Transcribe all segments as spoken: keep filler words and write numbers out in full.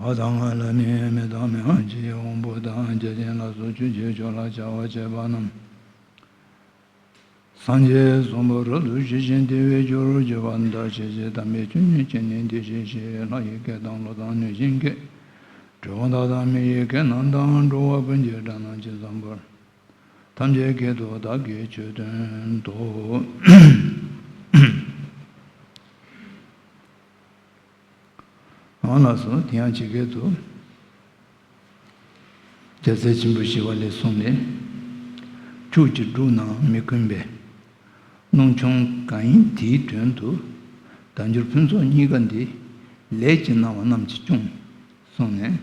བ་དང་ལ་ནི་མི་དང་མི་འོན་ཅིག་དབང་པོ་དང་བརྒྱ་བྱིན་ལ་སོགས་ཆོས་ཀྱི་ཕྱོགས་ལ་བྱ་བ་བྱེད་པ་རྣམས། སངས་རྒྱས་གསུམ་པོ་རབ་ཏུ་ཞི་ཞིང་བདེ་བའི་རྒྱུར་གྱུར་པ་འདི་ལྟར་ཤེས་བྱའི་དམ་པའི་ཆོས་ཉིད་ཀྱི་ནི་དེ་བཞིན་གཤེགས་ལྷ་ཡི་སྐད་དང་ཀླུ་དང་གནོད་སྦྱིན་སྐད། གྲུལ་བུམ་དག་དང་མི་ཡི་སྐད་རྣམས་དང་འགྲོ་བ་ཀུན་གྱི་སྒྲ་རྣམས་ཇི་ཙམ་པར། ཐམས་ཅད་སྐད་དུ་བདག་གིས་ཆོས་བསྟན་ཏོ། འོ་ལགས་སོ། དེ་ཡང་ཇི་སྐད་དུ། རྒྱལ་སྲས་ཆེན་པོ་ཞི་བ་ལྷས་གསུངས་ནས། ཁྱོད་ཀྱིས་བསྒྲུབས་ན་མི་ཀུན་པའི། སྣང་ཆུང་གང་ཡིན་དེའི་དོན་དུ། དལ་འབྱོར་ཕུན་ཚོགས་རྙེད་དཀའ་འདི། ལས་ཀྱི་སྣང་བ་རྣམས་ཀྱིས་སྐྱོངས། གསུངས་ནས།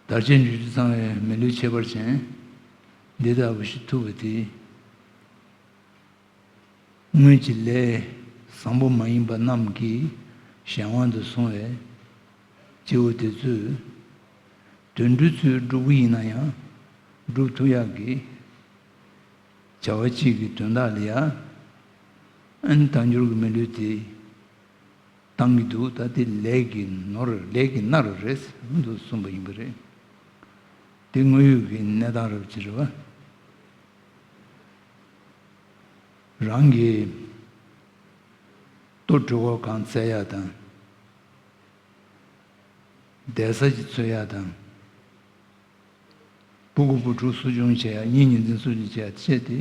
དལ་བྱེད་འབྱོར་བཅུ་ཚང་བའི་མི་ལུས་ཁྱད་པར་ཅན་འདི་ལྟ་བུ་ཞིག་ཐུག་པ་དེ། སྔོན་གྱི་ལས་བཟང་པོ་མ་ཡིན་པ་རྣམས་ཀྱི་གཞན་དབང་དུ་སོང་བའི་སྐྱེ་བོ་དེ་ཚོས་དུད་འགྲོ་ཚོས་བསྒྲུབ་ཀྱི་ཡིན་ན་ཡང་སྒྲུབ་ཐུབ་ཡག་གི་བྱ་བ་གཅིག་གི་དོན་དག་ལ་ཡང་ཨ་ནི་དལ་འབྱོར་གྱི་མི་ལུས་དེ། བཏང་གི་འདུག་ད་དེ་ལས་ཀྱི་ནོར་ལས་ཀྱི་མནར་རེད་འདུག་གསུངས་པ་ཡིན་པ་རེད། དེ་དངོས་ཡོད་ཀྱི་གནས་སྟངས་རབ་ཅིག་རེད་བ། རང་གི་ལྟོ་དྲི་བ་གང་བཙལ་ཡག་དང་། བསྡད་ས་ཅིག་འཚོལ་ཡག་དང་། སྤུ་གུ་བུ་ཕྲུག་གསོ་སྐྱོང་བྱེད་ཡག་གཉེན་ཉེ་འཛིན་སོགས་ཀྱི་བྱེད་ཡག་བྱས་ཏེ།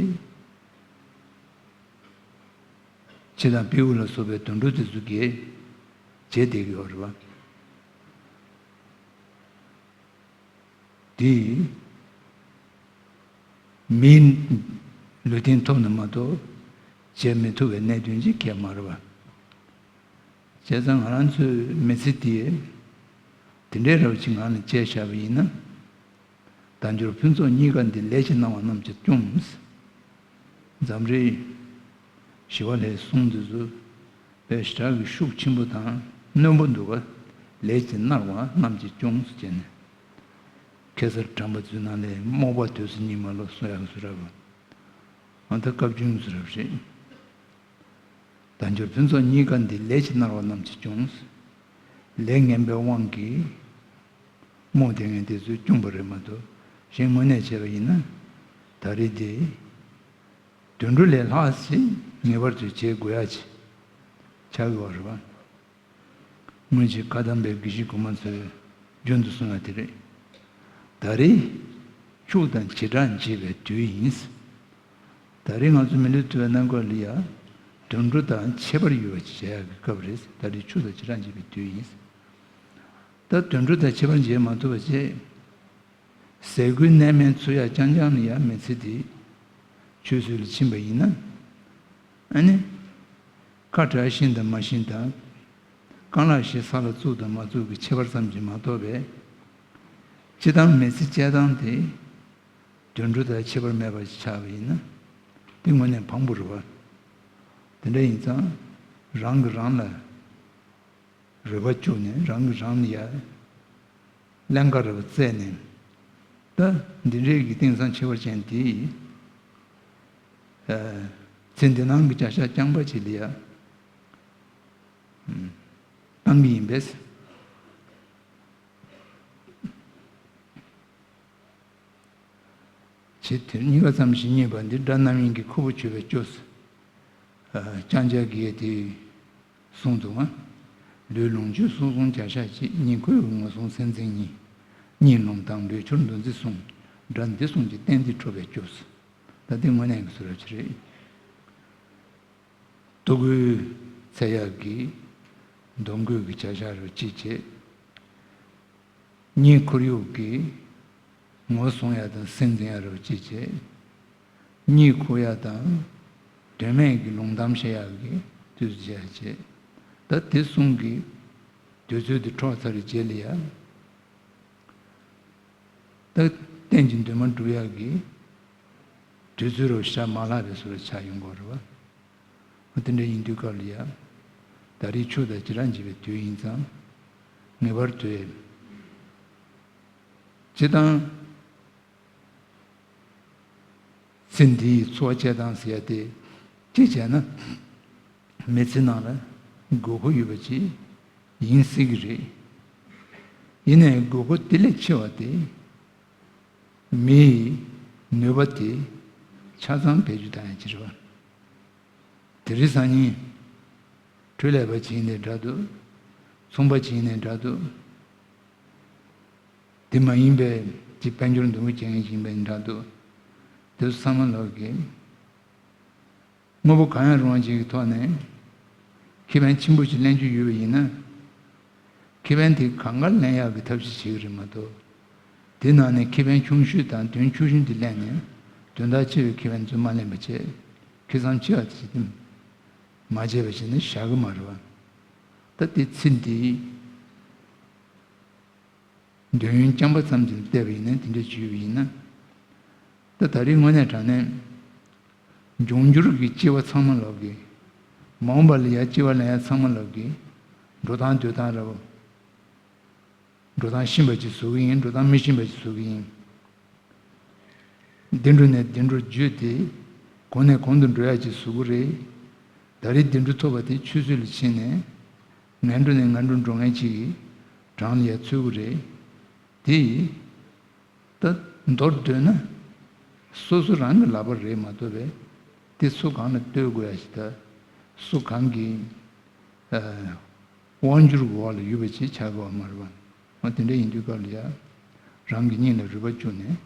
ཁྱི་དང་སྤྲེའུ་ལ་སོགས་པའི་དུད་འགྲོ་དེ་ཚོ་གིས་བྱས་བསྡད་ཀྱི་ཡོད་རེད་བ། དེས་མིའི་ལུས་རྟེན་ཐོབ་ན་མ་གཏོགས་བྱེད་མི་ཐུབ་པའི་གནད་དོན་ཅིག་གང་ཡང་མ་རེད་བ། བྱས་ཙང་ང་རང་ཚོའི་མི་ཚེ་འདི་དེ་འདྲའི་རབ་ཅིག་ངང་ནས་བཅད་བཞག་པ་ཡིན་ན། དལ་འབྱོར་ཕུན་ཚོགས་རྙེད་དཀའ་འདི། ལས་ཀྱི་སྣང་བ་རྣམས་ཀྱིས་སྐྱོངས། འཛམ་རིག་ཞི་བ་ལྷའི་གསུང་འདི་ཚོ་དཔེ་ཞེ་དྲག་གི་ཤུགས་ཆེན་པོ་དང་རྣོན་པོ་འདུག་ག། ལས་ཀྱི་མནར་བ་རྣམས་ཀྱིས་སྐྱོངས་ཟེར་ནས། གེ་སར་དམ་པ་ཚོའི་ནང་ལས་རྨོག་པ་དུས་སུ་ཉི་མ་ལོ་གསུང་ཡག་གི་ཚུལ་རབ། ཨ་ད་བཀའ་བཀྱོན་ཚུལ་རབ་རེད། དལ་འབྱོར་ཕུན་ཚོགས་རྙེད་དཀའ་འདི། ལས་ཀྱི་མནར་བ་རྣམས་ཀྱིས་སྐྱོངས། ལས་ངན་པའི་དབང་གིས་རྨོངས་བསྡད་མཁན་དེ་ཚོས་སྐྱོང་པ་རེད་མ་གཏོགས། གཞན་དངོས་གནས་བྱས་པ་ཡིན་ན། ད་རེས་འདི་དུད་འགྲོ་ལས་ལྷག་ཅིག་ངེས་པར་དུ་བྱེད་དགོས་ཡ་ཅིག་ཆགས་ཡོད་རེད་བ། སྔོན་གྱི་བཀའ་གདམས་པའི་དགེ་བཤེས་གོང་མ་ཚོས་རྒྱུན་དུ་གསུངས་པ་དེ་རེད། ད་རེས་ཆོས་དང་བྱེ་བྲག་འབྱེད་པའི་དུས་ཡིན། ད་རེས་ང་ཚོ་མི་ལུས་ཐུབ་པའི་གནས་སྐབས་ལ་ཡ། དུད་འགྲོ་དང་ཁྱད་པར་ཡོད་པ་ཅིག་བྱེད་ཡག་གི་སྐབས་རེད། ད་རེས་ཆོས་དང་བྱེ་བྲག་འབྱེད་པའི་དུས་ཡིན། ད་དུད་འགྲོ་དང་ཁྱད་པར་འབྱེད་མ་ཐུབ་པ་བྱས། ཟས་གོས་གནས་མལ་འཚོལ་ཡག་རྐྱང་རྐྱང་ལ་ཡ་མི་ཚེ་འདི་ཆུད་ཟོས་ལ་ཕྱིན་པ་ཡིན་ན། ཨ་ནི། ཁ་བྲལ་ཤེས་དང་མ་ཤེས་དང་། རྐང་ལག་བཞི་ས་ལ་བཙུགས་དང་མ་བཙུགས་ཀྱི་ཁྱད་པར་ཙམ་གྱིས་མ་གཏོགས་པས། སྤྱིར་བཏང་མི་ཚེ་སྐྱེལ་སྟངས་དེ། དུད་འགྲོ་དང་ཁྱད་པར་མེད་པ་ཞིག་ཆགས་པ་ཡིན་ན། དེ་དངོས་གནས་ཕངས་པོ་རེད་བ། དེ་འདྲ་ཡིན་ཙང་། རང་གིས་རང་ལ་རེ་བ་བཅོལ་ནས། རང་གིས་རང་ལ་ཡ་ཀླན་ཀ་རེ་བ་བཙལ་ནས། ད་འདི་འདྲའི་གི་དེང་སང་ཁྱད་པར་ཅན་དེ་ཡིས། ཨ། ཚེ་འདི་སྣང་གི་བྱ་བཞག་རྐྱང་པ་ཅིག་ལ་ཡ། ཨ། བཏང་གི་ཡིན་པས། ཅེས་དེ་གཉིས་ཀ་ཙམ་ཞིག་རྙེད་པ་འདི། དགྲ་རྣམ་གཡེང་གི་ཁུར་པོ་ཆུད་པའི་སྐྱོ་ཟེར། ཨ། ལྕང་སྐྱ་གིས་དེ་གསུངས་འདུག་ཨ། ལུས་ལོངས་སྤྱོད་གསུམ་བཟུང་བྱ་བཞག་ཅིག། གཉེན་ཁུར་ཡོད་ངོ་སྲུང་སེམས་ཅན་གཉིས། གཉིད་སློང་དང་ལུས་འཆོར་འདུ་འཛི་གསུམ། དགྲ་འདི་གསུམ་གྱི་རྟེན་འདི་ཁྲོ་བའི་སྐྱོ་ཟེར། ད་དེ་དངོས་གནས་ཀྱི་ཚུལ་རབ་ཅིག་རེད། ལྟོ་གོས་འཚོལ་ཡག་གི་འདོམས་གོས་ཀྱི་བྱ་བཞག་རུ་ཅིག་བྱེད། གཉེན་ཁུར་ཡོད་ཀྱི་ངོ་སྲུང་ཡག་དང་སེམས་འཛིན་ཡག་རུ་ཅིག་བྱེད། གཉིད་ཁུག་ཡག་དང་དོན་མེད་ཀྱི་ལུང་གཏམ་བཤད་ཡག་གི་དུས་སུ་བྱས་བྱེད། ད་དེ་གསུམ་གྱི་དུས་ཚོད་དེ་འཕྲོག་ཚར་བའི་རྗེས་ལ་ཡ། ད་གཏན་གྱི་འདུན་མ་སྒྲུབ་ཡག་གི་དུས་ཚོད་རུ་ཞག་མ་ལྷག་པའི་བཟོ་འདྲ་ཆགས་ཡོང་གི་ཡོད་རེད་བ། དེ་འདྲ་ཡིན་དུས་སྐབས་ལ་ཡ། ད་རེས་ཆོས་དང་བྱེ་བྲག་འབྱེད་པའི་དུས་ཡིན་ཙང་། ངེས་པར་དུ། སྤྱིར་བཏང་ཚེ་འདིའི་འཚོ་བ་སྐྱེལ་སྟངས་ཟེར་ཡ་དེ། གཅིག་བྱས་ན། མི་ཚེ་ནང་ལ་དགོས་མཁོ་ཡོད་པ་ཅིག་ ཡིན་སྲིད་ཀྱི་རེད། ཡིན་ནའི་དགོས་མཁོ་དེ་ལས་ཆེ་བ་དེ། མི་ཡི་ནུས་པ་དེ་ཆ་ཚང་བེད་སྤྱོད་བཏང་ཡ་ཅིག་རེད་བ། དེ་རིང་སང་ཉིན་འཕྲུལ་ལས་པ་བྱས་ནའི་འདྲ་འདུག་ཚོང་པ་བྱས་ནའི་འདྲ་འདུག་དེ་མ་ཡིན་པའི་ཅིག་དཔལ་འབྱོར་འདུ་འགོད་བྱེད་མཁན་ཞིག་ཡིན་པ་ཡིན་འདྲ་འདུག་དེ་ཚོ་ཚང་མ་ལོག་གི་དངོས་པོ་གང་ཡང་རུང་བ་ཅིག་གི་ཐོག་ནས་ཁེ་ཕན་ཆེན་པོ་ཞིག་ལེན་རྒྱུ་ཡོད་པ་ཡིན་ན། ཁེ་ཕན་དེ་གང་ག་ལེན་ཡག་གི་ཐབས་ཤེས་བྱེད་ཀྱི་རེད་མ་གཏོགས། དེ་ནང་ནས་ཁེ་ཕན་ཆུང་ཤོས་དང་དོན་ཆུང་ཤོས་དེ་ལེན་ནས་དོན་དག་ཆེ་བའི་ཁེ་ཕན་ཚོ་མ་ལེན་པ་བྱས། ཁེ་བཟང་ཆེ་བ་དེ་ཞིག་མ་བྱས་པ་བྱས་ན་བཞག་གི་མ་རེད་བ། ད་དེ་ཚེ་འདིའི་འདོད་ཡོན་རྐྱང་པ་ཙམ་གྱིས་བལྟས་པ་ཡིན་ན་དེ་འདྲ་བྱས་པ་ཡིན་ན། ད་ད་རེས་དངོས་གནས་དྲང་གནས། འབྱུང་འགྱུར་གྱི་སྐྱེ་བ་ཚང་མ་ལོག་གི་མ་འོངས་པ་ལ་ཡ་སྐྱེ་བ་ལེན་ཡ་ཚང་མ་ལོག་གི་འགྲོ་སྟངས་སྡོད་སྟངས་རེད་བ། འགྲོ་སྟངས་ཤེས་པ་ཅིག་བཟོ་གི་ཡིན། འགྲོ་སྟངས་མི་ཤེས་པ་ཅིག་བཟོ་གི་ཡིན། འདི་འགྲོ་ནས་འདི་འགྲོ་བརྒྱུད་དེ་གོང་ནས་གོང་དུ་འགྲོ་ཡ་ཅིག་བཟོ་གི་རེད། ད་རེས་འདི་འགྲོ་ཐོབ་པ་དེ་ཆུད་ཟོས་ལ་ཕྱིན་ནས་ངན་འགྲོ་ནས་ངན་འགྲོ་འགྲོ་མཁན་ཅིག་གི་གྲངས་ལ་ཡ་ཚུད་གི་རེད། དེ་ཡིས། ད་མདོར་བསྡུས་ན། སོ་སོ་རང་གི་ལག་པ་རེད་མ་གཏོགས་པས། དེ་སུ་གང་ལ་ལྟོས་དགོས་ཡ་ཞིག་དང་། སུ་གང་གི་ཨ་དབང་སྒྱུར་འོག་ལ་ཡོད་པ་ཅིག་ཆགས་དགོས་པ་མ་རེད་པ། འོ་དེ་འདྲ་ཡིན་དུས་སྐབས་ལ་ཡ། རང་གི་སྙིང་ལ་རུས་པ་བཅུག་ནས།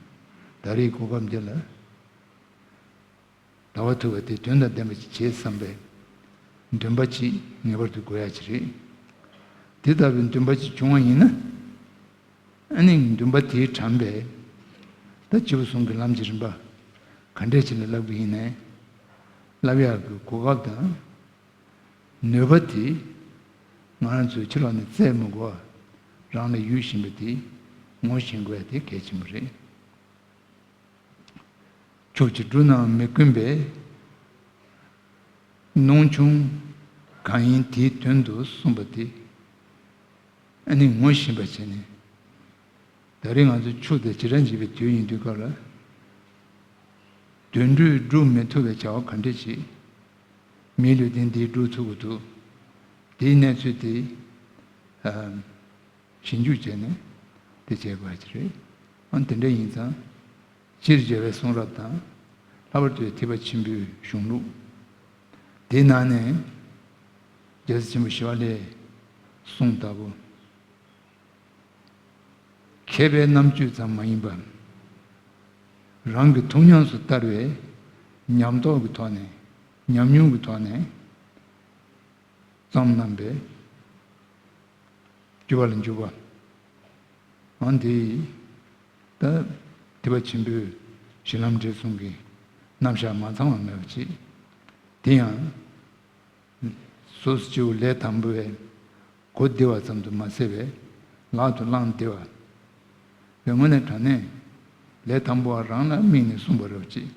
ད་རེས་གོ་སྐབས་འདི་ལ། ཟླ་བ་ཐུབ་པ་དེ་དོན་དང་ལྡན་པ་ཅིག་བྱེད་བསམ་པའི་འདུན་པ་ཅིག་ངེས་པར་དུ་དགོས་ཡ་ཅིག་རེད། དེ་ལྟ་བུའི་འདུན་པ་ཅིག་བྱུང་བ་ཡིན་ན། ཨ་ནི་འདུན་པ་དེའི་དྲངས་པས། ད་སྐྱེས་བུ་གསུམ་གྱི་ལམ་གྱི་རིམ་པ་ག་འདྲས་ཅིག་ལ་བསླབ་ཀྱི་ཡིན་ནའི། བསླབ་ཡག་གི་གོ་སྐབས་དང་ནུས་པ་དེ་ང་རང་ཚོས་ཕྱི་ལོགས་ནས་བཙལ་མི་དགོས་པ། རང་ལ་ཡོད་བཞིན་པ་དེ་ངོ་ཤེས་དགོས་ཡ་དེ་གལ་ཆེན་པོ་རེད། ཕྱོགས་ཀྱི་འབྲུ་རྣམས་མི་དཀོན་པས། གནོང་ཆུང་གང་ཡིན་དེའི་དོན་དུ་གསུངས་པ་དེ། ཨ་ནི་ངོ་ཤེས་པ་བྱས་ནས། ད་རེས་ང་ཚོ་ཆུ་དང་བྱེ་བྲག་འབྱེད་པའི་དུས་ཡིན་དུས་སྐབས་ལ། དུད་འགྲོས་སྒྲུབ་མི་ཐུབ་པའི་བྱ་བ་ག་འདྲ་ཞིག་མིའི་ལུས་རྟེན་འདིས་སྒྲུབ་ཐུབ་ཀྱི་འདུག་དེའི་གནས་ཚུལ་དེ། ཨ། ཞིབ་འཇུག་བྱས་ནས་དེ་བྱེད་དགོས་ཀྱི་རེད། ཨ་དེ་འདྲ་ཡིན་ཙང་། སྤྱིར་རྒྱལ་བའི་གསུང་རབ་དང་། ལྷག་པར་དུ་ཐེག་པ་ཆེན་པོའི་གཞུང་ལུགས། དེའི་ནང་ནས་རྒྱལ་སྲས་ཆེན་པོ་ཞི་བ་ལྷའི་གསུང་ལྟ་བུ། མཁས་པའི་རྣམ་དཔྱོད་ཙམ་མ་ཡིན་པར། རང་གི་ཐུགས་ཉམས་སུ་བསྟར་བའི་ཉམས་རྟོགས་ཀྱི་ཐོག་ནས། ཉམས་མྱོང་གི་ཐོག་ནས། བརྩམས་གནང་བའི་བརྒྱུད་པ་ལ་འཇུག་པ། འོན་ཏེ། ད་ཐེག་པ་ཆེན་པོའི་གཞི་ལམ་འབྲས་གསུམ་གྱི་རྣམ་གཞག་མ་ཚང་བ་མེད་པ་ཅིག་དེ་ཡང་། སོ་སོ་སྐྱེ་བོ་ལས་དང་པོའི་གོ་བདེ་བ་ཙམ་དུ་མ་ཟད་པའི་ལག་ཏུ་བླང་བདེ་བ། དངོས་གནས་དྲང་གནས་ལས་དང་པོ་བ་རང་ལ་དམིགས་ནས་གསུངས་པ་རེད་ཅེས།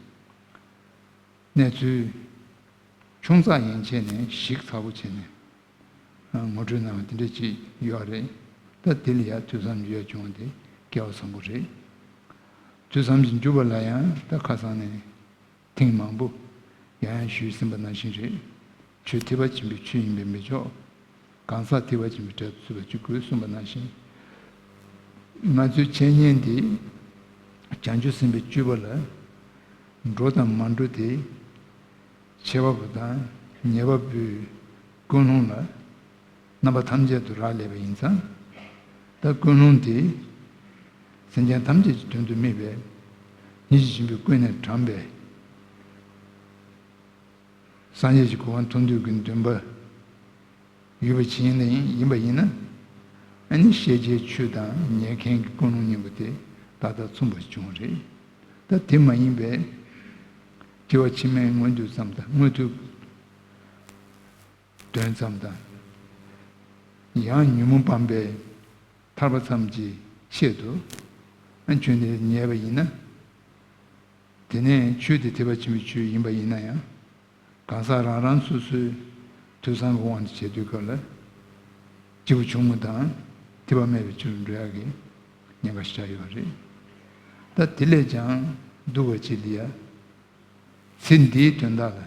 གནས་ཚུལ་ཆུང་ཙག་ཡན་ཆད་ནས་ཞིབ་ཚགས་པོ་བྱས་ནས་ངོ་སྤྲོད་གནང་བ་དེ་འདྲ་ཅིག་ཡོད་རེད། ད་དེ་ལ་ཡང་ཐོས་བསམ་རྒྱུ་ཡ་བྱུང་བ་དེ་སྐལ་བ་བཟང་པོ་རེད། ཐོས་བསམ་གྱི་འཇུག་པ་ལ་ཡང་ད་ཁ་སང་ནས་ཐེངས་མང་པོ་ཡང་ཡང་ཞུས་ཟིན་པ་ནང་བཞིན་རེད། ཆོས་ཐེག་པ་ཆེན་པོའི་ཆོས་ཡིན་པས་མི་ཆོག་གང་ཟག་ཐེག་པ་ཆེན་པོའི་གྲལ་དུ་ཚུད་པ་ཅིག་དགོས་གསུངས་པ་ནང་བཞིན། ང་ཚོའི་འཆད་ཉན་འདི་བྱང་ཆུབ་སེམས་དཔའི་སྤྱོད་པ་ལ་འགྲོ་དང་མ་འགྲོ་དེ། ཆེ་བ་པོ་དང་ཉེ་བ་པོའི་ཀུན་སློང་ལ་རྣམ་པ་ཐམས་ཅད་དུ་རག་ལས་པ་ཡིན་ཙང་། ད་ཀུན་སློང་དེ་སེམས་ཅན་ཐམས་ཅད་ཀྱི་དོན་དུ་དམིགས་པའི་ཉིད་ཀྱི་སྦྱིན་པའི་ཀུན་ནས་དྲངས་པའི་སངས་རྒྱས་ཀྱི་གོ་འཕང་ཐོབ་འདོད་ཀྱི་འདུན་པ་ཡོད་པ་ཅིག་ཡིན་ན་ཡིན་ཡིན་པ་ཡིན་ན། ཨ་ནི་ཤེས་བྱའི་ཆོས་དང་ཉན་མཁན་གྱི་ཀུན་སློང་གཉིས་པོ་དེ་ཏག་ཏག་མཚུངས་པ་བྱུང་བ་རེད། ད་དེ་མ་ཡིན་པའི་སྐྱེ་བ་ཕྱི་མའི་མངོན་འདོད་ཙམ་དང་མངོན་མཐོའི་དོན་ཙམ་དང་། ཡང་ཉོན་མོངས་སྤངས་པའི་ཐར་པ་ཙམ་གྱི་ཆེད་དུ་ཨ་ཆོས་འདི་ཉན་པ་ཡིན་ན། དེ་ནས་ཆོས་དེ་ཐེག་པ་ཆེན་པོའི་ཆོས་ཡིན་པ་ཡིན་ན་ཡང་། གང་ཟག་རང་རང་སོ་སོའི་ཐོས་བསམ་གྱི་དབང་དུ་བྱས་དུས་སྐབས་ལ། སྐྱེས་བུ་ཆུང་ངུ་དང་ཐེག་པ་དམན་པའི་ཆོས་ལ་འགྲོ་ཡག་གི་ཉེན་ཁ་ཞིག་ཆགས་ཡོད་པ་རེད། ད་དེ་ལས་ཀྱང་སྡུག་པ་ཅིག་ལ་ཡ། ཚེ་འདིའི་དོན་དག་ལ།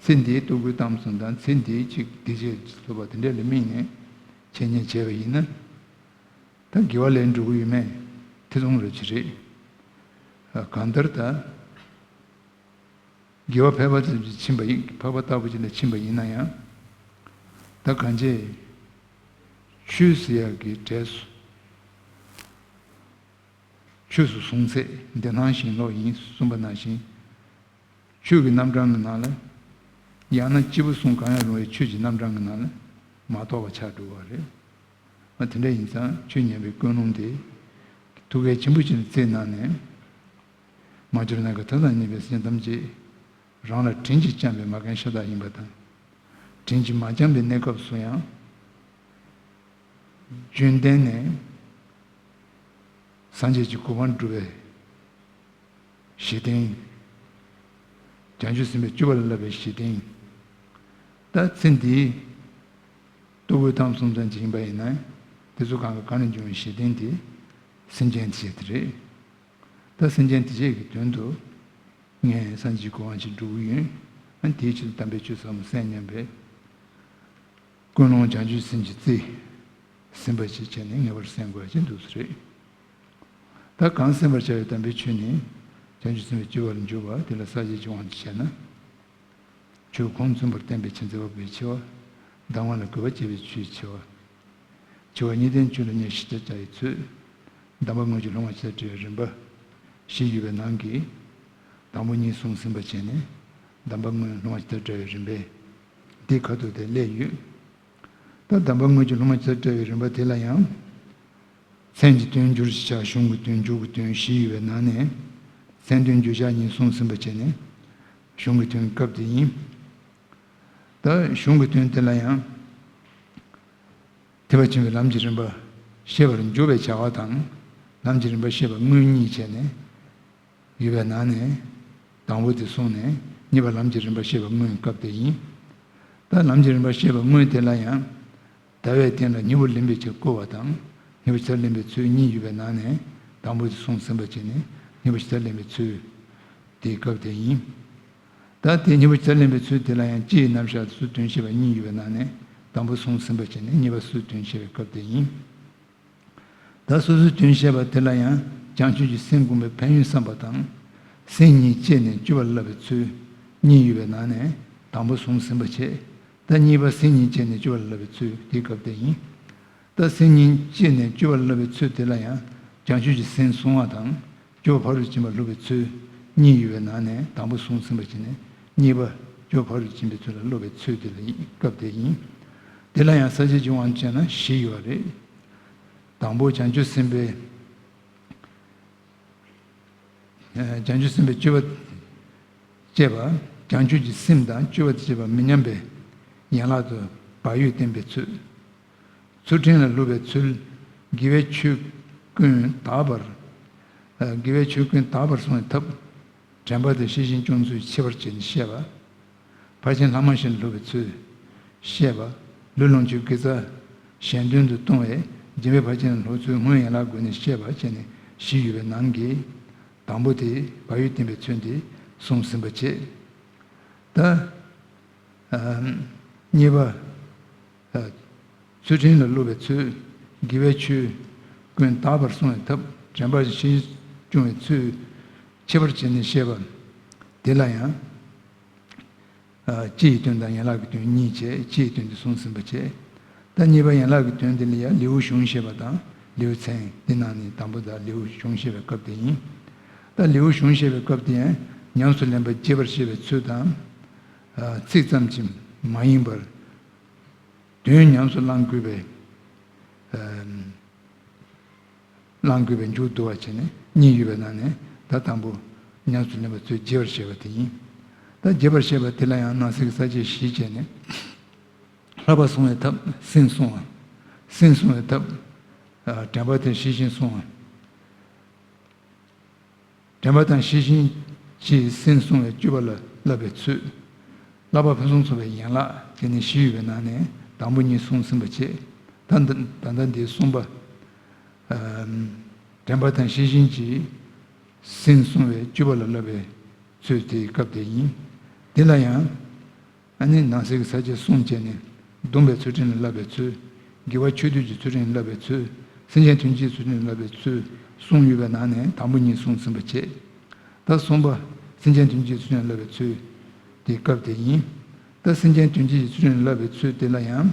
ཚེ་འདིའི་ལྟོ་གོས་གཏམ་གསུམ་དང་ཚེ་འདིའི་ཅིག་བདེ་སྐྱིད་ཀྱི་ཐོབ་པ་དེ་འདྲ་ལ་དམིགས་ནས། འཆད་ཉན་བྱས་པ་ཡིན་ན། ད་དགེ་བ་ལས་འགྲོ་གི་ཡོད་མེད་ཐེ་ཚོམ་རེ་ཅིག་རེད། གང་ལྟར་ད། དགེ་བ་ཕལ་པ་ཙམ་གྱིས་ཕྱིན་པ་ཡིན། ཕལ་པ་ལྟ་བུ་ཅིག་ལ་ཕྱིན་པ་ཡིན་ན་ཡང་། ད་གང་བྱས། ཆོས་ཟེར་ཡག་གི་གྲས་སུ། ཆོས་སུ་བཟུང་ཚད་འདི་སྣང་ཞིང་ལོག་ཡིན་གསུངས་པ་ནང་བཞིན། ཆོས་ཀྱི་རྣམ་གྲངས་ཀྱི་ནང་ལ། ཡང་ན་སྐྱེས་བུ་གསུམ་གང་ཡང་རུང་བའི་ཆོས་ཀྱི་རྣམ་གྲངས་ཀྱི་ནང་ལ་མ་གཏོགས་པ་ཆགས་འགྲོ་བ་རེད། ཨ། དེ་འདྲ་ཡིན་ཙང་ཆོས་ཉན་པའི་ཀུན་སློང་དེ་ཐུགས་གལ་ཆེན་པོ་ཅིག་ལ་བརྩིས་གནང་ནས། མ་གྱུར་ནམ་མཁའི་མཐའ་དང་མཉམ་པའི་སེམས་ཐམས་ཅད་རང་ལ་དྲིན་གྱིས་བསྐྱངས་པའི་མ་རྒན་ཤ་སྟག་ཡིན་པ་དང་། དྲིན་གྱིས་མ་བསྐྱངས་པའི་གནས་སྐབས་སུ་ཡང་། རྒྱུན་གཏན་ནས་སངས་རྒྱས་ཀྱི་གོ་འཕང་སྒྲུབ་པའི་གཞི་རྟེན། བྱང་ཆུབ་སེམས་དཔའི་སྤྱོད་པ་ལ་བསླབ་པའི་གཞི་རྟེན། ད་ཚེ་འདིའི་ལྟོ་གོས་གཏམ་གསུམ་ཙམ་ཅིག་ཡིན་པ་ཡིན་ན། དེ་ཚོ་གང་ག་གང་ནས་འབྱུང་བའི་གཞི་རྟེན་དེ་སེམས་ཅན་ཐམས་ཅད་དེ་རེད། ད་སེམས་ཅན་ཐམས་ཅད་ཀྱི་དོན་དུ་ངས་སངས་རྒྱས་ཀྱི་གོ་འཕང་ཅིག་སྒྲུབ་ཀྱི་ཡིན། ཨ། དེའི་ཕྱིར་དམ་པའི་ཆོས་ཟབ་མོ་གསན་སྙམ་པའི་ཀུན་སློང་བྱང་ཆུབ་སེམས་ཀྱི་རྩིས་ཟིན་པ་ཞིག་བྱས་ནས་ངེས་པར་གསན་དགོས་ཀྱི་འདུག་ཟེར། ད་གང་གསན་པར་བྱ་བའི་དམ་པའི་ཆོས་ནི། བྱང་ཆུབ་སེམས་དཔའི་སྤྱོད་པ་ལ་འཇུག་པ་དེ་ལ་ས་བཅད་ཀྱི་དབང་དུ་བྱས་ན། ཆོས་ཁུངས་མཚོན་པར་བསྟན་པའི་ཆེད་མཛད་པ་པོའི་ཆེ་བ། གདམས་ངག་ལ་གུས་པ་བསྐྱེད་པའི་ཆོས་ཆེ་བ། ཆེ་བ་གཉིས་ལྡན་ཆོས་ལ་མཉེས་ཤིང་དད་བྱ་ཡི་ཚུལ། གདམས་པ་དངོས་ཀྱི་སློབ་མ་ཇི་ལྟར་བཀྲལ་བའི་རིམ་པ། བཞི་ཡོད་པའི་ནང་གི། དང་པོ་གཉིས་གསུངས་ཟིན་པ་བྱས་ནས། གདམས་པ་དངོས་སློབ་མ་ཇི་ལྟར་བཀྲལ་བའི་རིམ་པས། དེའི་ཁ་ཐུག་དེ་སླེབས་ཡོད། ད་གདམས་པ་དངོས་ཀྱི་སློབ་མ་ཇི་ལྟར་བཀྲལ་བའི་རིམ་པ་དེ་ལ་ཡང་། མཚན་གྱི་དོན་སྦྱོར་བཞི་ཆ། གཞུང་གི་དོན། འཇུག་གི་དོན་བཞི་ཡོད་པའི་ནང་ནས། མཚན་དོན་བརྗོད་བྱ་གཉིས་གསུངས་ཟིན་པ་བྱས་ནས། གཞུང་གི་དོན་སྐབས་དེ་ཡིན། ད་གཞུང་གི་དོན་དེ་ལ་ཡང་། ཐེག་པ་ཆེན་པོའི་ལམ་གྱི་རིམ་པ་བཤད་པར་འཇུག་པའི་བྱ་བ་དང་། ལམ་གྱི་རིམ་པ་བཤད་པ་དངོས་གཉིས་བྱས་ནས། ཡོད་པའི་ནང་ནས། དང་པོ་དེ་གསུངས་ནས། གཉིས་པ་ལམ་གྱི་རིམ་པ་བཤད་པ་དངོས་སྐབས་དེ་ཡིན། ད་ལམ་གྱི་རིམ་པ་བཤད་པ་དངོས་དེ་ལ་ཡང་། ཟླ་བའི་སྟེང་ལ་སྙིང་པོ་ལེན་པའི་ཕྱིར་བསྐོར་བ་དང་། སྙིང་པོ་ཇི་ལྟར་ལེན་པའི་ཚུལ་གཉིས་ཡོད་པའི་ནང་ནས། དང་པོ་དེ་གསུངས་ཟིན་པ་བྱས་ནས། སྙིང་པོ་ཇི་ལྟར་ལེན་པའི་ཚུལ། དེའི་སྐབས་དེ་ཡིན། ད་དེ་སྙིང་པོ་ཇི་ལྟར་ལེན་པའི་ཚུལ་དེ་ལ་ཡང་། སྤྱི་ཡི་རྣམ་གཞག་སོ་སོའི་དོན་བཤད་པ་གཉིས་ཡོད་པའི་ནང་ནས། དང་པོ་གསུངས་ཟིན་པ་བྱས་ནས། གཉིས་པ་སོ་སོའི་དོན་བཤད་པའི་སྐབས་དེ་ཡིན། ད་སོ་སོའི་དོན་བཤད་པ་དེ་ལ་ཡང་། བྱང་ཆུབ་ཀྱི་སེམས་བསྒོམ་པའི་ཕན་ཡོན་བསམ་པ་དང་། སེམས་ཉིད་བསྐྱེད་ནས་སྤྱོད་པ་ལ་བསླབ་པའི་ཚུལ་གཉིས་ཡོད་པའི་ནང་ནས། དང་པོ་གསུངས་ཟིན་པ་བྱས། ད་གཉིས་པ་སེམས་ཉིད་བསྐྱེད་ནས་སྤྱོད་པ་ལ་བསླབ་པའི་ཚུལ་དེའི་སྐབས་དེ་ཡིན། ད་སེམས་ཉིད་བསྐྱེད་ནས་སྤྱོད་པ་ལ་བསླབ་པའི་ཚུལ་དེ་ལ་ཡང་། བྱང་ཆུབ་ཀྱི་སེམས་བསྲུང་བ་དང་། སྐྱོབ་པ་ཕ་རོལ་ཏུ་ཕྱིན་པ་སློབ་པའི་ཚུལ་གཉིས་ཡོད་པའི་ནང་ནས། དང་པོ་གསུངས་ཟིན་པ་བྱས་ནས། གཉིས་པ་སྐྱོབ་པ་ཕ་རོལ་ཏུ་ཕྱིན་པའི་ཚུལ་ལ་སློབ་པའི་ཚུལ་དེ་ལ་ཡིན། སྐབས་དེ་ཡིན། དེ་ལ་ཡང་ས་བཅད་ཀྱི་དབང་དུ་བྱས་ན་བཞི་ཡོད་རེད། དང་པོ་བྱང་ཆུབ་སེམས་དཔའི། ཨ། བྱང་ཆུབ་སེམས་དཔའི་སྤྱོད་པ་བསྐྱེད་པ། བྱང་ཆུབ་ཀྱི་སེམས་དང་སྤྱོད་པ་དང་བཅས་པ་མི་ཉམས་པའི་ཡན་ལག་ཏུ་བག་ཡོད་བསྟན་པའི་ཚུལ། ཚུལ་ཁྲིམས་ལ་བསླབ་པའི་ཚུལ། དགེ་བའི་ཆོས་ཀུན་དག་པར། ཨ། དགེ་བའི་ཆོས་ཀུན་དག་པར་བསྲུང་བའི་ཐབས། དྲན་པ་དང་ཤེས་བཞིན་སྐྱོང་ཚུལ་ཁྱད་པར་བྱས་ནས་བཤད་པ། ཕར་ཕྱིན་ལྷག་མ་བཞི་ལ་སློབ་པའི་ཚུལ་བཤད་པ། ལུས་ལོངས་སྤྱོད་དགེ་རྩ་གཞན་དོན་དུ་གཏོང་བའི་སྦྱིན་པའི་ཕར་ཕྱིན་ལ་སློབ་ཚུལ་སྔོན་ཡན་ལག་བགོས་ནས་བཤད་པ་བྱས་ནས་བཞི་ཡོད་པའི་ནང་གི། དང་པོ་དེ་བག་ཡོད་བསྟན་པའི་ཚུལ་འདི་གསུངས་ཟིན་པ་བྱས། ད། ཨ། གཉིས་པ། ཨ། ཚུལ་ཁྲིམས་ལ་བསླབ་པའི་ཚུལ། དགེ་བའི་ཆོས་ཀུན་དག་པར་བསྲུང་བའི་ཐབས། དྲན་པ་ཤེས་སྐྱོང་བའི་ཚུལ་ཁྱད་པར་བྱས་ནས་བཤད་པ། དེ་ལ་ཡང་། ཨ། སྤྱི་ཡི་དོན་དང་ཡན་ལག་གི་དོན་གཉིས་བྱས། སྤྱི་ཡི་དོན་དེ་གསུངས་ཟིན་པ་བྱས། ད་གཉིས་པ་ཡན་ལག་གི་དོན་དེ་ལ་ཡང་ལེའུ་གཞུང་བཤད་པ་དང་ལེའུ་ཚན། དེ་ནང་ནས་དང་པོ་དང་ལེའུ་གཞུང་བཤད་པའི་སྐབས་དེ་ཡིན། ད་ལེའུ་གཞུང་བཤད་པའི་སྐབས་དེ་ཡང་ཉམས་སུ་ལེན་པ་རྒྱས་པར་བཤད་པའི་ཚུལ་དང་། ཨ། ཚིག་ཙམ་གྱིས་མ་ཡིན་པར། དོན་ཉམས་སུ་བླང་དགོས་པའི། ཨ། བླང་དགོས་པའི་མཇུག་བསྡུ་བ་བྱས་ནས་གཉིས་ཡོད་པའི་ནང་ནས། ད་དང་པོ་ཉམས་སུ་ལེན་པའི་ཚུལ་རྒྱས་པར་བཤད་པ་དེ་ཡིན། ད་རྒྱས་པར་བཤད་པ་དེ་ལ་ཡང་ནང་གསེས་ཀྱི་ས་བཅད་བཞི་བྱས་ནས། བསླབ་པ་བསྲུང་བའི་ཐབས། སེམས་བསྲུང་བ། སེམས་བསྲུང་བའི་ཐབས། ཨ། དྲན་པ་དང་ཤེས་བཞིན་བསྲུང་བ། དྲན་པ་དང་ཤེས་བཞིན་གྱིས་སེམས་བསྲུང་བའི་སྤྱོད་པ་ལ་བསླབ་པའི་ཚུལ། བསླབ་པ་ཕུན་སུམ་ཚོགས་པའི་ཡན་ལག་དེ་ནི་བཞི་ཡོད་པའི་ནང་ནས་དང་པོ་གཉིས་གསུངས་ཟིན་པ་བྱས། ད་ད་ད་ལྟ་འདིའི་གསུམ་པ། ཨ། དྲན་པ་དང་ཤེས་བཞིན་གྱིས་སེམས་བསྲུང་བའི་སྤྱོད་པ་ལ་བསླབ་པའི་ཚུལ་དེའི་སྐབས་དེ་ཡིན། དེ་ལ་ཡང་། ཨ་ནི་ནང་གསེས་ཀྱི་ས་བཅད་གསུམ་བྱས་ནས་བརྡུངས་པའི་ཚུལ་ཁྲིམས་ལ་བསླབ་པའི་ཚུལ། དགེ་བ་ཆོས་སྡུད་ཀྱི་ཚུལ་ཁྲིམས་བསླབ་པའི་ཚུལ། སེམས་ཅན་དོན་བྱེད་ཚུལ་ཁྲིམས་བསླབ་པའི་ཚུལ་གསུངས་ཡོད་པའི་ནང་ནས་དང་པོ་གཉིས་གསུངས་ཟིན་པ་བྱས། ད་གསུམ་པ་སེམས་ཅན་དོན་བྱེད་ཚུལ་ཁྲིམས་བསླབ་པའི་ཚུལ་དེ་སྐབས་དེ་ཡིན། ད་སེམས་ཅན་དོན་བྱེད་ཀྱི་ཚུལ་ཁྲིམས་བསླབ་པའི་ཚུལ་དེ་ལ་ཡང་།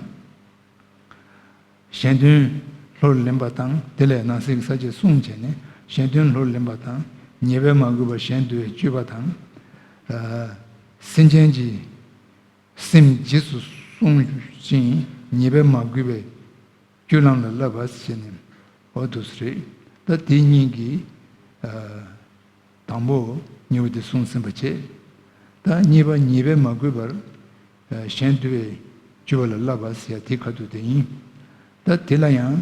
གཞན་དོན་ལྷུར་ལེན་པ་དང་དེ་ལས་ནང་གསེས་ཀྱི་ས་བཅད་གསུམ་བྱས་ནས་གཞན་དོན་ལྷུར་ལེན་པ་དང་ཉེས་པས་མ་གོས་པར་གཞན་འདུལ་བའི་སྤྱོད་པ་དང་། སེམས་ཅན་གྱི་སེམས་རྗེས་སུ་བསྲུང་ཞིང་ཉེས་པས་མ་གོས་པའི་སྤྱོད་ལམ་ལ་བསླབ་པ་ཞེས་ནས་འོ་འདུག་སེ་རེད། ད་དེ་གཉིས་ཀྱིས་དང་པོ་ཉེས་པ་དེ་བསྲུང་ཟིན་པ་བྱས། ད་གཉིས་པ་ཉེས་པས་མ་གོས་པར་གཞན་འདུལ་བའི་སྤྱོད་པ་ལ་བསླབ་པ་ཟེར་ཡ་དེ་ཁ་ཐུག་དེ་ཡིན། ད་དེ་ལ་ཡང་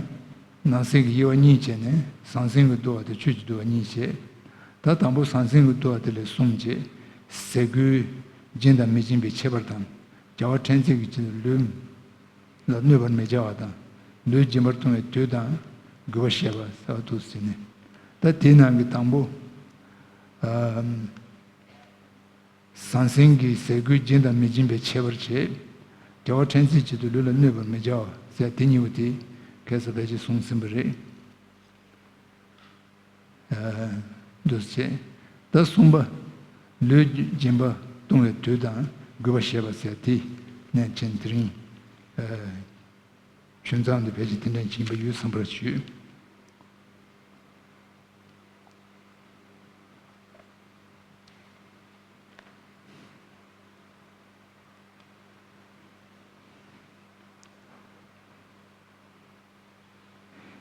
ནང་གསེས་ཀྱི་དབྱེ་བ་གཉིས་བྱས་ནས་ཟང་ཟིང་གི་འདུལ་བ་དང་ཆོས་ཀྱི་འདུལ་བ་གཉིས་བྱས། ད་དང་པོ་ཟང་ཟིང་གི་འདུལ་བ་དེ་ལས་གསུམ་བྱས། ཟས་གོས་སྦྱིན་དང་མི་སྦྱིན་པའི་ཁྱད་པར་དང་བྱ་བ་ཕྲན་ཚེགས་ཀྱི་ཕྱིར་ལུས་ལ་གནོད་པར་མི་བྱ་བ་དང་ལུས་སྦྱིན་པར་ལྟུང་བའི་དུས་དང་དགོས་པ་བཤད་པ་ཟེར་བ་འདུག་ཟེར་ནས། ད་དེའི་ནང་གི་དང་པོ། ཟང་ཟིང་གི་ཟས་གོས་སྦྱིན་དང་མི་སྦྱིན་པའི་ཁྱད་པར་བྱས། བྱ་བ་ཕྲན་ཚེགས་ཆེད་དུ་ལུས་ལ་གནོད་པར་མི་བྱ་བ་ཟེར་དེ་གཉིས་པོ་དེ་གལ་ས་ཕལ་ཆེར་གསུངས་ཟིན་པ་རེད། འདུག་བྱས། ད་གསུམ་པ། ལུས་སྦྱིན་པ་ལྟུང་བའི་དུས་དང་དགོས་པ་བཤད་པ་ཟེར་དེ་ནས་ཕྱིན་དེ་རིང་། ཆུན་ཚང་འདི་ཕལ་ཆེར་དེ་འདྲ་ཡིན་པ་ཡོད་བསམ་པར་ཞུས།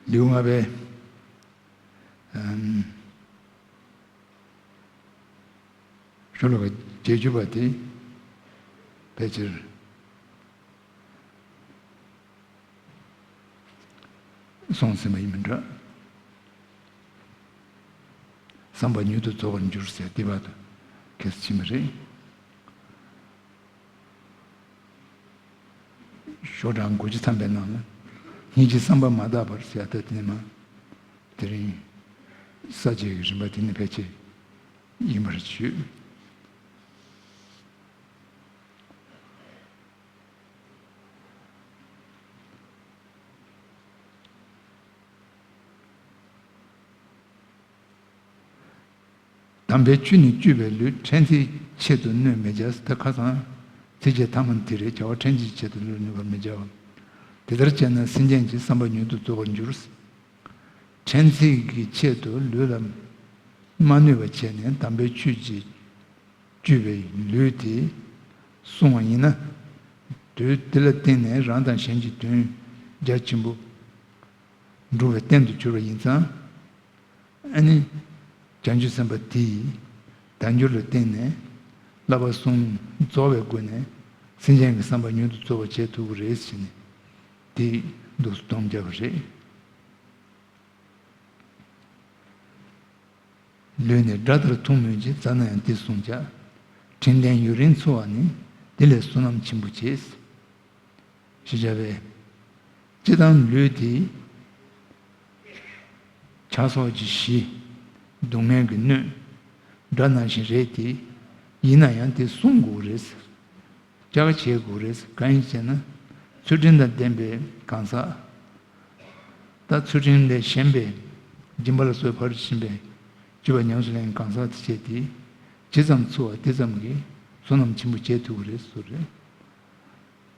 ལེའུ་ལྔ་པའི་ཤོ་ལོ་ཀ་བརྒྱད་ཅུ་པ་དེ་ཕལ་ཆེར། སོང་ཟིན་པ་ཡིན་མིན་འདྲ། བསམ་པ་མྱུར་དུ་རྫོགས་པར་འགྱུར་ཟེར་འདི་བར་དུ་ཁས་ཕྱིན་པ་རེད། ཤོག་གྲངས་དགུ་བཅུ་ཐམ་པའི་ནང་ལ་སྙིང་རྗེའི་བསམ་པ་མ་དག་པར་ཟེར་ད་དེ་ནས་མ། དེ་རིང་ས་བཅད་ཀྱི་རིམ་པ་དེ་ནི་ཕལ་ཆེར་ཡིན་པར་བརྗོད། དམ་པའི་ཆོས་ནི་སྤྱོད་པའི་ལུས། ཕྲན་ཚེགས་ཆེད་དུ་གནོད་མི་བྱ། ད་ཁ་སང་ཚིགས་བཅད་ཐ་མ་དེ་རེད། བྱ་བ་ཕྲན་ཚེགས་ཆེད་དུ་ལུས་གནོད་པར་མི་བྱའོ། དེ་ལྟར་བྱས་ན་སེམས་ཅན་གྱི་བསམ་པ་མྱུར་དུ་རྫོགས་པར་འགྱུར། ཕྲན་ཚེགས་ཀྱི་ཆེད་དུ་ལུས་ལ་མ་གནོད་པ་བྱས་ནས་དམ་པའི་ཆོས་ཀྱི་སྤྱོད་པའི་ལུས་དེ་བསྲུང་བ་ཡིན་ན། དུས་དེ་ལ་བརྟེན་ནས་རང་དང་གཞན་གྱི་དོན་རྒྱ་ཆེན་པོ་འགྲུབ་པའི་རྟེན་དུ་གྱུར་པ་ཡིན་ཙང་། ཨ་ནི། བྱང་ཆུབ་སེམས་དཔའ་དེས་བདག་འགྱུར་ལ་བརྟེན་ནས་བསླབ་པ་གསུམ་རྫོགས་པའི་སྒོ་ནས་སེམས་ཅན་གྱི་བསམ་པ་མྱུར་དུ་རྫོགས་པར་བྱེད་ཐུབ་ཀྱི་རེད་ཟེར་ནས་དེ་འདུག་སྡོམ་བརྒྱབ་པ་རེད། ལུས་ནི་དགྲ་ལྟར་མཐོང་མོད་ཀྱི། བཙལ་ན་ཡང་དེ་བསྲུང་བྱ། དྲིན་ལྡན་ཡུན་རིང་འཚོ་བ་ནི། དེ་ལས་བསོད་ནམས་ཆེན་པོ་བྱེད། ཞེས་བྱ་བའི། སྤྱིར་བཏང་ལུས་དེ་ཆགས་སོགས་ཀྱི་གཞི། སྡུག་བསྔལ་གྱི་སྣོད། དགྲ་ནང་བཞིན་རེད་དེ། ཡིན་ན་ཡང་དེ་བསྲུང་དགོས་རེད། བཅའ་བྱེད་དགོས་རེད། གང་ཡིན་ཟེར་ན། ཚུལ་ཁྲིམས་དང་ལྡན་པའི་གང་ཟག་ད་ཚུལ་ཁྲིམས་ལས་གཞན་པའི་སྦྱིན་པ་ལ་སོགས་པ་ཕར་ཕྱིན་པའི་སྤྱོད་པ་ཉམས་སུ་ལེན་གང་ཟག་དེ་བྱས་ཏེ། ཇི་ཙམ་འཚོ་བ་དེ་ཙམ་གྱིས་བསོད་ནམས་ཆེན་པོ་བྱེད་ཐུབ་ཀྱི་རེད་ཟེར་རེད།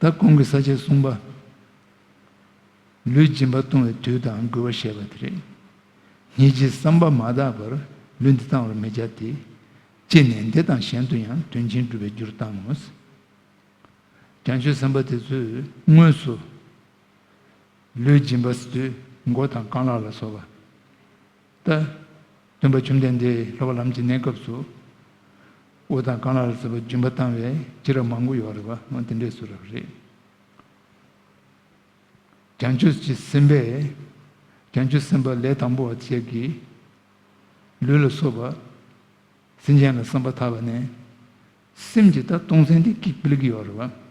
ད་གོང་གི་ས་བཅད་གསུམ་པ། ལུས་སྦྱིན་པ་གཏོང་བའི་དུས་དང་དགོས་པ་བཤད་པ་དེ་རེད། སྙིང་རྗེའི་བསམ་པ་མ་དག་པར་ལུས་འདི་གཏང་བར་མི་བྱ་སྟེ། ཅི་ནས་འདི་དང་གཞན་དུ་ཡང་དོན་ཆེན་སྒྲུབ་པའི་རྒྱུར་གཏང་ངོ་། བྱང་ཆུབ་སེམས་དཔའ་དེ་ཚོས་དངོས་སུ་ལུས་སྦྱིན་པ་ཟེར་དུས་མགོ་དང་རྐང་ལག་ལ་སོགས་པ། ད་སྟོན་པ་བཅོམ་ལྡན་འདས་སློབ་པ་ལམ་གྱི་གནས་སྐབས་སུ་དབུ་དང་རྐང་ལག་ལ་སོགས་པ་སྦྱིན་པ་བཏང་བའི་བྱེ་བྲག་མང་པོ་ཡོད་རེད་པ། འོ་དེ་འདྲས་སུ་རེད། བྱང་ཆུབ་ཀྱི་སེམས་དཔས། བྱང་ཆུབ་སེམས་དཔའ་ལས་དང་པོ་བ་ཅིག་གིས་ལུས་ལ་སོགས་པ་སེམས་ཅན་ལ་བསམ་པ་ཐག་པ་ནས་སེམས་ཀྱི་ད་གཏོང་སེམས་དེ་སྐྱིད་པོ་སླེབས་ཀྱི་ཡོད་རེད་པ།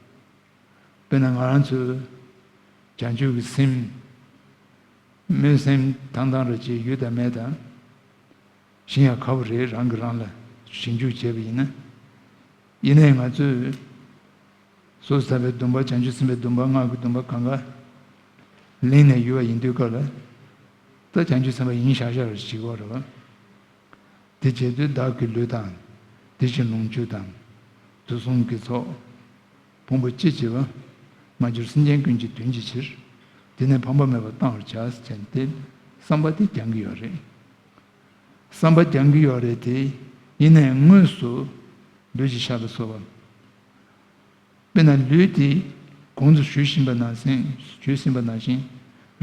དཔེར་ན་ང་རང་ཚོའི་བྱང་ཆུབ་ཀྱི་སེམས། སྨོན་སེམས་དང་དང་རེ་ཅིག་ཡོད་དང་མེད་དང་། ཞིང་ཡང་ཁ་བོ་རེད། རང་གིས་རང་ལ་ཞིབ་འཇུག་བྱས་པ་ཡིན་ན། ཡིན་ནའི་ང་ཚོས་སོ་སོ་ཐར་པའི་སྡོམ་པ། བྱང་ཆུབ་སེམས་དཔའི་སྡོམ་པ། སྔགས་ཀྱི་སྡོམ་པ་གང་ག་ གླེང་ནས་ཡོད་པ་ཡིན་དུས་སྐབས་ལ། ད་བྱང་ཆུབ་སེམས་དཔའ་ཡིན་ཤག་ཤག་རེད་བྱེད་ཀྱི་ཡོད་རེད་བ། དེ་བྱེད་དུས་བདག་གི་ལུས་དང་། དེ་བཞིན་ལོངས་སྤྱོད་དང་། དུས་གསུམ་གྱི་ཚོགས། ཕུང་པོ་ཅི་བྱེད་པ། མ་གྱུར་སེམས་ཅན་ཀུན་གྱི་དོན་གྱི་ཕྱིར། དེ་ནས་ཕངས་པ་མེད་པར་བཏང་བར་བྱ་ཟེར་ནས་དེ་བསམ་པ་དེ་སྦྱང་གི་ཡོད་རེད། བསམ་པ་སྦྱང་གི་ཡོད་རེད་དེ། ཡིན་ནའི་དངོས་སུ་ལུས་ཀྱི་ཤ་ལ་སོགས་པ། དཔེར་ན་ལུས་དེ་གོང་དུ་ཞུས་བཞིན་པ་ནང་བཞིན། ཞུས་ཟིན་པ་ནང་བཞིན།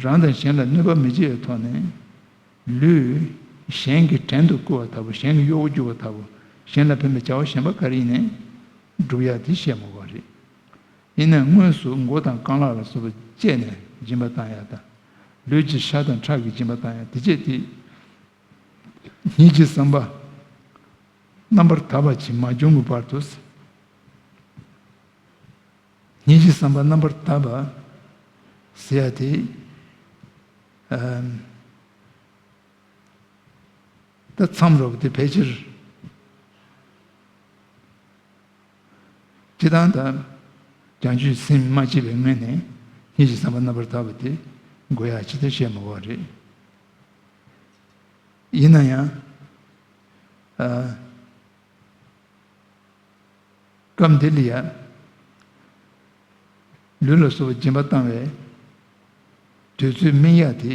རང་དང་གཞན་ལ་གནོད་པ་མི་བྱེད་པའི་ཐོག་ནས། ལུས་གཞན་གྱི་བྲན་དུ་བཀོལ་བ་ལྟ་བུ། གཞན་གྱི་གཡོ་སྒྱུ་བ་ལྟ་བུ། གཞན་ལ་ཕན་པའི་བྱ་བ་གཞན་པ་ག་རེ་ཡིན་ནའི་སྒྲུབ་ཡ་དེ་བཤད་མ་དགོས་པ་རེད། ཡིན་ནའི་དངོས་སུ་མགོ་དང་རྐང་ལག་ལ་སོགས་པ་བཅད་ནས་སྦྱིན་པ་བཏང་ཡ་དང་། ལུས་ཀྱི་ཤ་དང་ཁྲག་གིས་སྦྱིན་པ་བཏང་ཡ་དེ་བཅས་དེ། སྙིང་རྗེ་བསམ་པ་རྣམ་པར་དག་པ་ཅིག་མ་བྱུང་གི་བར་དུ། སྙིང་རྗེ་བསམ་པ་རྣམ་པར་དག་པ་ཟེར་ཡ་དེ། ཨམ། ད་མཚམས་རོབ་དེ་ཕལ་ཆེར། སྤྱིར་བཏང་ད་བྱང་ཆུབ་སེམས་མ་སྐྱེས་པའི་སྔོན་ནས་སྙིང་རྗེ་བསམ་པ་རྣམ་པར་དག་པ་དེ་དགོས་ཡ་ཅི་ལྟར་བཤད་མི་དགོས་པ་རེད། ཡིན་ན་ཡང་། ཨ། སྐབས་འདི་ལ་ཡ། ལུས་ལ་སོགས་པ་སྦྱིན་པ་བཏང་བའི་དུས་ཚོད་སྨིན་ཡ་དེ་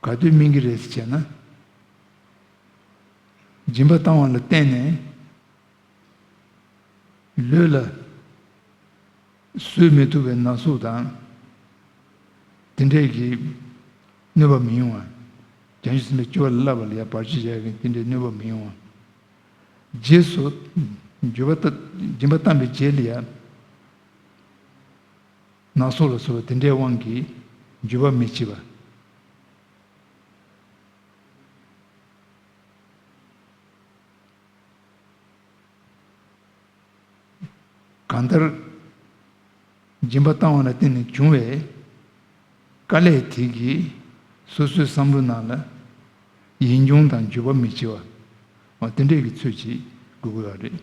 ག་དུས་སྨིན་གྱི་རེད་ཟེར་བྱས་ན། སྦྱིན་པ་བཏང་བ་ལ་བརྟེན་ནས་ལུས་ལ་བཟོད་མི་ཐུབ་པའི་ན་ཟུག་དང་། དེ་འདྲས་ཀྱི་གནོད་པ་མི་ཡོང་བ། བྱང་ཆུབ་སེམས་དཔའི་སྤྱོད་པ་ལ་བསླབ་པ་ལ་ཡ་བར་ཆད་བྱ་མཁན་དེ་འདྲའི་གནོད་པ་མི་ཡོང་བ། རྗེས་སུ་འཇུག་པ་ལྟ། སྦྱིན་པ་བཏང་བའི་རྗེས་ལ་ཡ། ན་ཟུག་ལ་སོགས་པ་དེ་འདྲའི་དབང་གིས་འཇུག་པ་མི་བྱེད་པ། གང་ལྟར། སྦྱིན་པ་བཏང་བ་ལ་བརྟེན་ནས་བྱུང་བའི་དཀའ་ལས་དེ་གིས་སོ་སོའི་བསམ་བློ་ནང་ལ་ཡིད་འབྱུང་དང་འགྱོད་པ་མི་བྱེད་པ། འོ་དེ་འདྲས་ཀྱི་ཚུལ་ཅིག་དགོས་ཀྱི་ཡོད་རེད།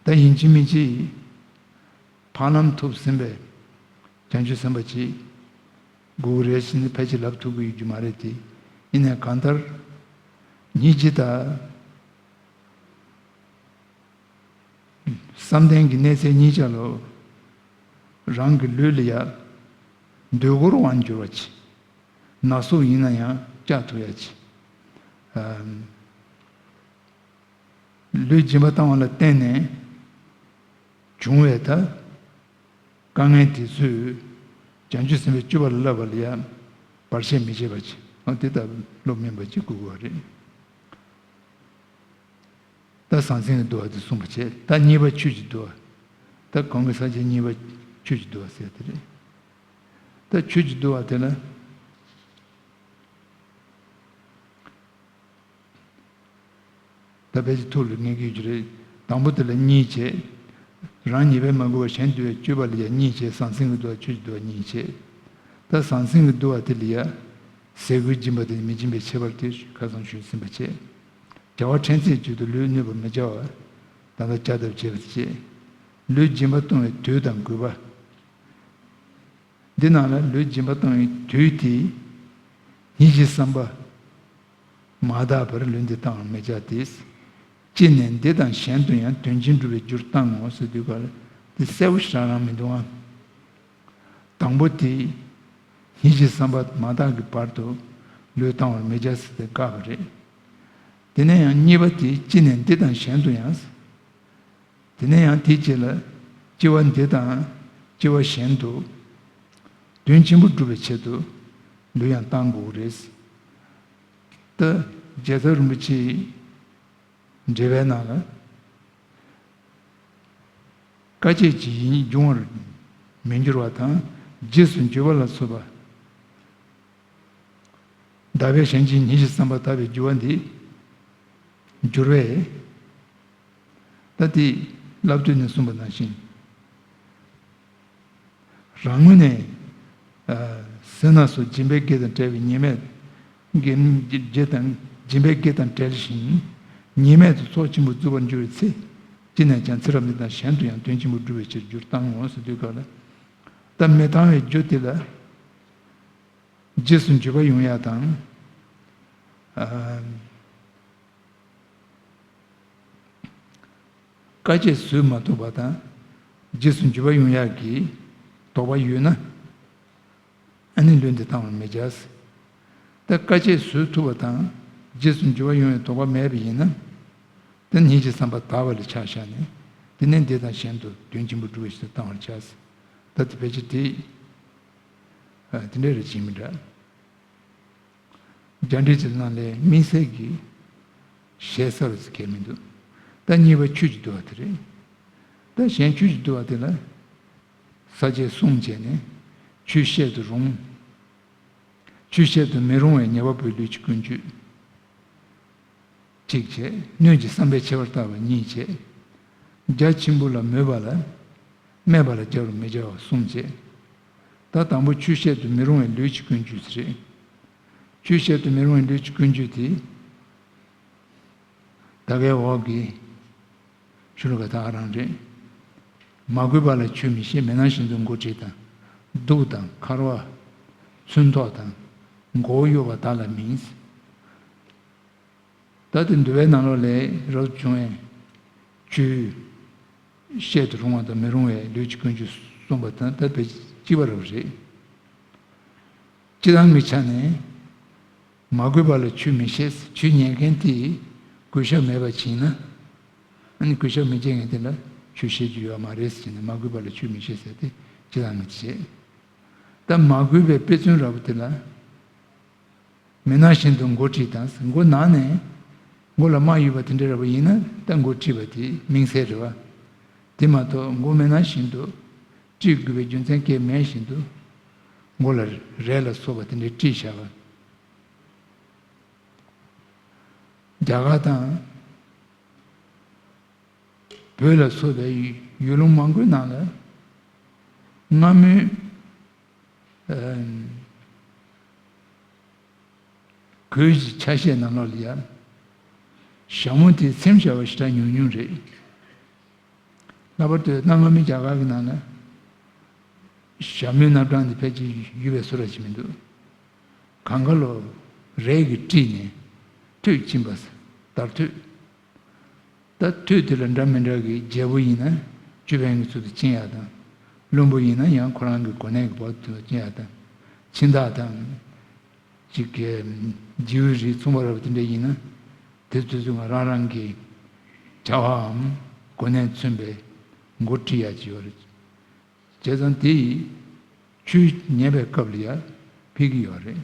ད་ཡིན་གཅིག་མིན་གཅིག་འཕགས་ལམ་ཐོབ་ཟིན་པའི་བྱང་ཆུབ་སེམས་དཔའ་ཅིག་དགོས་ཀྱི་རེད་ཟེར་ནས་ཕལ་ཆེར་ལབ་ཐུབ་ཀྱི་ཡོད་རྒྱུ་མ་རེད་དེ། ཡིན་ནའི་གང་ལྟར་སྙིང་རྗེ་དང་། བསམ་གཏན་གྱི་གནས་ཚད་གཉིས་ཆ་ལ། རང་གི་ལུས་ལ་ཡ། འདོད་གོ་རུ་དབང་འགྱུར་བ་ཅིག་ན་ཟུག་ཡིན་ན་ཡང་བཅག་ཐུབ་ཡ་ཅིག་ཨམ། ལུས་སྦྱིན་པ་བཏང་བ་ལ་བརྟེན་ནས་བྱུང་བའི་ད། དཀའ་ངལ་དེ་ཚོས་བྱང་ཆུབ་སེམས་དཔའི་སྤྱོད་པ་ལ་བསླབ་པ་ལ་ཡང་བར་ཆད་མི་བྱེད་པ་ཅིག་འོ་དེ་ལྟ་བུ་བློ་སྨིན་པ་ཅིག་དགོས་ཀྱི་ཡོད་རེད། ད་ཟང་ཟིང་གི་འདུལ་བ་དེ་གསུངས་པ་བྱས། ད་གཉིས་པ་ཆོས་ཀྱི་འདུལ་བ། ད་གོང་གི་ས་བཅད་གཉིས་པ་ཆོས་ཀྱི་འདུལ་བ་ཟེར་དེ་རེད། ད་ཆོས་ཀྱི་འདུལ་བ་དེ་ལ། ད་ཕལ་ཆེར་ཐུགས་ལ་ངེས་ཀྱི་ཡོད་རེད། དང་པོ་དེ་ལ་གཉིས་བྱས། རང་ཉིད་པས་མ་གོས་པར་གཞན་འདུལ་བའི་སྤྱོད་པ་ལ་ཡང་གཉིས་བྱས། ཟང་ཟིང་གི་འདུལ་བ་ཆོས་ཀྱི་འདུལ་བ་གཉིས་བྱས། ད་ཟང་ཟིང་གི་འདུལ་བ་དེ་ལ་ཡང་ཟས་གོས་སྦྱིན་པ་དང་མི་སྦྱིན་པའི་ཁྱད་པར་དེ་ཁ་སང་ཞུས་ཟིན་པ་བྱས། བྱ་བ་ཕྲན་ཚེགས་བརྒྱུད་དུ་ལུས་གནོད་པར་མི་བྱ་བ། ད་ལྟ་བྱ་དང་བྱེད་པ་བཅས། ལུས་སྦྱིན་པ་གཏོང་བའི་དུས་དང་དགོས་པ། འདི་ནང་ལ་ལུས་སྦྱིན་པ་གཏོང་བའི་དུས་དེ། སྙིང་རྗེ་བསམ་པ་མ་དག་པར་ལུས་འདི་གཏང་བར་མི་བྱ་སྟེ། ཅི་ནས་འདི་དང་གཞན་དུ་ཡང་དོན་ཆེན་སྒྲུབ་པའི་རྒྱུར་གཏང་ངོ་ཟེར་དུས་ཀ་ལ་འདི་གསལ་པོ་ཞེ་དྲག་རང་མི་འདུག་ཨང་། དང་པོ་དེ། སྙིང་རྗེ་བསམ་པ་མ་དག་གི་བར་དུ་ལུས་གཏང་བར་མི་བྱ་ཟེར་ཏེ་བཀག་པ་རེད། དེ་ནས་ཡང་གཉིས་པ་དེ་ཅི་ནས་འདི་དང་གཞན་དུ་ཡང་། དེ་ནས་ཡང་དེའི་རྗེས་ལ་སྐྱེ་བ་འདི་དང་སྐྱེ་བ་གཞན་དུ་དོན་ཆེན་པོ་སྒྲུབ་པའི་ཆེད་དུ་ལུས་ཡང་གཏང་དགོས་རེད། ད་རྒྱལ་ཚབ་རིན་པོ་ཆེའི་འགྲེལ་པའི་ནང་ལ། དཀའ་སྤྱད་ཀྱི་ཡིད་འབྱུང་བར་མི་འགྱུར་བ་དང་། རྗེས་སུ་འཇུག་པ་ལ་སོགས་པ། དག་པའི་གཞན་གྱི་ཉིད་ཀྱི་བསམ་པ་དག་པའི་འགྱུར་བ་འདི་འགྱུར་བས། ད་དེ་བསླབ་བཏུས་ནས་གསུངས་པ་ནང་བཞིན། རང་ངོས་ནས་ཨ་སེར་སྣ་སོགས་སྦྱིན་པའི་དགེ་དང་བྲལ་བའི་ཉེས་མེད། དགེ་དགེ་དང་སྦྱིན་པའི་དགེ་དང་བྲལ་ཞིང་། ཉེས་མེད་དུ་ཚོགས་ཆེན་པོ་བཙུགས་པར་འགྱུར་བའི་ཚེ། ཅི་ནས་ཀྱང་ཚེ་རབས་འདི་དང་གཞན་དུ་ཡང་དོན་ཆེན་པོ་སྒྲུབ་པའི་ཕྱིར་རྒྱུར་གཏང་ངོ་ཟེར་དུས་སྐབས་ལ། ད་ ད་མི་གཏང་བའི་རྒྱུ་དེ་ལ་རྗེས་སུ་འཇུག་པ་ཡོང་ཡ་དང་། ཨ། དཀའ་སྤྱད་བཟོད་མ་ཐུབ་པ་དང་རྗེས་སུ་འཇུག་པ་ཡོང་ཡག་གི་དོགས་པ་ཡོད་ན། ཨ་ནི་ལུས་འདི་གཏང་བར་མི་བྱ། ད་དཀའ་སྤྱད་བཟོད་ཐུབ་པ་དང་རྗེས་སུ་འཇུག་པ་ཡོང་བའི་དོགས་པ་མེད་པ་ཡིན་ན། ད་ཉིད་ཀྱི་བསམ་པ་དག་པ་ལ་ཆ་བཞག་ནས། དེ་ནས་འདི་དང་གཞན་དུ་དོན་ཆེན་པོ་སྒྲུབ་པའི་ཕྱིར་གཏང་བར་བྱ། ད་དེ་ཕལ་ཆེར་དེ། ཨ། དེ་འདྲ་རེ་བྱེད་མི་འདྲ། རྒྱ་འགྲེལ་གྱི་ནང་ལས་དམིགས་བསལ་གྱི་ཞེ་ས་རུ་ཟེར་མཁན་མི་འདུག། ད་གཉིས་པ་ཆོས་ཀྱི་འདུལ་བ་དེ་རེད། ད་གཞན་ཆོས་ཀྱི་འདུལ་བ་དེ་ལ་ས་བཅད་གསུམ་བྱས་ནས། ཆོས་བཤད་དུ་རུང་། ཆོས་བཤད་དུ་མི་རུང་བའི་ཉེས་པ་པོའི་ལུས་ཀྱི་ཀུན་སྤྱོད་གཅིག་བྱས། སྣོད་ཀྱི་བསམ་པས་ཕྱེ་བར་ལྟ་བ་གཉིས་བྱས། རྒྱ་ཆེན་པོ་ལ་མོས་པ་ལ་སྨད་པ་ལ་སྦྱར་རུ་མི་བྱ་བ་གསུམ་བྱས། ད་དང་པོ་ཆོས་བཤད་དུ་མི་རུང་བའི་ལུས་ཀྱི་ཀུན་སྤྱོད་ཟེར་རེད། ཆོས་བཤད་དུ་མི་རུང་བའི་ལུས་ཀྱི་ཀུན་སྤྱོད་དེ། ད་གའི་འོག་གི་ཤུ་ལུ་ག་ད་ཨ་རང་རེད། མ་གུས་པ་ལ་ཆོས་མི་བཤད། མི་སྣང་བཞིན་དུ་མགོ་དཀྲིས་དང་། གདུགས་དང་འཁར་བ། ཚོན་ཐོགས་དང་། མགོ་བོ་གཡོགས་པ་དག་ལ་མིན། ད་དེ་འདུལ་བའི་ནང་ལོགས་ལས་རབ་བྱུང་བའི་ཆོས་བཤད་དུ་རུང་བ་དང་མི་རུང་བའི་ལུས་ཀྱི་ཀུན་སྤྱོད་གསུངས་པ་དང་། ད་དཔེ་གཅིག་པ་རབ་རེད། སྤྱིར་བཏང་གི་ཆ་ནས་མ་གུས་པ་ལ་ཆོས་མི་བཤད། ཆོས་ཉན་མཁན་དེས་གུས་ཞབས་མེད་པ་བྱས་ན། ཨ་ནི་གུས་ཞབས་མི་བྱེད་མཁན་དེ་ལ་ཆོས་བཤད་རྒྱུ་ཡོད་མ་རེད་ཟེར་ནས། མ་གུས་པ་ལ་ཆོས་མི་བཤད་ཟེར་དེ་སྤྱིར་བཏང་གི་བྱེད། ད་མ་གུས་པའི་དཔེ་མཚོན་རབ་དེ་ལ། མི་སྣང་བཞིན་དུ་མགོ་དཀྲིས་དང་། མགོ་ནག་ནས་མགོ་ལ་རྨ་ཡོད་པ་དེ་འདྲ་རེད་པ་ཡིན་ན། ད་མགོ་དཀྲིས་པ་དེ་དམིགས་བསལ་རེད་པ། དེ་མ་གཏོགས་མགོ་མི་སྣང་བཞིན་དུ་དཀྲིས་དགོས་པའི་རྒྱུ་མཚན་གང་ཡང་མེད་བཞིན་དུ་མགོ་ལ་རས་ལ་སོགས་པ་དེ་འདྲ་དཀྲིས་བཞག་པ། རྒྱ་གར་དང་བོད་ལ་སོགས་པའི་ཡུལ་ལུང་མང་པོའི་ནང་ལ་སྔ་མོའི་ཨ་གོས་ཀྱི་ཆ་ཤས་ནང་ལོགས་ལ་ཡ། ཞྭ་མོ་དེ་ཚེམ་བྱ་བ་ཞེ་དྲག་ཉུང་ཉུང་རེད། ལྷག་པར་དུ་གནའ་སྔ་མོའི་རྒྱ་གར་གྱི་ནང་ན་ཞྭ་མོའི་རྣམ་གྲངས་འདི་ཕལ་ཆེར་ཡོད་པའི་བཟོ་འདྲ་ཅིག་མི་འདུག། གང་ག་ལོ་རས་ཀྱིས་དཀྲིས་ནས་ཐོད་བཅིངས་པ། དར་ཐོད། ད་ཐོད་དེ་ལ་འདྲ་མི་འདྲ་གི་རྒྱལ་པོ་ཡིན་ན་ཅོད་པན་གྱི་ཚུལ་དུ་བཅིངས་ཡག་དང་། བློན་པོ་ཡིན་ན་ཡང་ཁོ་རང་གི་གོ་གནས་ཀྱི་བར་དུ་བཅིངས་ཡག་དང་། མཆིན་ཐག་དང་། ཅིག་གི་རྗེའུ་རིགས་མཚུངས་པ་ར་བ་དེ་འདྲ་ཡིན་ན། དེ་ཚོ་ཚོ་ང་རང་རང་གི་བྱ་བའམ་གོ་གནས་མཚོན་པའི་མགོ་དཀྲིས་ཡག་ཅིག་ཡོད་རེད། བྱས་ཙང་དེ་ཡིས་ཆོས་ཉན་པའི་སྐབས་ལ་ཡང་ཕན་གྱི་ཡོད་རེད།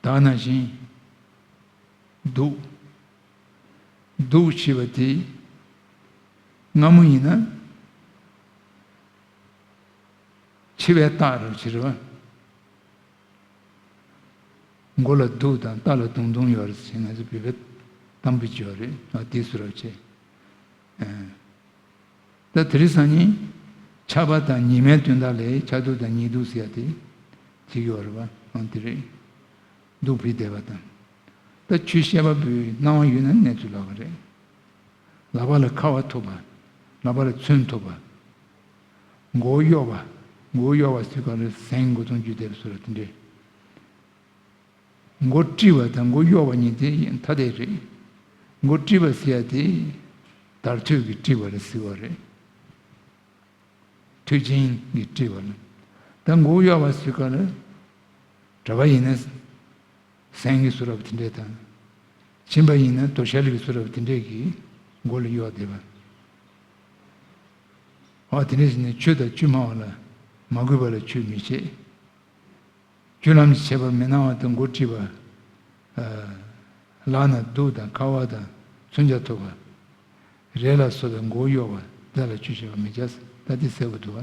ད་ནང་བཞིན་གདུགས། གདུགས་ཞེས་པ་དེ་སྔ་མོ་ཡིན་ན་འཆི་བའི་རྟགས་རེད་པ། མགོ་ལ་གདུགས་དང་རྟ་ལ་མདུང་མདུང་ཡོད་རེད་ཟེར། ང་ཚོ་བོད་པའི་གཏམ་དཔེ་ཅིག་ཡོད་རེད། ཨ། དེ་བཟོ་འདྲ་བྱས། ཨ། ད་དེ་རིང་སང་ཉིན་ཆགས་པ་དང་ཉི་མའི་དོན་དག་ལས་ཆགས་གདུགས་དང་ཉི་གདུགས་ཟེར་ཡ་དེ་བྱེད་ཀྱི་ཡོད་རེད་པ། ཨང་། དེ་རེད། གདུགས་ཕུད་བསྡད་པ་དང་། ད་ཆོས་བཤད་པ་པོའི་སྣང་བ་ཡོད་ན་གནས་ཚུལ་ལབ་པ་རེད། ལག་པ་ལ་འཁར་བ་ཐུག་པ། ལག་པ་ལ་ཚོན་ཐུག་པ། མགོ་བོ་གཡོགས་པ། མགོ་བོ་གཡོགས་པ་ཟེར་ག་ལ་ཟན་མགོ་ཐོང་རྒྱུ་བསྡད་པའི་བཟོ་འདྲ་དེ་འདྲས། མགོ་དཀྲིས་པ་དང་མགོ་གཡོགས་པ་གཉིས་དེ་ཐ་དད་རེད། མགོ་དཀྲིས་པ་ཟེར་ཡ་དེ་དར་ཐོད་ཀྱིས་དཀྲིས་པ་ལ་ཟེར་བ་རེད། ཐོད་ཆེན་གྱིས་དཀྲིས་པ་ལ། ད་མགོ་གཡོགས་པ་ཟེར་ག་ལ་གྲྭ་པ་ཡིན་ན་ཟན་གྱི་བཟོ་འདྲ་དེ་འདྲས་དང་། ཁྱིམ་པ་ཡིན་ན་དོ་ཤལ་གྱི་བཟོ་འདྲ་དེ་འདྲས་ཀྱིས་མགོ་ལ་གཡོགས་བསྡད་པ། འོ། དེ་འདྲས་ཟེར་ནས་ཆོས་དང་ཆོས་སྨྲ་བ་ལ་མ་གུས་པ་ལ་ཆོས་མི་བཤད། སྤྱོད་ལམ་གྱི་ཁྱད་པར་མི་སྣང་བ་དང་། མགོ་དཀྲིས་པ། ཨ། ལག་ན་གདུགས་དང་འཁར་བ་དང་མཚོན་ཆ་ཐུག་པ། རས་ལ་སོགས་པའི་མགོ་གཡོགས་པ་དེ་ལ་ཆོས་བཤད་པར་མི་བྱ། ད་དེ་གསལ་པོ་འདུག་པ།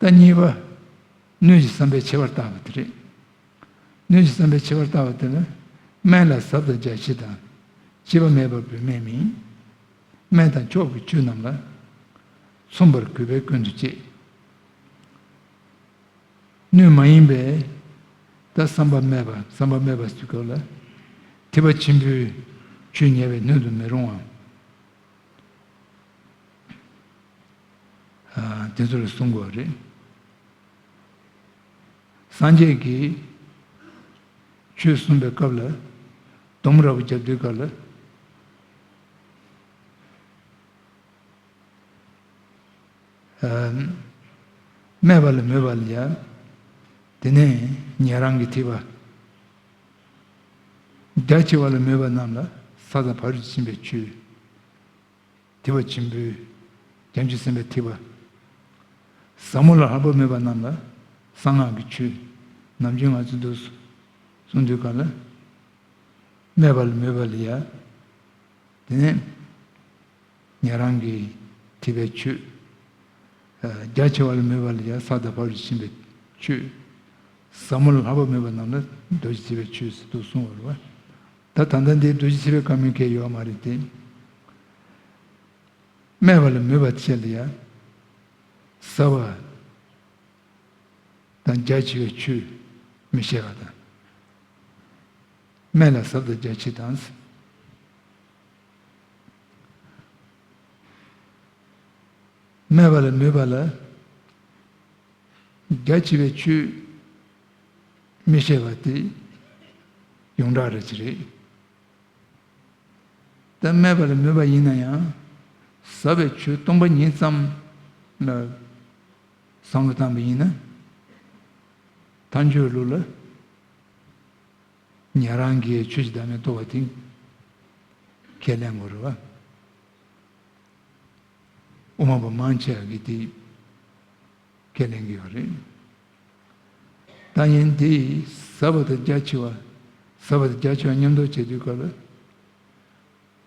ད་གཉིས་པ། སྣོད་ཀྱི་བསམ་པས་ཕྱེ་བར་བལྟ་བ་དེ་རེད། སྣོད་ཀྱི་བསམ་པས་ཕྱེ་བར་བལྟ་བ་དེ་ལ། སྨན་ལ་ཟབ་དང་རྒྱ་ཆེ་དང་། ལྕི་བ་མེད་པ་པོའི་སྨན་མིན། སྨན་དང་མཆོག་གི་ཆོས་རྣམས་ལ། མཚུངས་པར་གུས་པས་ཀུན་ཏུ་སྤྱད། སྣོད་མ་ཡིན་པའི་ད་བསམ་པ་མེད་པ། བསམ་པ་མེད་པ་ཟེར་སྐབས་ལ། ཐེག་པ་ཆེན་པོའི་ཆོས་ཉན་པའི་སྣོད་དུ་མི་རུང་བ། ཨ། དེ་ཚོ་ལ་གསུང་དགོས་པ་རེད། སངས་རྒྱས་ཀྱིས་ཆོས་གསུངས་པའི་སྐབས་ལ་སྡོམ་ར་བུ་རྒྱབ་དུས་སྐབས་ལ། ཨ། སྨད་པ་ལ་མོས་པ་ལ་ཡ། དེ་ནས་ཉན་རང་གི་ཐེག་པ། རྒྱ་ཆེ་བ་ལ་མོས་པ་རྣམས་ལ་ས་དང་ཕ་རོལ་ཏུ་ཕྱིན་པའི་ཆོས། ཐེག་པ་ཆེན་པོའི་བྱང་ཆུབ་སེམས་དཔའི་ཐེག་པ། ཟབ་མོ་ལ་ལྷག་པར་མོས་པ་རྣམས་ལ་གསང་སྔགས་ཀྱི་ཆོས། ནམ་རྒྱུན་ང་ཚོས་འདུག་གསུང་དུས་སྐབས་ལ། སྨད་པ་ལ་མོས་པ་ལ་ཡ། དེ་ནས་ཉན་རང་གི་ཐེག་པའི་ཆོས། རྒྱ་ཆེ་བ་ལ་མོས་པ་ལ་ཡ་ས་དང་ཕ་རོལ་ཏུ་ཕྱིན་པའི་ཆོས། ཟབ་མོ་ལ་ལྷག་པར་མོས་པ་རྣམས་ལ་རྡོ་རྗེ་ཐེག་པའི་ཆོས་ཟེར་དུ་གསུངས་པ་རེད་བ། ད་ད་ལྟ་འདིའི་རྡོ་རྗེ་ཐེག་པའི་བཀའ་མོལ་གལ་ཡོད་མ་རེད་དེ། སྨད་པ་ལ་མོས་པ་བྱས་ལ་ཡ། ཟབ་པ་དང་རྒྱ་ཆེ་བའི་ཆོས་མི་བཤད་པ་དང་། སྨད་ལ་ཟབ་དང་རྒྱ་ཆེ་དང་། སྨད་པ་ལ་མོས་པ་ལ་རྒྱ་ཆེ་བའི་ཆོས་མི་བཤད་པ་དེ་ཡོངས་གྲགས་རེད་ཅི་རེད། ད་སྨད་པ་ལ་མོས་པ་ཡིན་ན་ཡང་ཟབ་པའི་ཆོས་སྟོང་པ་ཉིད་ཙམ་ལ་བསམ་བློ་བཏང་པ་ཡིན་ན། མཐའ་འཁྱོལ་ལུགས་ལ་ཉན་རང་གིས་ཆོས་ཀྱི་བདག་མེད་རྟོགས་པ་དེ་ཁས་ལེན་དགོས་རེད་བ། དབུ་མ་པ་མང་ཆེ་བ་གིས་དེ་ཁས་ལེན་གྱི་ཡོད་རེད། ད་ཡིན་དེ་ཟབ་པ་དང་རྒྱ་ཆེ་བ། ཟབ་པ་དང་རྒྱ་ཆེ་བ་མཉམ་དུ་བྱེད་དུས་སྐབས་ལ།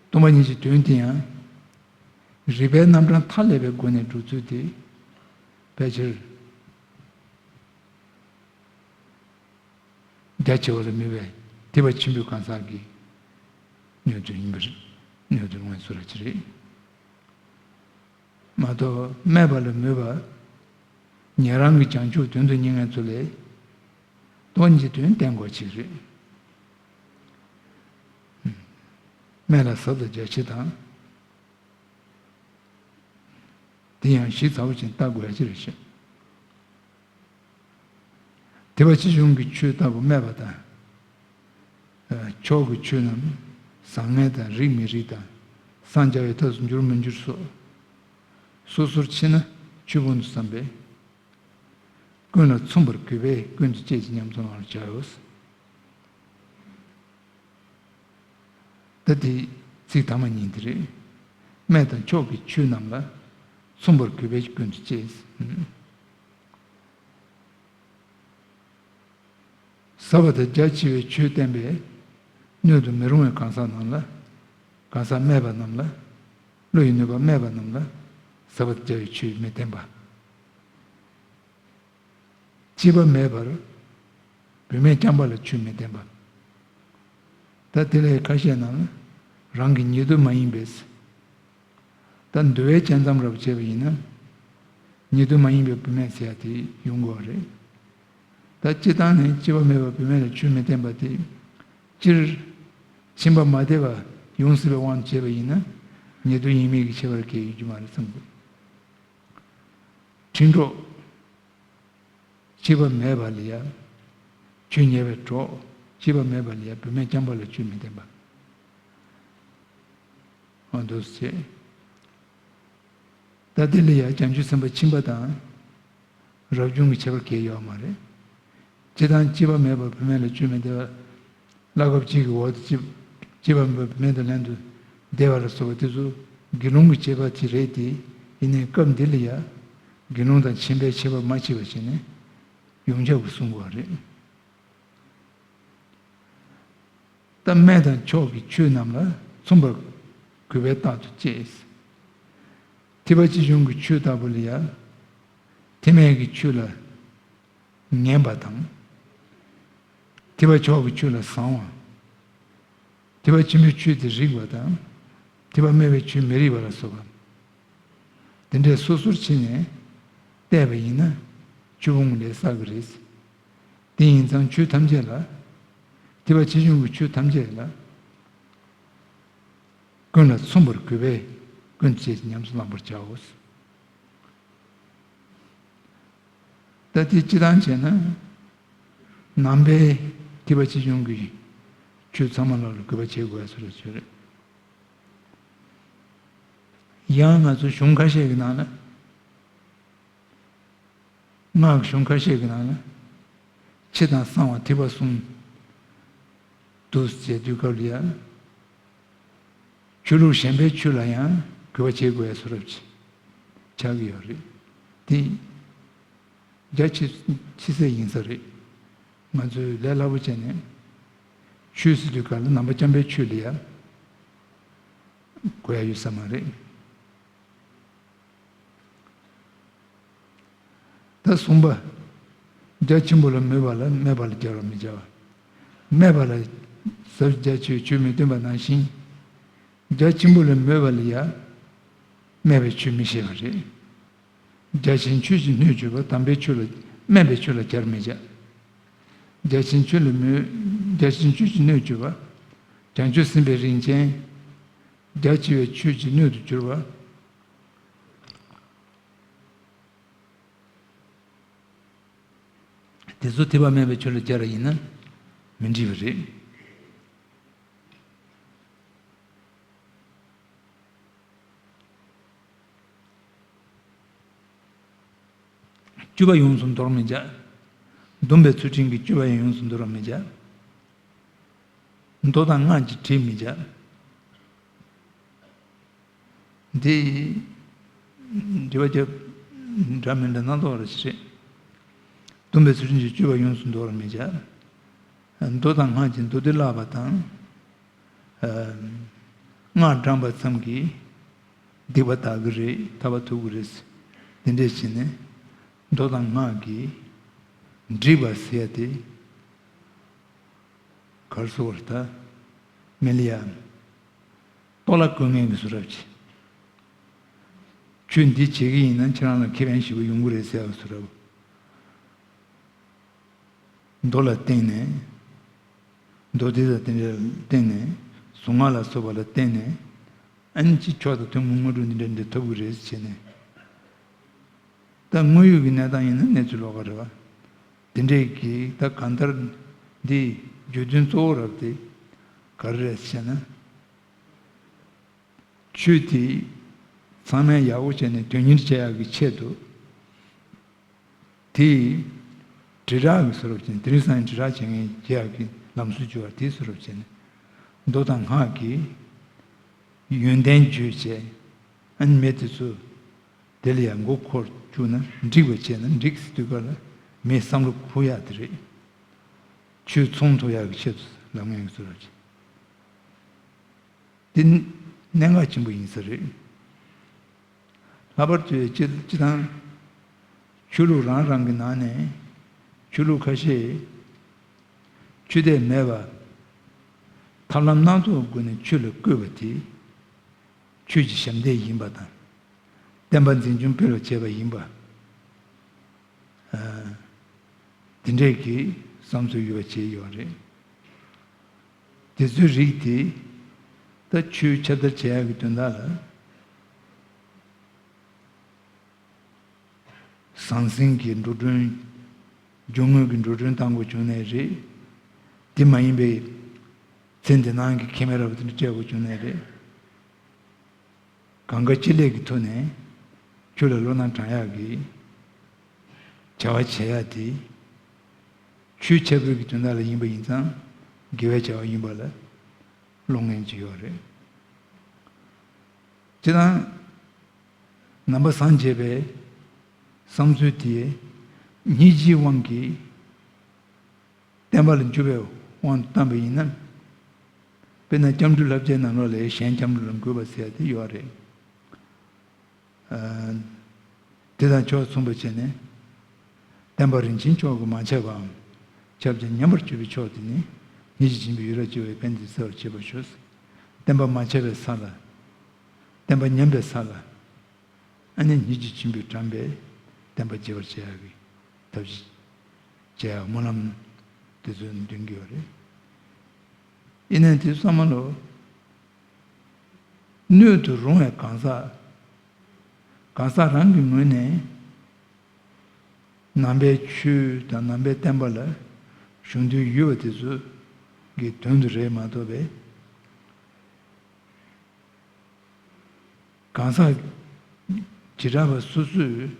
སྟོང་པ་ཉིད་ཀྱི་དོན་དེ་ཡང་རིགས་པའི་རྣམ་གྲངས་མཐའ་ཀླས་པའི་སྒོ་ནས་སྒྲུབ་ཚུལ་དེ་ཕལ་ཆེར་རྒྱ་ཆེ་བ་ལ་མོས་པའི་ཐེག་པ་ཆེན་པོའི་གང་ཟག་གི་སྣོད་དུ་ཡིན་པར་སྣོད་དུ་མངོན་སུམ་ར་ཅི་རེད། མ་གཏོགས་སྨད་པ་ལ་མོས་པ། ཉན་རང་གི་བྱང་ཆུབ་དོན་དུ་གཉེར་མཁན་ཚོ་ལས་སྟོང་ཉིད་དོན་བསྟན་དགོས་ཅིག་རེད། སྨད་ལ་ཟབ་དང་རྒྱ་ཆེ་དང་། དེ་ཡང་ཞིབ་ཚགས་པོ་ཅིག་བལྟ་དགོས་ཡ་ཅིག་རེད་ཤག་ཐེག་པ་ཆེ་ཆུང་གི་ཆོས་ལྟ་བུ་སྨད་པ་དང་། མཆོག་གི་ཆོས་རྣམས་བཟང་ངན་དང་རིགས་མི་རིགས་དང་། སངས་རྒྱ་བའི་ཐབས་སུ་འགྱུར་མི་འགྱུར་སོགས། སོ་སོར་ཕྱེ་ན་ཆོས་ཕུང་དུ་བསམ་པས། ཀུན་ལ་མཚུངས་པར་གུས་པས་ཀུན་ཏུ་སྤྱད་ཅིང་ཉམས་སུ་བླང་བར་བྱའོ། ད་དེ་ཚིག་དང་པོ་གཉིས་དེ་རེད། སྨད་དང་མཆོག་གི་ཆོས་རྣམས་ལ་མཚུངས་པར་གུས་པས་ཀུན་ཏུ་སྤྱད། ཟབ་པ་དང་རྒྱ་ཆེ་བའི་ཆོས་བསྟན་པའི་སྣོད་དུ་མི་རུང་བའི་གང་ཟག་རྣམས་ལ། གང་ཟག་སྨད་པ་རྣམས་ལ། བློ་ཡི་ནུས་པ་སྨད་པ་རྣམས་ལ་ཟབ་པ་དང་རྒྱ་ཆེ་བའི་ཆོས་མི་བསྟན་པ། སྐྱེས་པ་མེད་པར་བུད་མེད་རྐྱང་པ་ལ་ཆོས་མི་བསྟན་པ། ད་དེ་ལས་ཁ་ཤས་ནང་ལ་རང་གི་ཉེ་དུ་མ་ཡིན་པས། ད་འདུལ་བའི་བཅད་མཚམས་རབ་བྱས་པ་ཡིན་ན། ཉེ་དུ་མ་ཡིན་པའི་བུད་མེད་ཟེར་ཡ་དེ་ཡོང་དགོས་པ་རེད། ད་སྤྱིར་བཏང་ནས་སྐྱེས་པ་མེད་པར་བུད་མེད་ལ་ཆོས་མི་བསྟན་པ་དེ། སྤྱིར་ཁྱིམ་པ་མ་བདེ་བ་ཡོང་སྲིད་པའི་དབང་དུ་བྱས་པ་ཡིན་ན། ཉེ་དུ་ཡིན་མིན་གྱི་ཁྱད་པར་གང་ཡང་ཡོད་རྒྱུ་མ་རེད་བསམ་དགོས། འཁྲིག་སྒྲོག་སྐྱེས་པ་མེད་པ་ལ་ཡ། ཆོས་ཉེ་བའི་གྲོགས། སྐྱེས་པ་མེད་པ་ལ་ཡ་བུད་མེད་རྐྱང་པ་ལ་ཆོས་མི་བསྟན་པ། འོ་འདུག་སེ་བྱས། ད་དེ་ལ་ཡ་བྱང་ཆུབ་སེམས་དཔའ་ཁྱིམ་པ་དང་། རབ་བྱུང་གི་ཁྱད་པར་གང་ཡང་ཡོད་མ་རེད། སྤྱིར་བཏང་སྐྱེས་པ་མེད་པར་བུད་མེད་ལ་ཆོས་མི་བསྟན་པ། བླ་གབ་གཅིག་གི་འོག་ཏུ་སྐྱེས་སྐྱེས་པ་མེད་པར་བུད་མེད་དང་ལྷན་དུ་བསྡད་པ་ལ་སོགས་པ་དེ་ཚོ་དགེ་སློང་གི་བྱེད་པ་དེ་རེད་དེ། ཡིན་ནའི་སྐབས་འདི་ལ་ཡ། དགེ་སློང་དང་ཁྱིམ་པའི་ཁྱད་པར་མ་ཕྱེ་བ་བྱས་ནས་ཡོངས་ཁྱབ་ཀྱིས་གསུང་དགོས་པ་རེད། ད་སྨད་དང་མཆོག་གི་ཆོས་རྣམས་ལ་མཚུངས་པར་གུས་པས་རྟག་ཏུ་སྤྱད། ཐེག་པ་ཆེ་ཆུང་གི་ཆོས་ལྟ་བུ་ལ་ཡ། ཐེག་དམན་གྱི་ཆོས་ལ་ངན་པ་དང་། ཐེག་པ་མཆོག་གི་ཆོས་ལ་བཟང་བ། ཐེག་པ་ཆེན་པོའི་ཆོས་དེ་རིགས་པ་དང་། ཐེག་པ་དམན་པའི་ཆོས་མི་རིགས་པ་ལ་སོགས་པ། དེ་འདྲའི་སོ་སོར་ཕྱེ་ནས་བལྟས་པ་ཡིན་ན་ཆོས་ཕུང་ལས་བསགས་ཀྱི་རེད། དེ་ཡིན་ཙང་ཆོས་ཐམས་ཅད་ལ། ཐེག་པ་ཆེ་ཆུང་གི་ཆོས་ཐམས་ཅད་ལ། ཀུན་ལ་མཚུངས་པར་གུས་པས་ཀུན་ཏུ་སྤྱད་ཅིང་ཉམས་སུ་བླང་བར་བྱའོ། ད་དེ་སྤྱི་བཏང་བྱས་ན། ནང་པའི་ཐེག་པ་ཆེ་ཆུང་གི་ཆོས་ཚང་མ་ལ་གུས་པ་བྱེད་དགོས་ཟེར་བ་ཅིག་རེད། ཡང་ང་ཚོ་གཞུང་ཁ་ཤས་ཀྱི་ནང་ལ། སྔགས་གཞུང་ཁ་ཤས་ཀྱི་ནང་ལ། ཆེ་དང་གསང་བ་ཐེག་པ་གསུམ་འདུག་ཟེར་དུས་སྐབས་ལ་ཡང་། ཆོས་ལུགས་གཞན་པའི་ཆོས་ལ་ཡང་གུས་པ་བྱེད་དགོས་ཡ་བཟོ་འདྲ་ཅིག་ཆགས་ཀྱི་ཡོད་རེད། དེ་རྒྱ་ཆེ་ཆེ་ས་ཡིན་ས་རེད། ང་ཚོས་ལས་སླ་པོ་བྱས་ནས། ཆོས་ཟེར་དུས་སྐབས་ལ་ནང་པ་རྐྱང་པའི་ཆོས་ལ་ཡ་གོ་ཡ་ཡོད་ས་མ་རེད། ད་གསུམ་པ། རྒྱ་ཆེན་པོ་ལ་མོས་པ་ལ་སྨད་པ་ལ་སྦྱར་བར་མི་བྱ་བ། སྨད་པ་ལ་ཟབ་རྒྱ་ཆེ་བའི་ཆོས་མི་སྟོན་པ་ནང་བཞིན། རྒྱ་ཆེན་པོ་ལ་མོས་པ་ལ་ཡང་སྨད་པའི་ཆོས་མི་བཤད་པ་རེད། རྒྱ་ཆེན་ཆོས་ཀྱི་སྣོད་བཅུད་པ་དམ་པའི་ཆོས་ལ་སྨད་པའི་ཆོས་ལ་སྦྱར་མི་བྱ། རྒྱ་ཆེན་ཆོས་ལ་མོས། རྒྱ་ཆེན་ཆོས་ཀྱི་སྣོད་བཅུད་པ། བྱང་ཆུབ་སེམས་དཔའི་རིན་ཆེན། རྒྱ་ཆེ་བའི་ཆོས་ཀྱི་སྣོད་དུ་གྱུར་པ། དེ་ཚོ་ཐེག་པ་དམན་པའི་ཆོས་ལ་སྦྱར་བ་ཡིན་ན་མི་འགྲིག་པ་རེད། སྤྱོད་པ་ཡོངས་སུ་འདོར་མི་བྱ། སྡོམ་པའི་ཚུལ་ཁྲིམས་ཀྱི་སྤྱོད་པ་ཡང་ཡོངས་སུ་འདོར་བར་མི་བྱ། མདོ་དང་སྔགས་ཀྱི་དྲིས་མི་བྱ། འདི་འདྲི་བ་རྒྱབ་འདྲ་མི་འདྲ་སྣ་ཚོགས་རེ་ཞིག་རེད། སྡོམ་པའི་ཚུལ་ཁྲིམས་ཀྱི་སྤྱོད་པ་ཡོངས་སུ་འདོར་བར་མི་བྱ། མདོ་དང་སྔགས་ཀྱི་མདོ་སྡེ་བརླག་པ་དང་། སྔགས་བགྲངས་པ་ཙམ་གྱིས་སྡིག་པ་དག་གི་རེད། ཐར་པ་ཐོབ་ཀྱི་རེད། འདི་འདྲས་བྱས་ནས་མདོ་དང་སྔགས་ཀྱིས་འགྲིག་པ་ཟེར་ཡ་དེ་གར་སོང་བར་ད་མི་ལ་ཡ་གཏོར་བརླག་བཀོད་མཁན་གྱི་བཟོ་འདྲ་ཅིག་ཆོས་འདི་བྱེད་ཀྱི་ཡིན་ན་ཁྱེད་རང་ལ་ཁེ་ཕན་ཞེ་པོ་ཡོང་གི་རེད་ཟེར་བ་བཟོ་འདྲ། མདོ་ལ་བརྟེན་ནས། མདོ་སྡེ་ལ་བརྟེན་ནས། གཟུངས་སྔགས་ལ་སོགས་པ་ལ་བརྟེན་ནས། ཨ་ནི་ཅིག་མཆོག་དང་ཐུན་མོང་དངོས་གྲུབ་འདི་འདྲ་འདི་ཐོབ་ཀྱི་རེད་ཟེར་ནས། ད་དངོས་ཡོད་ཀྱི་གནས་སྟངས་ཡིན་ན་གནས་ཚུལ་ལོགས་ཀ་རེད་བ། དེ་འདྲས་ཀྱི་ད་གང་ལྟར་འདི་བརྗོད་དོན་གཙོ་བོ་རབ་དེ་ག་རེ་རེད་ཟེར་ན། ཆོས་དེ་ཚང་མས་ཡག་པོ་བྱས་ནས་དོན་གཉེར་བྱེད་ཡག་གི་ཆེད་དུ། དེ་དྲིལ་བསྒྲགས་ཀྱི་བཟོ་འདྲ་བྱས་ནས། དེ་རིང་སང་ཉིན་དྲིལ་བསྒྲགས་བྱེད་མཁན་བྱེད་ཡག་གི་ལམ་སྲོལ་བྱུང་བ་དེ་བཟོ་འདྲ་བྱས་ནས། མདོ་དང་སྔགས་ཀྱི་ཡོན་ཏན་བརྗོད་བྱས། ཨ་ནི་མི་དེ་ཚོ་དེ་ལ་ཡང་མགོ་འཁོར་བཅུག་ན་འགྲིག་པ་བྱས་ན་འགྲིག་ཟེར་དུས་སྐབས་ལ་མིའི་བསམ་བློ་འཁོར་ཡག་དེ་རེད། ཆོས་ཚོང་ཐུབ་ཡག་གི་ཆེད་དུ་ལབ་མཁན་གྱི་བཟོ་འདྲ་བྱས། དེ་གནད་འགག་ཆེན་པོ་ཡིན་ས་རེད། ལྷག་པར་དུ་སྤྱི་སྤྱི་དང་། ཆོས་ལུགས་རང་རང་གི་ནང་ནས་ཆོས་ལུགས་ཁ་ཤས་ཆོས་དད་མེད་པ། ཐབས་ལམ་སྣ་ཚོགས་སྒོ་ནས་ཆོས་ལ་བཀོད་པ་དེ་ཆོས་ཀྱི་ཞབས་འདེགས་ཡིན་པ་དང་། བསྟན་པ་འཛིན་སྐྱོང་སྤེལ་བར་བྱེད་པ་ཡིན་པ། དེ་འདྲས་ཀྱི་བསམ་ཚུལ་ཡོད་པ་བྱས་ཡོད་རེད། དེ་ཚོའི་རིགས་དེ་ད་ཆོས་ཁྱབ་བརྡལ་བྱེད་ཡག་གི་དོན་དག་ལ་ཟང་ཟིང་གི་འགྲོ་གྲོན། རྒྱུ་དངོས་ཀྱི་འགྲོ་གྲོན་གཏང་དགོས་བྱུང་ནའི་རེད། དེ་མ་ཡིན་པའི་ཚེ་འདི་སྣང་གི་ཁེ་ཕན་རབ་ཏུ་སྤྲད་དགོས་བྱུང་ནའི་རེད། གང་ག་ཅི་ལས་ཀྱི་ཐོག་ནས་ཆོས་ལ་བློ་སྣ་དྲངས་ཡག་གི་བྱ་བ་བྱེད་ཡག་དེ་ཆོས་ཁྱབ་སྤེལ་གྱི་དོན་དག་ལ་ཡིན་པ་ཡིན་ཙང་དགེ་བའི་བྱ་བ་ཡིན་པ་ལ་སློང་མཁན་ཅིག་ཡོད་རེད། སྤྱིར་བཏང་ནང་པ་སངས་རྒྱས་པའི་བསམ་ཚུལ་དེ་སྙིང་རྗེའི་དབང་གིས། བསྟན་པ་ལ་འཇུག་པའི་དབང་དུ་བཏང་པ་ཡིན་ན། དཔེར་ན་སྐྱབས་འགྲོའི་བསླབ་བྱའི་ནང་ལོགས་ལ་གཞན་སྐྱབས་འགྲོ་ལ་འགོད་པ་ཟེར་ཡ་དེ་ཡོད་རེད། ཨ། དེ་དང་ཕྱོགས་མཚུངས་པ་བྱས་ནས། བསྟན་པ་རིན་ཆེན་མཆོག་གིས་མ་ཁྱབ་པའམ། ཁྱབ་ཀྱང་ཉམས་པར་གྱུར་པའི་ཕྱོགས་དེ་ནི། ཉིད་ཀྱི་སྦྱིན་པའི་ཡུལ་རབ་བྱེ་བའི་ཕན་བདེ་བསྩལ་བར་བྱེད་པར་ཞུ། བསྟན་པ་མ་ཁྱབ་པའི་ས་ལ། བསྟན་པ་ཉམས་པའི་ས་ལ། ཨ་ནི་ཉིད་ཀྱི་སྦྱིན་པས་དྲངས་པའི་བསྟན་པ་རྒྱས་པར་བྱེད་ཡག་གི་ཐབས་ཤེས་བྱེད་ཡག་སྨོན་ལམ་དེ་ཚོ་འདོན་གྱི་ཡོད་རེད། ཡིན་ནའི་དེ་ཚོ་ཚང་མ་ལོ་སྣོད་དུ་རུང་བའི་གང་ཟག་གང་ཟག་རང་གི་ངོས་ནས་ ནང་པའི་ཆོས་དང་ནང་པའི་བསྟན་པ་ལ་གཞུང་དོན་ཡོད་པ་དེ་ཚོ་གི་དོན་དུ་རེད་མ་གཏོགས་པའི། གང་ཟག་བྱེ་བྲག་པ་སོ་སོས་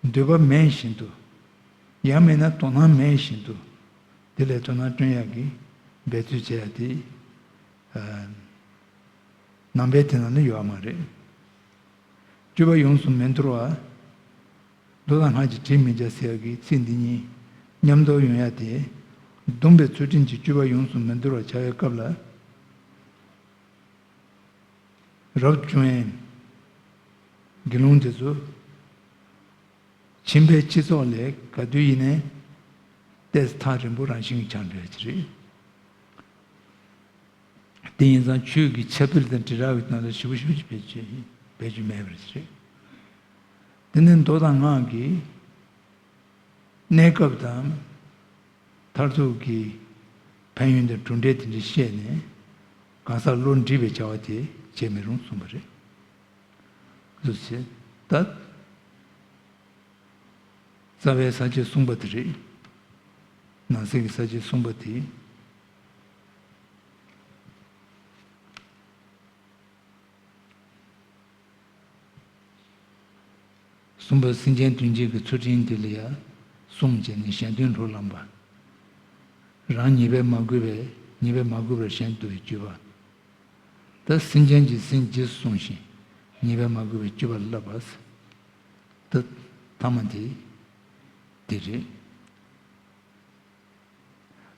འདོད་པ་མེད་བཞིན་དུ། ཡང་མིན་ན་དོ་སྣང་མེད་བཞིན་དུ། དེ་ལས་དོ་སྣང་སྐྱོན་ཡག་གི་འབད་རྩོལ་བྱེད་ཡ་དེ། ནང་པའི་དེ་ནང་ལ་ཡོད་མ་རེད། སྤྱོད་པ་ཡོངས་སུ་མི་འདུལ་བ། མདོ་དང་སྔགས་ཀྱི་དྲིལ་མི་འཇགས་ཟེར་ཡག་གི་ཚིག་འདི་གཉིས་མཉམ་དུ་ཡོང་ཡ་དེ། བརྡུངས་པའི་ཚུལ་ཁྲིམས་ཀྱི་སྤྱོད་པ་ཡོངས་སུ་མི་འདུལ་བར་བྱ་བའི་སྐབས་ལ། རབ་བྱུང་བའི་དགེ་སློང་དེ་ཚོ་ཕྱིན་པའི་སྤྱི་ཚོགས་ལས་ག་དུས་ཡིན་ནའི་ཏོག་ཙམ་ཐག་རིང་པོ་རང་བཞིན་གྱིས་ཆགས་འགྲོ་ཡ་ཅིག་རེད། དེ་ཡིན་ཙང་ཆོས་ཀྱི་ཁྱབ་སྤེལ་དང་འབྲེལ་བ་གི་ནང་ལ་ཞིབ་པོ་ཞིབ་པོ་ཅིག་བེད་སྤྱོད་བེད་སྤྱོད་མེད་པ་ཅིག་རེད། དེ་ནི་མདོ་དང་སྔགས་ཀྱི་གནས་སྐབས་དང་། མཐར་ཐུག་གི་ཕན་ཡོན་དང་གྲུབ་འབྲས་དེ་འདྲ་བཤད་ནས་གང་ཟག་བློ་འདྲིས་པའི་བྱ་བ་དེ་བྱེད་མི་རུང་གསུངས་པ་རེད། འདུག་ཟེར། ད་རྩ་བའི་ས་བཅད་གསུམ་པ་དེ་རེད། ནང་གསེས་ཀྱི་ས་བཅད་གསུམ་པ་དེ། གསུམ་པ་སེམས་ཅན་དོན་བྱེད་ཀྱི་ཚུལ་ཁྲིམས་དེ་ལ་ཡང་བསྲུང་བྱས་ནས་གཞན་དོན་སློབ་ལམ་པ། རང་ཉེས་པས་མ་གོས་པའི་ཉེས་པས་མ་གོས་པར་གཞན་དུ་སྤྱོད་པ། ད་སེམས་ཅན་གྱི་སེམས་རྗེས་སུ་བསྲུང་ཞིང་ཉེས་པས་མ་གོས་པའི་སྤྱོད་པ་ལ་བསླབ་པ། ད་ཐ་མ་དེ་དེ་རེད།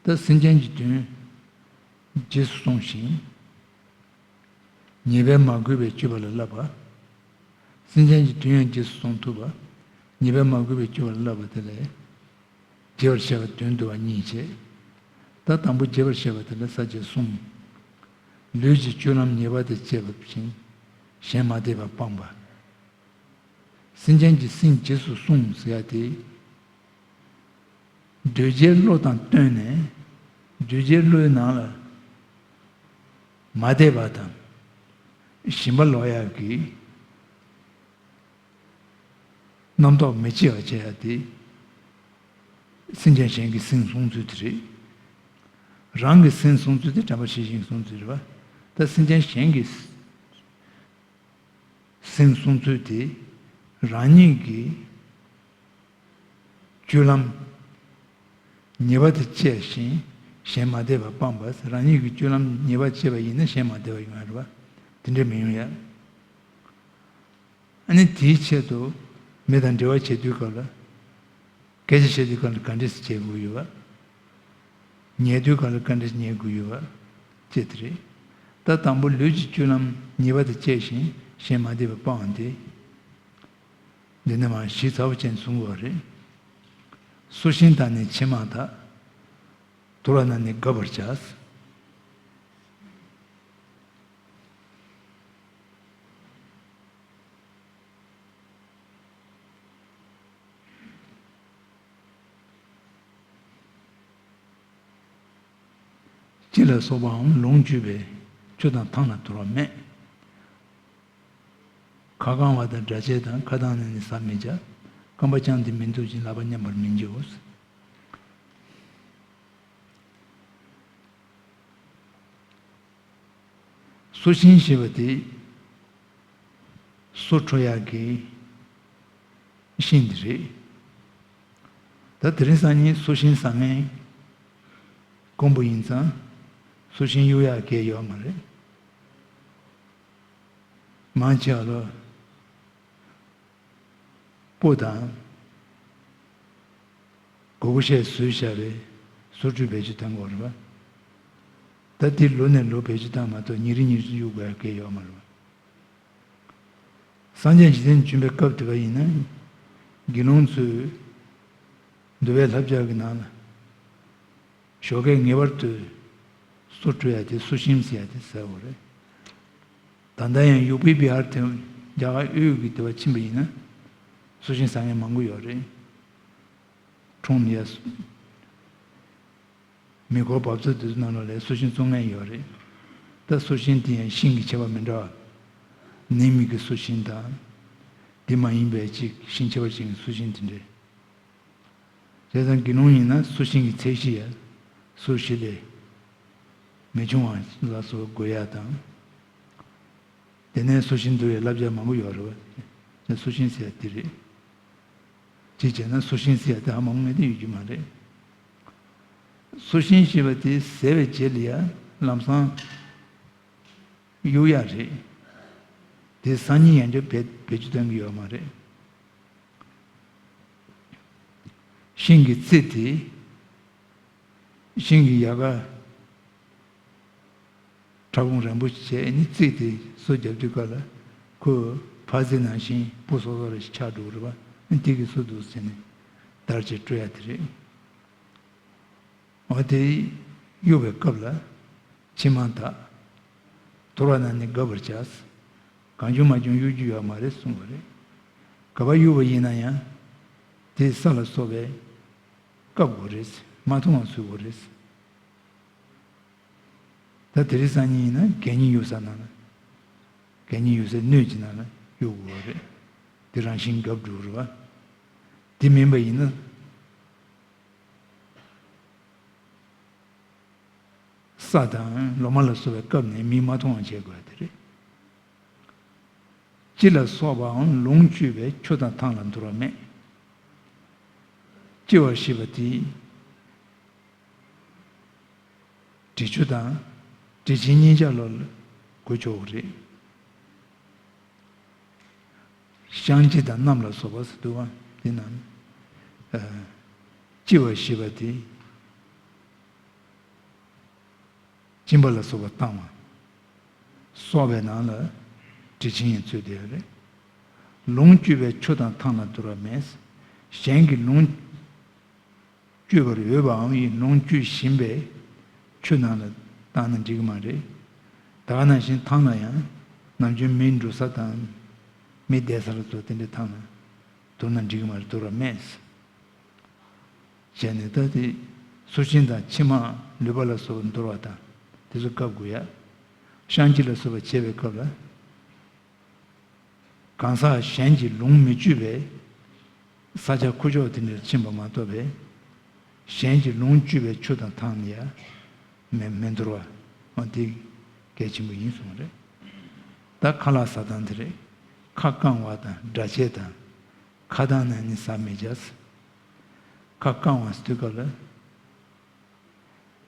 ད་སེམས་ཅན་གྱི་དོན་རྗེས་སུ་བསྲུང་ཞིང་། ཉེས་པས་མ་གོས་པའི་སྤྱོད་པ་ལ་བསླབ་པ། སེམས་ཅན་གྱི་དོན་ཡང་རྗེས་སུ་བསྲུང་ཐུབ་པ། ཉེས་པས་མ་གོས་པའི་སྤྱོད་པ་ལ་བསླབ་པ་དེ་ལས། རྒྱས་པར་བཤད་པ་དོན་བསྡུ་བ་གཉིས་བྱས། ད་དང་པོ་རྒྱས་པར་བཤད་པ་དེ་ལ་ས་བཅད་གསུམ། ལུས་ཀྱི་སྤྱོད་ལམ་ཉེས་པ་དང་བཅས་པ་བཞིན་གཞན་མ་དད་པ་སྤངས་པ། སེམས་ཅན་གྱི་སེམས་རྗེས་སུ་བསྲུང་ཟེར་ཡ་དེ། གདུལ་བྱའི་བློ་དང་བསྟུན་ནས་གདུལ་བྱའི་བློའི་ནང་ལ་མ་དད་པ་དང་ཞེན་པ་ལོག་ཡག་གི་རྣམ་རྟོག་མི་སྐྱེ་བ་བྱེད་ཡ་དེ། སེམས་ཅན་གཞན་གྱི་སེམས་བསྲུང་ཚུལ་དེ་རེད། རང་གི་སེམས་བསྲུང་ཚུལ་དེ་དྲན་པ་ཤེས་བཞིན་བསྲུང་ཚུལ་རེད་བ། ད་སེམས་ཅན་གཞན་གྱི་སེམས་བསྲུང་ཚུལ་དེ་རང་ཉིད་ཀྱི་སྤྱོད་ལམ་ཉེས་པ་དེ་བཅས་ཤིང་གཞན་མ་དད་པ་སྤངས་པ། རང་ཉིད་ཀྱི་སྤྱོད་ལམ་ཉེས་པ་བཅས་པ་ཡིན་ན་གཞན་མ་དད་པ་ཡོང་ཡ་རེད་བ། དེ་འདྲ་མི་ཡོང་ཡ། ཨ་ནི་དེའི་ཆེད་དུ་མི་དང་འབྲེལ་བ་བྱེད་དུས་སྐབས་ལ། སྐད་ཆ་བཤད་དུས་སྐབས་ལ་ག་འདྲས་སེ་བྱེད་དགོས་ཡོད་བ། ཉལ་དུས་སྐབས་ལ་ག་འདྲས་སེ་ཉལ་དགོས་ཡོད་བ། ཅེས་དེ་རེད། ད་དང་པོ་ལུས་ཀྱི་སྤྱོད་ལམ་ཉེས་པ་དང་བཅས་ཤིང་གཞན་མ་དད་པ་སྤང་བ་སྟེ། འདི་ནི་མར་ཞིབ་ཚགས་པོ་ཅན་གསུང་དགོས་པ་རེད། སོ་ཤིང་དང་ནི་ཕྱེ་མ་དག། དུར་བ་ན་ནི་དགབ་པར་བྱ། ལྕི་ལ་སོགས་པའང་ལོངས་སྤྱོད་པའི་ཆུ་དང་ཐང་ལ་དུར་བ་མེད། ཁ་བཀང་བ་དང་སྒྲ་བཅས་དང་ཁ་གདངས་ནས་ནི་ཟ་མི་བྱ། རྐང་པ་བརྐྱངས་ཏེ་མི་འདུག་ཅིང་ལག་པ་མཉམ་པར་མི་འཇོག། སོ་ཤིང་ཞེས་པ་དེ་སོ་འཕྲོ་ཡག་གི་ཤིང་དེ་རེད། ད་དེ་རིང་སང་ཉིན་སོ་ཤིང་ཟ་མཁན་དཀོན་པོ་ཡིན་ཙང་སོ་ཤིང་གཡུག་ཡག་གལ་ཡོད་མ་རེད། མང་ཆེ་བ་ལོ། སྤོ་དང་། གོ་གོ་ཤས་བཟོས་བཞག་པའི་སོ་འཕྲོ་བེད་སྤྱོད་གཏང་དགོས་རེད་པ། ད་འདི་ལོ་ནས་ལོ་བེད་སྤྱོད་བཏང་མ་གཏོགས་ཉིན་རེ་ཉིན་རེ་གཡུག་དགོས་ཡ་གལ་ཡོད་མ་རེད་པ། སངས་རྒྱས་འཇིག་རྟེན་བྱོན་པའི་སྐབས་དེ་ག་ཡིན་ན། དགེ་སློང་ཚོས་འདུལ་བའི་བསླབ་བྱ་གི་ནང་ལ། ཞོགས་ཀས་ངེས་པར་དུ་སོ་འཕྲོ་ཡ་དེ་སོ་ཤིང་ཟེར་ཡ་དེ་ཟེར་བ་རེད། ད་ལྟ་ཡང་ཡུ་པི་བི་ཧར་དེ་རྒྱ་གར་དབུས་ཀྱི་དེ་བ་ཕྱིན་པ་ཡིན་ན། སོ་ཤིང་ཟ་མཁན་མང་པོ་ཡོད་རེད། ཁྲོམ་ཡ། མེ་འཁོར་འབབ་ཚུགས་དེ་ཚོ་ནང་ལོགས་ལ་སོ་ཤིང་བཙོང་མཁན་ཡོད་རེད། ད་སོ་ཤིང་དེ་ཡང་ཤིང་གི་ཁྱད་པར་མི་འདྲ་བ། ནས་མིག་གི་སོ་ཤིང་དང་། དེ་མ་ཡིན་པའི་ཅིག་ཤིང་ཁྱད་པར་ཅན་གྱི་སོ་ཤིང་དེ་འདྲས། དེ་ཙང་དགེ་སློང་ཡིན་ན་སོ་ཤིང་གི་ཚད་གཞི་ཡ། སོ་བཞི་ལས་མི་ཆུང་བ་ལ་སོགས་དགོས་ཡ་དང་། དེ་ནས་སོ་ཤིང་འདུལ་བའི་བསླབ་བྱ་མང་པོ་ཡོད་རེད་བ། སོ་ཤིང་ཟེར་ཡ་དེ་རེད། ཅིག་བྱས་ན་སོ་ཤིང་ཟེར་ཡ་དེ་ཧ་མ་གོ་མཁན་དེ་ཡོད་རྒྱུ་མ་རེད། སོ་ཤིང་ཞེས་པ་དེ་ཟད་པའི་རྗེས་ལ་ཡ་ལམ་སང་གཡུག་ཡ་རེད། དེ་སང་ཉིན་ཡང་བསྐྱར་བེད་བེད་སྤྱོད་གཏོང་གི་ཡོད་མ་རེད། ཤིང་གི་རྩི་དེ། ཤིང་གི་ཡལ་ག་ཕྲ་ཕུང་རན་པོ་བྱས་ནས་རྩི་དེ་སོ་བརྒྱབ་དུས་སྐབས་ལ་ཁོས་ཕ་རྩི་ནང་བཞིན་སྤུ་སོ་སོ་རེ་ཆགས་འགྲོ་གི་རེད་པ། དེ་གི་སོ་འདུག་ཟེར་ནས་བརྡར་བྱས་སྤྲོད་ཡ་དེ་རེད། འོ་དེ་གཡུག་པའི་སྐབས་ལ་མཆིལ་མ་དག། དོར་བ་ན་ནི་དགབ་པར་བྱ། གང་བྱུང་མང་བྱུང་གཡུག་རྒྱུ་ཡོད་མ་རེད་གསུངས་པ་རེད། ག་པར་གཡུག་པ་ཡིན་ན་ཡང་དེ་ས་ལ་སོགས་པའི་བཀབ་དགོས་རེད། མ་མཐོང་བ་བཟོ་དགོས་རེད། ད་དེ་རིང་སང་ཉིན་ཡིན་ན་གད་སྙིགས་གཡུག་ས་ནང་ལ། གད་སྙིགས་གཡུག་སའི་སྣོད་ཀྱི་ནང་ལ་གཡུག་དགོས་པ་རེད། དེ་རང་བཞིན་འགབ་འགྲོ་རེད་བ། དེ་མིན་པ་ཡིན་ན། ས་དང་ལོ་མ་ལ་སོགས་པས་བཀབ་ནས་མིས་མ་མཐོང་བ་བྱེད་དགོས་པ་དེ་རེད། ལྕི་ལ་སོགས་པའང་ལོངས་སྤྱོད་པའི་ཆུ་དང་ཐང་ལ་འདོར་བ་མེད། ལྕི་བ་ཞེས་པ་དེ། འབྲི་ཆུ་དང་། འབྲི་ཆེན་གཉིས་ཆར་ལ་གོ་ཆོག་གི་རེད། བཤང་གཅི་དང་གནམ་ལ་སོགས་པ་ཟེར་འདུག་པ། དེ་རྣམས། ལྕི་བ་ཞེས་པ་དེ། གཅིན་པ་ལ་སོགས་པ་བཏང་བ། སོགས་པའི་ནང་ལ་འབྲི་ཆེན་ཡང་ཚུད་བསྡད་ཡོད་རེད། ལོངས་སྤྱོད་པའི་ཆུ་དང་ཐང་ལ་འདོར་བ་མེད། གཞན་གྱི་ལོངས་སྤྱོད་པར་འོས་པའམ་ཡིན་ལོངས་སྤྱོད་བཞིན་པའི་ཆུ་ནང་ལ་བཏང་ན་འགྲིག་གི་མ་རེད། ད་ག་ནང་བཞིན་ཐང་ལ་ཡང་ནམ་རྒྱུན་མི་འགྲོ་ས་དང་མི་བསྡད་ས་ལ་སོགས་དེ་འདྲའི་ཐང་ལ་འདོར་ན་འགྲིག་གི་མ་རེད། འདོར་བ་མེད། བྱས་ནས་ད་དེ་སོ་ཤིང་དང་མཆིལ་མ་ལུད་པ་ལ་སོགས་འདོར་བ་དང་དེ་ཚོ་བཀབ་དགོས་ཡ། བཤང་གཅི་ལ་སོགས་པ་བྱེད་པའི་སྐབས་ལ། གང་ཟག་གཞན་གྱིས་ལོངས་མི་སྤྱོད་པའི་ས་ཆ་ཁུག་ཀྱོག་དེ་འདྲར་ཕྱིན་པ་མ་གཏོགས་པའི་གཞན་གྱིས་ལོངས་སྤྱོད་པའི་ཆུ་དང་ཐང་ལ་ཡ་མི་མི་འདོར་བ་འོ་དེ་གལ་ཆེན་པོ་ཡིན་གསུངས་པ་རེད། ད་ཁ་ལག་ཟ་སྟངས་དེ་རེད། ཁ་བཀང་བ་དང་སྒྲ་བྱས་དང་། ཁ་གདངས་ནས་ནི་ཟ་མི་བྱ། ཁ་བཀང་བ་ཟེར་དུས་སྐབས་ལ།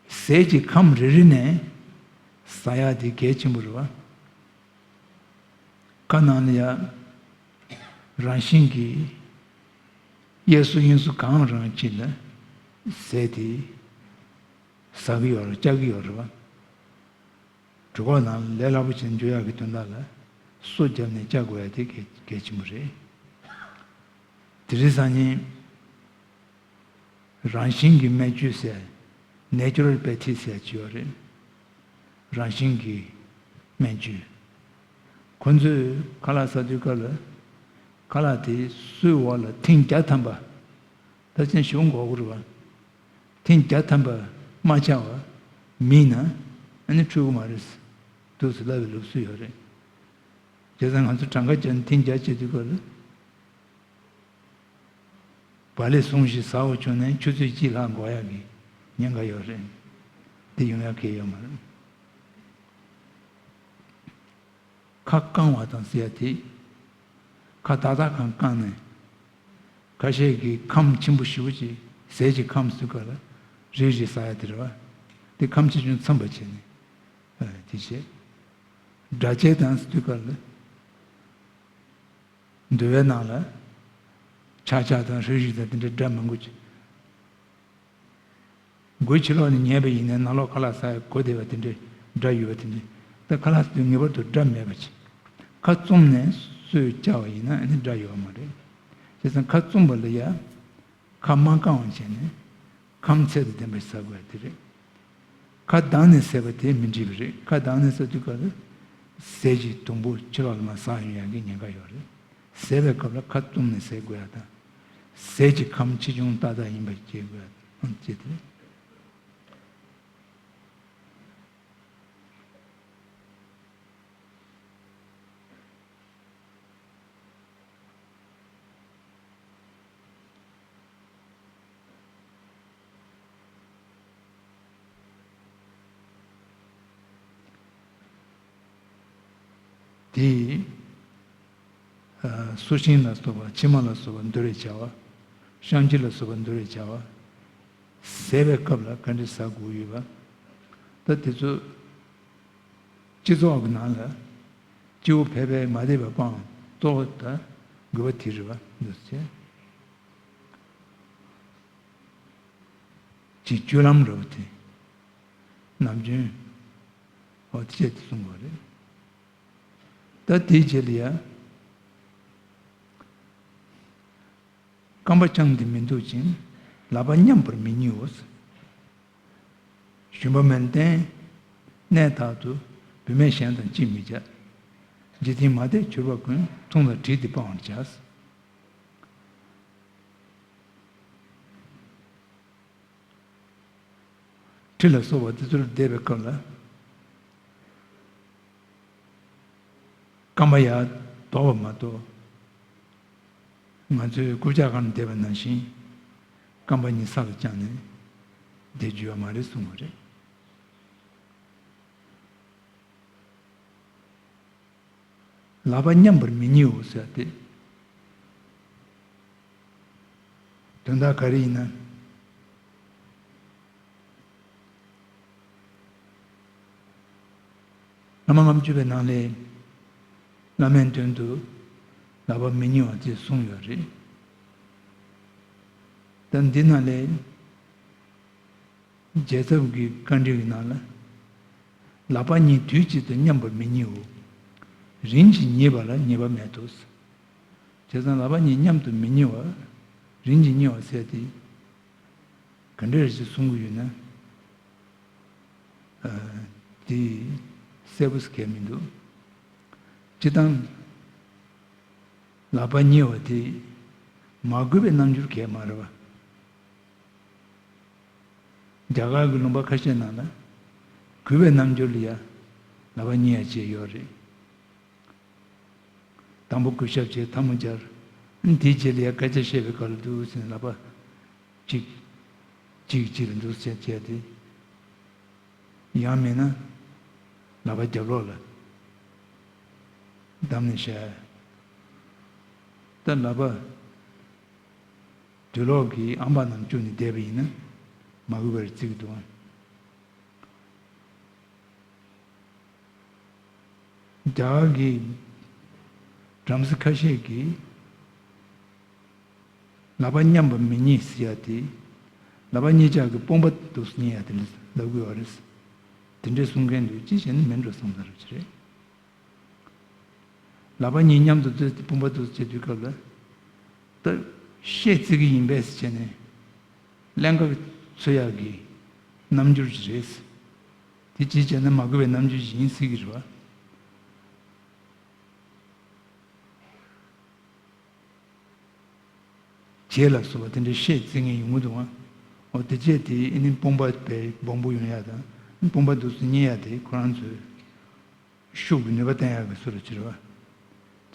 ཟས་ཀྱི་ཁམ་རེ་རེ་ནས་ཟ་ཡག་དེ་གལ་ཆེན་པོ་རེད་བ། ཁ་ནང་ལ་ཡ་རང་བཞིན་གྱིས་གཡས་སུ་གཡོན་སུ་གང་རང་ཅིག་ལ་ཟས་དེ་ཟ་གི་ཡོད་རེད། བཅག་གི་ཡོད་རེད་བ། གྲོད་ཁོག་ནང་ལ་ལས་སླ་པོ་བྱས་འཇུ་ཡག་གི་དོན་དག་ལ་སོ་བརྒྱབ་ནས་བཅག་དགོས་ཡ་དེ་གལ་གལ་ཆེན་པོ་རེད། དེ་རིང་སང་ཉིན་རང་བཞིན་གྱི་སྨན་བཅོས་ཟེར་ནེ་ཅུ་རལ་པེ་ཐི་ཟེར་ཅིག་ཡོད་རེད། རང་བཞིན་གྱི་སྨན་བཅོས། ཁོ་ཚོས་ཁ་ལག་ཟ་དུས་སྐབས་ལ་ཁ་ལག་དེ་སོའི་འོག་ལ་ཐེངས་བརྒྱ་ཐམ་པ། ད་ཅན་ཞིབ་འགོག་གི་རེད་བ། ཐེངས་བརྒྱ་ཐམ་པ་མ་བཅག་པ་མིན་ན་ཨ་ནི་འཕྲོད་གི་མ་རེད། འདུག་སེ་ལབ་པའི་ལུགས་སྲོལ་ཡོད་རེད། བྱས་ཙང་ང་ཚོ་གྲངས་ཀ་བརྒྱབ་ནས་ཐེངས་བརྒྱ་བྱེད་དུས་སྐབས་ལ། བག་ལེབ་ཟུང་ཞིག་ཟ་འོ་བྱུང་ན་ཆུ་ཚོད་གཅིག་ལྷག་འགོར་ཡག་གི་ཉེན་ཁ་ཡོད་རེད། དེ་ཡོང་ཡག་གི་ཡོད་མ་རེད། ཁ་བཀང་བ་དང་ཟེར་ཡ་དེ། ཁ་ཏག་ཏག་གང་བཀང་ནས། ཁ་ཤས་ཀྱིས་ཁམ་ཆེན་པོ་ཞེ་པོ་ཅིག་ཟས་ཀྱི་ཁམ་ཟེར་ག་ལ་རེ་རེ་ཟ་ཡ་དེ་རེད་བ། དེ་ཁམ་ཆེ་ཆུང་འཚམ་པ་བྱས་ནས་དེ་བྱས། སྒྲ་བཅས་དང་ཟེར་དུས་སྐབས་ལ་འདུལ་བའི་ནང་ལ་ཆག་ཆག་དང་ཧྲིག་ཧྲིག་དང་དེ་འདྲའི་སྒྲ་མང་པོ་ཅིག་མགོའི་ཕྱི་ལོགས་ནས་ཉན་པ་ཡིན་ནའི་ནང་ལོགས་ཁ་ལག་ཟ་ཡ་གོ་བདེ་བ་དེ་འདྲའི་སྒྲ་ཡོད་པ་དེ་འདྲའི། ད་ཁ་ལག་ཟ་དུས་ངེས་པར་དུ་སྒྲ་མེད་པ་བྱེད། ཁ་བཙུམས་ནས་སོས་བཅག་པ་ཡིན་ན་ཨ་ནི་སྒྲ་ཡོད་མ་རེད། བྱས་ཙང་ཁ་བཙུམས་པ་ལ་ཡ་ཁ་མ་བཀང་བ་བྱས་ནས་ཁམ་ཚད་དང་ལྡན་པ་ཟ་དགོས་པ་དེ་རེད། ཁ་གདངས་ནས་ཟས་པ་དེ་མི་འགྲིག་པ་རེད། ཁ་གདངས་ནས་ཟ་དུས་སྐབས་ལ་ཟས་ཀྱི་དུམ་བུ་ཕྱི་ལོགས་ལ་མར་ཟག་ཡོང་ཡག་གི་ཉེན་ཁ་ཡོད་རེད། ཟས་པའི་སྐབས་ལ་ཁ་བཙུམས་ནས་ཟས་དགོས་ཡག་དང་། ཟས་ཀྱི་ཁམ་ཆེ་ཆུང་ཏག་ཏག་ཡིན་པ་བྱེད་དགོས་ཡག་དང་བཅས་ཏེ། དེ་ཡིས། ཨ། སོ་ཤིང་ལ་སོགས་པ། ཕྱེ་མ་ལ་སོགས་པ་འདོར་བའི་བྱ་བ། བཤང་གཅི་ལ་སོགས་པ་འདོར་བའི་བྱ་བ། ཟས་པའི་སྐབས་ལ་ག་འདྲ་ཟ་དགོས་ཡོད་པ། ད་དེ་ཚོ་སྤྱི་ཚོགས་ཀྱི་ནང་ལ་སྐྱེ་བོ་ཕལ་པའི་མ་བསྡད་པ་སྤང་གཙོ་བོ་ད་དགོས་པ་དེ་རེད་པ། འདུག་ཟེར། ཅིག་སྤྱོད་ལམ་རེད་པ་དེ། ནམ་རྒྱུན་འོ་དེ་བྱས་ཏེ་གསུངས་པ་རེད། ད་དེའི་རྗེས་ལ་ཡ། རྐང་པ་བརྐྱངས་ཏེ་མི་འདུག་ཅིང་། ལག་པ་མཉམ་པར་མི་ཉིའོ། ཞུན་པ་མལ་སྟན་གནས་དག་ཏུ། བུད་མེད་གཞན་དང་ཅིས་མི་བྱ། འཇིག་རྟེན་མ་དད་གྱུར་པ་ཀུན། མཐོང་ལ་བྲིས་ཏེ་སྤང་བར་བྱ། ཁྲི་ལ་སོགས་པ་དེ་ཚོར་བསྡད་པའི་སྐབས་ལ། རྐང་པ་ཡར་ལྡོག་པ་མ་གཏོགས། ང་ཚོའི་རྐུབ་བཀྱག་སྒང་ལ་བསྡད་པ་ནང་བཞིན། རྐང་པ་གཉིས་ས་ལ་བརྐྱངས་ནས་བསྡད་རྒྱུ་ཡོད་མ་རེད་གསུངས་པ་རེད། ལག་པ་མཉམ་པར་མི་ཉིའོ་ཟེར་ཏེ། དོན་དག་ག་རེ་ཡིན་ན། བླ་མ་ལྔ་བཅུ་པའི་ནང་ལས། བླ་མའི་མདུན་དུ་ལག་པ་མི་ཉིལ་བ་དེ་གསུངས་ཡོད་རེད། ད་འདི་ནང་ལས། རྒྱལ་ཚབ་ཀྱི་བཀའ་འདྲི་གི་ནང་ལ། ལག་པ་གཉིས་དུས་གཅིག་ཏུ་མཉམ་པར་མི་ཉིའོ། རིམ་གྱིས་ཉིད་པ་ལ་ཉེས་པ་མེད་དོ། བྱས་ཙང་ལག་པ་གཉིས་མཉམ་དུ་མི་ཉིལ་བ། རིམ་གྱིས་ཉིལ་བ་ཟེར་དེ། ག་འདྲ་རེད་ཅེས་གསུང་གི་ཡོད་ན། ཨ། དེ་གསལ་པོ་ཞིག་གས་མི་འདུག་སྤྱིར་བཏང་། ལག་པ་ཉིལ་བ་དེ། མ་གུས་པའི་རྣམ་འགྱུར་གས་མ་རེད་པ། རྒྱ་གར་གྱི་ལུང་པ་ཁ་ཤས་ནང་ལ། གུས་པའི་རྣམ་འགྱུར་ལ་ཡ། ལག་པ་ཉིལ་ཡ་བྱས་ཡོད་རེད། དང་པོ་གུས་ཞབས་བྱས་ཐལ་མོ་སྦྱར། དེའི་རྗེས་ལ་ཡ་སྐད་ཆ་བཤད་པའི་སྐབས་ལ་འདུག་ཟེར་ནས་ལག་པ། གཅིག་གཅིག་གཅིག་ལ་འདུག་ཟེར་བྱས་ཏེ། ཡང་མིན་ན། ལག་པ་རྒྱབ་ལོགས་ལ། བསྡམས་ནས་བཞག་ད་ལག་པ། དུག་ལོག་གི་ཨམ་བག་ནང་བཅུག་ནས་བསྡད་པ་ཡིན་ན། མ་གུས་པར་བརྩི་གི་འདུག་ཨང་། རྒྱ་གར་གྱི་བྲམ་ཟེ་ཁ་ཤས་ཀྱིས། ལག་པ་མཉམ་པར་མི་ཉིལ་ཟེར་ཡ་དེ། ལག་པ་གཉིས་ཆ་གི་དཔུང་པ་འདུག་སེ་ཉིལ་ཡ་དེ་ལ་ལབ་དགོས་པ་རེད། དེ་འདྲའི་གསུང་མཁན་འདུག་ཅི་བྱས་ན་མིན་འགྲོ་བསམ་ས་རུ་ཅི་རེད། ལག་པ་གཉིས་མཉམ་དུ་བཙུགས་ཏེ་དཔུང་པ་འདུག་སེ་བྱེད་དུས་སྐབས་ལ། ད་ཤེད་བརྩི་གི་ཡིན་པས་ཟེར་བྱས་ནས། ཀླན་ཀ་འཚོལ་ཡག་གི་རྣམ་འགྱུར་ཅིག་རེད། དེ་ཅིའི་ཕྱིར་ན་མ་གུས་པའི་རྣམ་འགྱུར་ཞིག་ཡིན་སྲིད་ཀྱི་རེད་པ། བྱད་ལ་སོགས་པ་དེ་འདྲའི་ཤེད་བརྩི་མཁན་ཡོང་གི་འདུག་ཨང་། འོ་དེ་བྱས་དེ་ཨ་ནི་དཔུང་པ་དཔེ་སྦོམ་པོ་ཡོང་ཡ་དང་དཔུང་པ་འདུག་སེ་ཉིལ་ཡ་དེ་ཁོ་རང་ཚོའི་ཤུགས་ཀྱི་ནུས་པ་བསྟན་ཡག་གི་སུ་རུ་གྱུར་པ།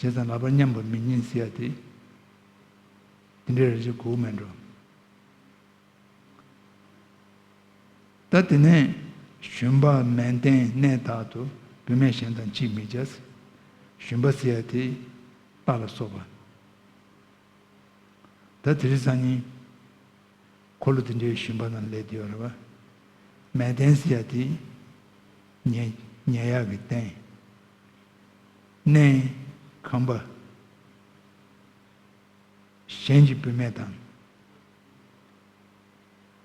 བྱས་ཙང་ལག་པ་མཉམ་པར་མི་ཉིལ་ཟེར་ཡ་དེ། དེ་འདྲའི་རེ་ཞིག་གོ་མེད་འགྲོ། ད་དེ་ནས་ཞུན་པ་མལ་སྟན་གནས་དག་ཏུ། བུད་མེད་གཞན་དང་ཅིས་མི་བྱ། ཞུན་པ་ཟེར་ཡ་དེ་རྟ་ལ་སོགས་པ། ད་དེ་རིང་སང་ཉིན་འཁོར་ལོ་དེ་འདྲའི་ཞུན་པ་ནང་སླེབས་བསྡད་ཡོད་རེད་པ། མལ་སྟན་ཟེར་ཡ་དེ་ཉལ་ཉལ་ཡག་གི་སྟན། གནས་ཁང་པ། གཞན་གྱི་བུད་མེད་དང་།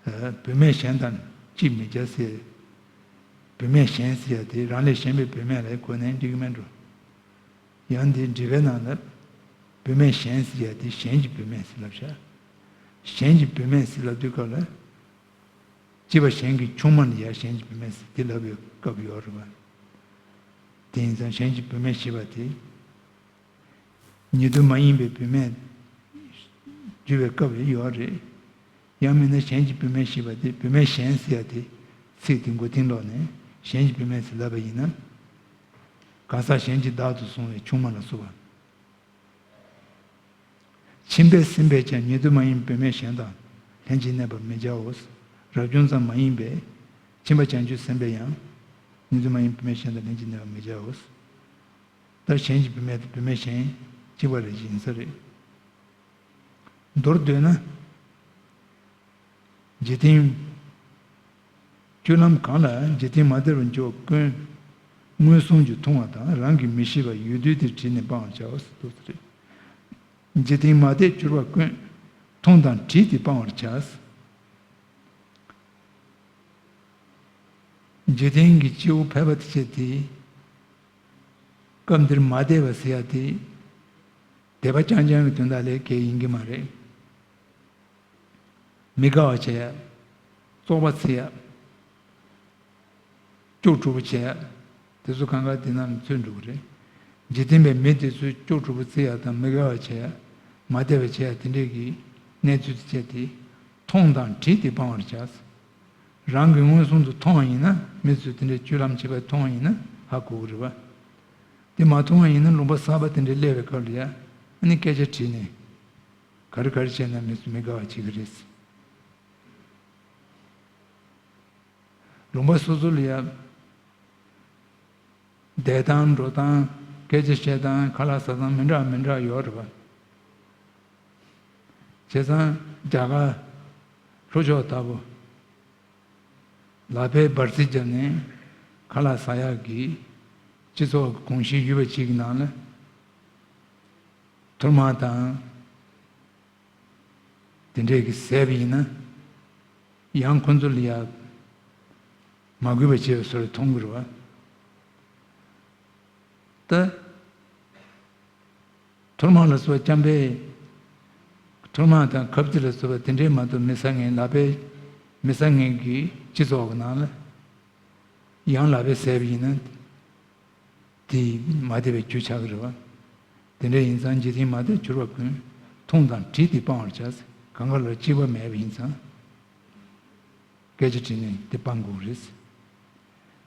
ཨ། བུད་མེད་གཞན་དང་ཅིས་མི་བྱ་ཟེར། བུད་མེད་གཞན་ཟེར་ཡ་དེ་རང་ལས་གཞན་པའི་བུད་མེད་ལ་གོ་ནས་འགྲིག་གི་མེད་འགྲོ། ཡང་དེའི་འགྲེལ་པའི་ནང་ལ། བུད་མེད་གཞན་ཟེར་ཡ་དེ་གཞན་གྱི་བུད་མེད་ཟེར་ལབ་བཞག་གཞན་གྱི་བུད་མེད་ཟེར་ལབ་དུས་སྐབས་ལ། སྐྱེས་པ་གཞན་གྱི་ཆུང་མ་ལ་ཡ་གཞན་གྱི་བུད་མེད་ཟེར་དེ་ལབ་པའི་སྐབས་ཡོད་རེད་པ། དེ་ཡིན་ཙང་གཞན་གྱི་བུད་མེད་ཞེས་པ་དེ། ཉེ་དུ་མ་ཡིན་པའི་བུད་མེད་བརྗོད་པའི་སྐབས་ཡོད་རེད། ཡང་མིན་ན་གཞན་གྱི་བུད་མེད་ཞེས་པ་དེ་བུད་མེད་གཞན་ཟེར་ཡ་དེ་ཚིག་དེ་མགོ་རྟིང་སློག་ནས་གཞན་གྱི་བུད་མེད་ཟེར་ལབ་པ་ཡིན་ན། གང་ཟག་གཞན་གྱིས་བདག་ཏུ་བཟུང་བའི་ཆུང་མ་ལ་སོགས་པ། ཕྱིན་པས་ཟིན་པས་ཀྱང་ཉེ་དུ་མ་ཡིན་བུད་མེད་གཞན་དང་ལྷན་ཅིག་གནས་པར་མི་བྱའོ། རབ་བྱུང་ཙམ་མ་ཡིན་པས་ཕྱིན་པ་བྱང་ཆུབ་ཟིན་པས་ཡང་ཉེ་དུ་མ་ཡིན་བུད་མེད་གཞན་དང་ལྷན་ཅིག་གནས་པར་མི་བྱའོ། ད་གཞན་གྱི་བུད་མེད་དང་བུད་མེད་གཞན་གཅིག་པ་རེ་ཡིན་ས་རེད། མདོར་བསྡུས་ན། འཇིག་རྟེན་སྤྱོད་ལམ་གང་ལ་འཇིག་རྟེན་མ་དད་པར་འགྱུར་བ་ཀུན། མངོན་སུམ་གྱིས་མཐོང་བ་དང་རང་གིས་མི་ཤེས་པ་ཡོད་དུས་དེ་དྲིས་ནས་སྤང་བར་བྱའོ་ཟེར་འདུག་ཟེར། འཇིག་རྟེན་མ་དད་གྱུར་པ་ཀུན། མཐོང་དང་དྲིས་ཏེ་སྤང་བར་བྱ། འཇིག་རྟེན་གྱི་སྐྱེ་བོ་ཕལ་པ་དེ་ཚོ་དེ། སྐབས་འདིར་མ་དད་པ་ཟེར་ཡ་དེ། དད་པ་རྐྱང་རྐྱང་གི་དོན་དག་ལས་སྐྱེ་ཡིན་གྱི་མ་རེད། མི་དགའ་བ་བྱེད་ཡ། བཙོག་པ་བརྩི་ཡ། སྐྱོ་གྲུབ་པོ་བྱེད་ཡ། དེ་ཚོ་གང་ག་དེ་ནང་ལ་ཚུད་འགྲོ་གི་རེད། འཇིག་རྟེན་པའི་མི་དེ་ཚོས་སྐྱོ་གྲུབ་པོ་བརྩི་ཡ་དང་མི་དགའ་བ་བྱེད་ཡ། མ་བདེ་བ་བྱེད་ཡ་དེ་འདྲས་ཀྱི་གནས་ཚུལ་དེ་བྱས་ཏེ། མཐོང་དང་དྲིས་ཏེ་སྤང་བར་བྱ། རང་གིས་མངོན་སུམ་དུ་མཐོང་བ་ཡིན་ན་མི་ཚོས་དེ་འདྲའི་སྤྱོད་ལམ་བྱེད་པ་མཐོང་བ་ཡིན་ན་ཧ་གོ་གི་རེད་བ། དེ་མ་མཐོང་བ་ཡིན་ན་ལུང་པ་གསར་པ་དེ་འདྲའི་སླེབས་པའི་སྐབས་ལ་ཡ། ཨ་ནི་སྐད་ཆ་དྲིས་ནས། ག་རེ་ག་རེ་བྱས་ན་མི་ཚོས་མི་དགའ་བ་བྱེད་ཀྱི་རེད། ལུང་པ་སོ་སོ་ལ་ཡ། བསྡད་སྟངས་འགྲོ་སྟངས་སྐད་ཆ་བཤད་སྟངས་ཁ་ལག་ཟ་སྟངས་མི་འདྲ་མི་འདྲ་ཡོད་རེད་པ། བྱས་ཙང་རྒྱ་གར་ལྷོ་ཕྱོགས་ལྟ་བུ། ལག་པའི་འབར་རྩེད་བརྒྱབ་ནས་ཁ་ལག་ཟ་ཡག་གི་སྤྱི་ཚོགས་ཀྱི་གོམས་གཤིས་ཡོད་པ་ཅིག་གི་ནང་ལ། ཐུར་མ་དང་། དེ་འདྲས་ཀྱི་ཟས་པ་ཡིན་ན། ཡང་ཁོ་ཚོ་ལ་ཡ། མ་གུས་པ་བྱས་པའི་བཟོ་འདྲ་མཐོང་གི་རེད་བ། ད། ཐུར་མ་ལ་སོགས་འཁྱམ་པའི། ཐུར་མ་དང་ཁབ་རྩེ་ལ་སོགས་པ་དེ་འདྲས་མ་གཏོགས་མི་ཟ་མཁན་ལག་པའི། མི་ཟ་མཁན་གྱི་སྤྱི་ཚོགས་ཀྱི་ནང་ལ། ཡང་ལག་པའི་ཟས་པ་ཡིན་ན། དེ་མ་བདེ་བའི་རྒྱུ་ཆགས་ཀྱི་རེད་བ། དེ་འདྲ་ཡིན་ཙང་འཇིག་རྟེན་མ་དད་གྱུར་པ་ཀུན། མཐོང་དང་དྲིས་ཏེ་སྤང་བར་བྱ། གང་ག་ལ་གཅིག་པ་མེད་པ་ཡིན་ཙང་། སྐད་ཆ་དྲིས་ནས་དེ་སྤང་དགོས་རེད།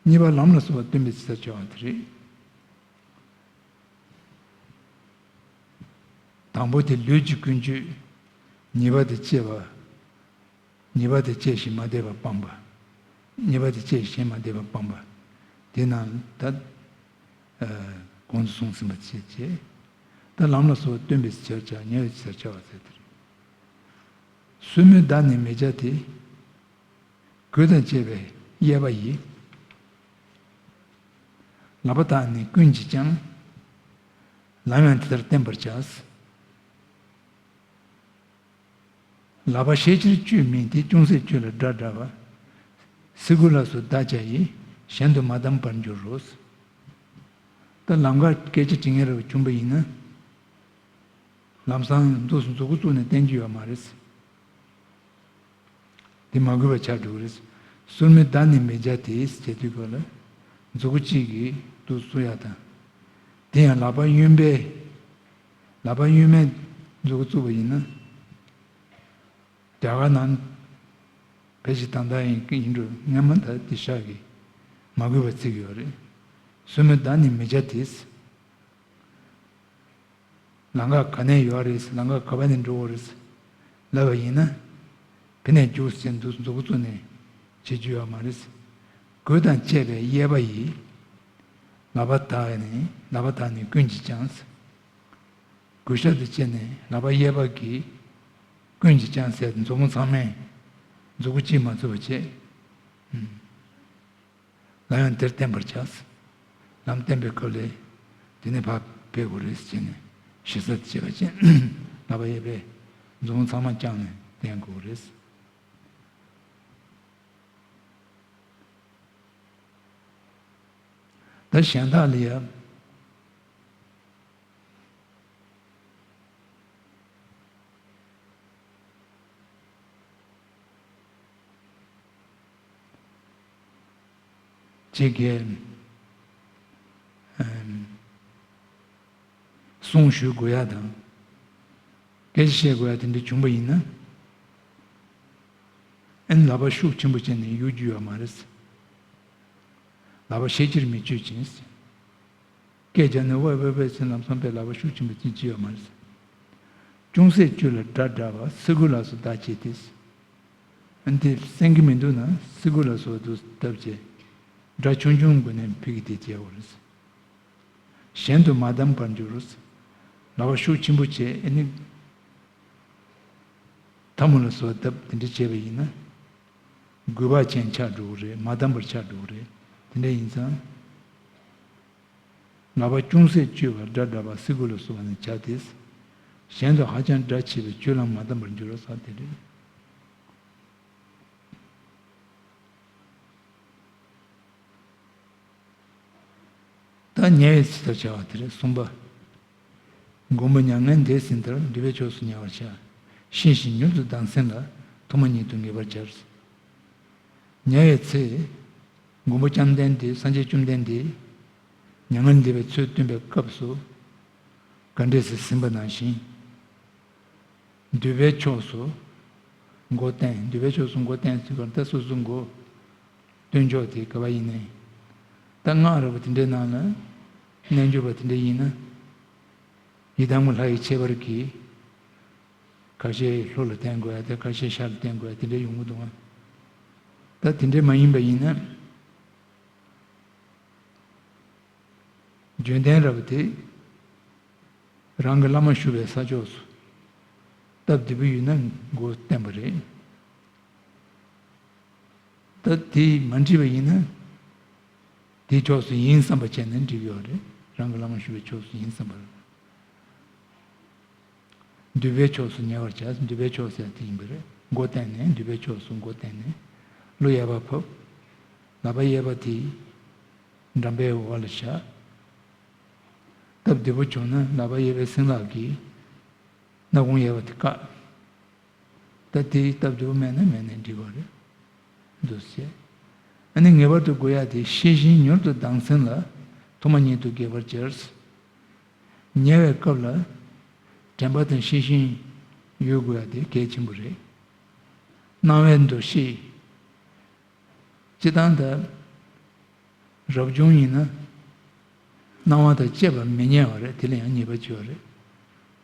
གཉིས་པ་ལམ་ལ་སོགས་པ་སྟོན་པའི་ཚིག་ཟེར་བྱ་བ་དེ་རེད། དང་པོ་དེ་ལུས་ཀྱི་ཀུན་སྤྱོད། གཉིས་པ་དེ་སྐྱེ་བ། གཉིས་པ་དེ་སྐྱེ་ཞིང་མ་བདེ་བ་སྤངས་པ། གཉིས་པ་དེ་སྐྱེ་ཞིང་མ་བདེ་བ་སྤངས་པ། དེ་རྣམས་ད། ཨ། གོང་དུ་གསུངས་ཟིན་པ་བྱས་བྱས། ད་ལམ་ལ་སོགས་པ་སྟོན་པའི་ཕྱིར་བྱ་ཉེ་བའི་ཕྱིར་བྱ་བ་ཟེར་དེ་རེད། སོར་མོས་བརྡ་ནི་མི་བྱ་སྟེ། གོས་དང་བཅས་པའི་གཡས་པ་ཡིས། ལག་པ་དག་ནི་ཀུན་གྱིས་ཀྱང་། ལམ་ཡང་དེ་ལྟར་བསྟན་པར་བྱ། ལག་པ་ཤས་ཆེར་གཅོད་མིན་ཏེ། ཅུང་ཟད་གཅོད་ལ་སྒྲ་བསྒྲགས་པ། སེ་གོལ་ལ་སོགས་བརྡ་བྱ་ཡིས། གཞན་དུ་མ་བསྡམས་པར་འགྱུར་རོ། ད་ལམ་ཁར་སྐད་ཆ་དྲི་ངེས་རེ་བ་བྱུང་པ་ཡིན་ན། ལམ་སང་འདུག་སེ་མཛུ་གུ་བཙུགས་ནས་བསྟན་རྒྱུ་ཡོད་མ་རེད། དེ་མ་གུས་པ་ཆགས་འགྲོ་གི་རེད། སོར་མོས་བརྡ་ནི་མི་བྱ་སྟེ་ཟེར་དུས་སྐབས་ལ། མཛུ་གུ་གཅིག་གིས་འདུག་སེ་བཙུགས་ཡ་དང་། དེ་ཡང་ལག་པ་གཡོན་པས། ལག་པ་གཡོན་མས་མཛུ་གུ་བཙུགས་པ་ཡིན་ན། རྒྱ་གར་ནང་ཕལ་ཆེར་ད་ལྟ་ཡིན་ཡིན་འགྲོ། སྔོན་མ་ད་དེ་ཤག་གིས་མ་གུས་པ་བརྩི་གི་ཡོད་རེད། སོར་མོས་བརྡ་ནི་མི་བྱ་སྟེ། ལམ་ཁ་ག་ནས་ཡོང་རེད། ལམ་ཁ་ག་པ་ནས་འགྲོ་དགོས་རེད་ལབ་པ་ཡིན་ན། ཕི་ནས་རྒྱུགས་ཟེར་འདུག་མཛུ་གུ་བཙུགས་ནས་བྱེད་རྒྱུ་ཡོད་མ་རེད། གོས་དང་བཅས་པའི་གཡས་པ་ཡིས། ལག་པ་དག་ནི་ལག་པ་དག་ནི་ཀུན་གྱིས་ཀྱང་། གོས་ཞབས་དང་བཅས་ནས་ལག་པ་གཡས་པ་གིས་ཀུན་གྱིས་ཀྱང་ཟེར་མཛུབ་མོ་ཚང་མས་མཛུ་གུ་གཅིག་མ་བཙུགས་པ་བྱས། ལམ་ཡང་དེར་བསྟན་པར་བྱ། ལམ་བསྟན་པའི་སྐབས་ལས་དེ་ནས་ཕར་ཕེབས་དགོས་རེད་ཟེར་ནས་ཞེ་ས་བྱེད་པ་ཅན། ལག་པ་གཡས་པས་མཛུབ་མོ་ཚང་མ་བརྐྱངས་ནས་བསྟན་དགོས་རེད། ད་གཞན་དག་ལ་ཡང་། ཅིག་གིས་གསུང་ཞུ་དགོས་ཡ་དང་། སྐད་ཆ་བཤད་དགོས་ཡ་དེ་འདྲ་བྱུང་པ་ཡིན་ན། ཨན་ལག་པ་ཤུགས་ཆེན་པོ་བྱས་ནས་གཡུག་རྒྱུ་ཡོད་མ་རེད། ལག་པ་ཤས་ཆེར་མི་གཅོད་ཅིང་། སྐད་རྒྱག་ནས་ཝེ་ཝེ་ཝེ་ཟེར་ལམ་སང་པའི་ལག་པ་ཤུགས་ཆེན་པོ་ཅིག་ཅི་ཡོད་མ་རེད། ཅུང་ཟད་གཅོད་ལ་སྒྲ་བསྒྲགས་པ། སེ་གོལ་ལ་སོགས་བརྡ་བྱས་ཏེ། ཨ་ནི་དེ་གསན་གྱི་མི་འདུག་ན་སེ་གོལ་ལ་སོགས་དུ་བརྡབ་བྱས། སྒྲ་ཆུང་ཆུང་སྒོ་ནས་ཕི་གི་དེ་བྱས་འོ་རེད། གཞན་དུ་མ་བསྡམས་པར་འགྱུར། ལག་པ་ཤུགས་ཆེན་པོ་བྱས་ཨ་ནི་ཐལ་མོ་ལ་སོགས་བརྡབ་དེ་འདྲ་བྱས་པ་ཡིན་ན། རྒུད་པ་ཅན་ཆགས་འགྲོ་གི་རེད། མ་བསྡམས་པར་ཆགས་འགྲོ་གི་རེད། དེ་འདྲ་ཡིན་ཙང་། ལག་པ་ཅུང་ཟད་གཅོད་པར་སྒྲ་བསྒྲགས་པ་སི་གུ་ལ་སོགས་པ་ནི་བྱ་སྟེ། གཞན་དུ་ཧ་ཅང་སྒྲ་ཆེ་བའི་སྤྱོད་ལམ་མ་བསྡམས་པར་འགྱུར་བ་ཟེར་དེ་རེད། ད་ཉལ་བའི་ཚེ་ལྟར་བྱ་བ་དེ་རེད། གསུམ་པ། མགོན་པོ་མྱ་ངན་འདས་ཟིན་མཐར། འདུད་པའི་ཕྱོགས་སུ་ཉལ་བར་བྱ། ཤེས་བཞིན་མྱུར་དུ་ལྡང་སེམས་ལ། ཐོག་མ་ཉིད་དུ་ངེས་པར་བྱ། ཉལ་བའི་ཚེ། མགོན་པོ་བཅོམ་ལྡན་འདས། སངས་རྒྱས་བཅོམ་ལྡན་འདས། མྱ་ངན་འདས་པའི་ཚུལ་སྟོན་པའི་སྐབས་སུ། ག་འདྲས་སེ་ཟིན་པ་ནང་བཞིན། འདུད་པའི་ཕྱོགས་སུ་མགོ་བསྟན། འདུད་པའི་ཕྱོགས་སུ་མགོ་བསྟན་ཟེར་བ་ད་སོ་སོའི་མགོ་སྟོན་ཕྱོགས་དེ་ག་བ་ཡིན་ནའི། ད་སྔགས་རབ་པ་དེ་འདྲའི་ནང་ལ་རྣལ་འབྱོར་པ་དེ་འདྲ་ཡིན་ན། ཡི་དམ་གྱི་ལྷ་ཡི་ཁྱད་པར་གྱིས་ཁ་ཤས་ལྷོ་ལ་བསྟན་དགོས་ཡ་དེ། ཁ་ཤས་ཤར་ལ་བསྟན་དགོས་ཡ་དེ་འདྲ་ཡོང་གི་འདུག་ཨ། ད་དེ་འདྲ་མ་ཡིན་པ་ཡིན་ན། བརྗོད་ལྡན་རབ་པ་དེ་རང་གི་བླ་མ་བཞུགས་པའི་ས་ཕྱོགས་སུ་སྟབས་བདེ་པོ་ཡོད་ན་མགོ་བསྟན་པ་རེད། ད་དེ་མ་འགྲིག་པ་ཡིན་ན། དེའི་ཕྱོགས་སུ་ཡིན་བསམ་པ་བྱས་ན་འགྲིག་ཡོད་རེད། རང་གི་བླ་མ་བཞུགས་པའི་ཕྱོགས་སུ་ཡིན་བསམ་པ་རེད། འདུད་པའི་ཕྱོགས་སུ་ཉལ་བར་བྱ། འདུད་པའི་ཕྱོགས་ཟེར་དེ་ཡིན་པ་རེད། མགོ་བསྟན་ནས་འདུད་པའི་ཕྱོགས་སུ་མགོ་བསྟན་ནས། གླུ་ཡལ་བ་ཕབ། ལག་པ་གཡས་པ་དེ་འགྲམ་པའི་འོག་ལ་བཞག། སྟབས་བདེ་པོ་བྱུང་ན་ལག་པ་གཡས་པའི་སྲིན་ལག་གིས་སྣ་ཁུང་གཡས་པ་དེ་བཀག། ད་དེ་སྟབས་བདེ་པོ་མེད་ན་མེད་ནས་འགྲིག་གི་རེད། འདུག་སེ། ཨ་ནི་ངེས་པར་དུ་དགོས་ཡ་དེ། ཤེས་བཞིན་མྱུར་དུ་ལྡང་སེམས་ལ། ཐོག་མ་ཉིད་དུ་ངེས་པར་བྱ། ཉལ་བའི་སྐབས་ལ་དྲན་པ་དང་ཤེས་བཞིན་ཡོད་དགོས་ཡ་དེ་གལ་ཆེན་པོ་རེད། སྣང་བའི་འདུ་ཤེས། སྤྱིར་བཏང་ད་རབ་བྱུང་ཡིན་ན། སྣང་བ་དང་བཅས་པ་མི་ཉལ་བ་རེད། དེ་ལ་ཡང་ཉེས་པ་ཅིག་ཡོད་རེད།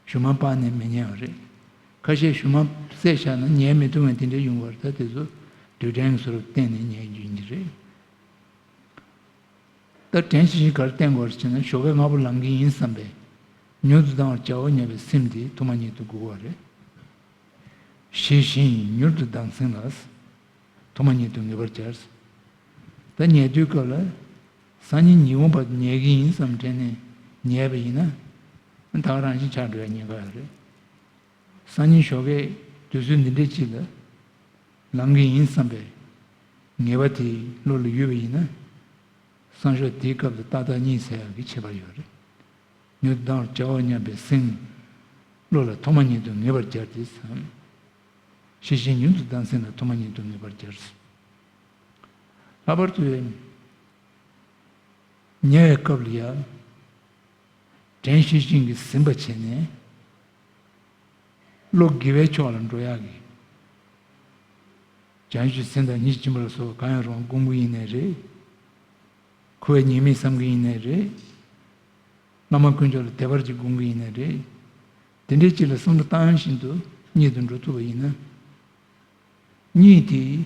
ཞུ་མ་སྤར་ནས་མི་ཉལ་བ་རེད། ཁ་ཤས་ཞུ་མ་བསད་བཞག་ན་ཉལ་མི་ཐུབ་མཁན་དེ་འདྲ་ཡོང་བ་རེད། ད་དེ་ཚོ་དུས་དྲན་གྱི་བཟོ་འདྲ་བསྟན་ནས་ཉལ་རྒྱུ་ཡིན་གྱི་རེད། ད་དྲན་ཤེས་བཞིན་ག་རེ་བསྟེན་དགོས་རེད་ཟེར་ན། ཞོགས་ཀས་སྔ་པོ་ལངས་ཀྱི་ཡིན་བསམ་པའི་མྱུར་དུ་ལྡང་བར་བྱའོ་སྙམ་པའི་སེམས་དེ་ཐོག་མ་ཉིད་དུ་དགོས་པ་རེད། ཤེས་བཞིན་མྱུར་དུ་ལྡང་སེམས་ལ། ཐོག་མ་ཉིད་དུ་ངེས་པར་བྱ། ད་ཉལ་དུས་སྐབས་ལ་སང་ཉིན་ཉིན་གུང་བར་ཉལ་གྱི་ཡིན་བསམ་དྲན་ནས་ཉལ་བ་ཡིན་ན། ད་ག་རང་བཞིན་ཆགས་འགྲོ་ཡ་ཉེན་ཁ་ཡོད་རེད། སང་ཉིན་ཞོགས་ཀས་དུས་ཚོད་འདི་འདྲའི་ཅིག་ལ་ལངས་ཀྱི་ཡིན་བསམ་པའི་ངེས་པ་དེ་བློ་ལ་ཡོད་པ་ཡིན་ན། སང་ཞོགས་དེའི་སྐབས་ལ་ཏག་ཏག་གཉིད་སད་ཡག་གི་ཁྱད་པར་ཡོད་རེད། མྱུར་དུ་ལྡང་བར་བྱའོ་སྙམ་པའི་སེམས། བློ་ལ་ཐོག་མ་ཉིད་དུ་ངེས་པར་སྦྱར་ཏེ་བསམ། ཤེས་བཞིན་མྱུར་དུ་ལྡང་སེམས་ལ། ཐོག་མ་ཉིད་དུ་ངེས་པར་སྦྱར། ལྷག་པར་དུ་ཉལ་བའི་སྐབས་ལ་ཡང་དྲན་ཤེས་བཞིན་གྱི་ཟིན་པ་བྱས་ནས། བློ་དགེ་བའི་ཕྱོགས་ལ་འགྲོ་ཡག་གི། བྱང་ཆུབ་སེམས་དང་སྙིང་རྗེ་ཆེན་པོ་ལ་སོགས་པ་གང་ཡང་རུང་བ་སྒོམ་གྱི་ཡིན་ནའི་རེད། འཁོར་བའི་ཉེས་དམིགས་བསམ་གྱི་ཡིན་ནའི་རེད། བླ་མ་དཀོན་མཆོག་ལ་དད་པ་ཅིག་སྒོམ་གྱི་ཡིན་ནའི་རེད། དེ་འདྲའི་ཅིག་ལ་བསམ་བློ་བཏང་བཞིན་དུ་གཉིད་དུ་འགྲོ་ཐུབ་པ་ཡིན་ན། གཉིད་དེ།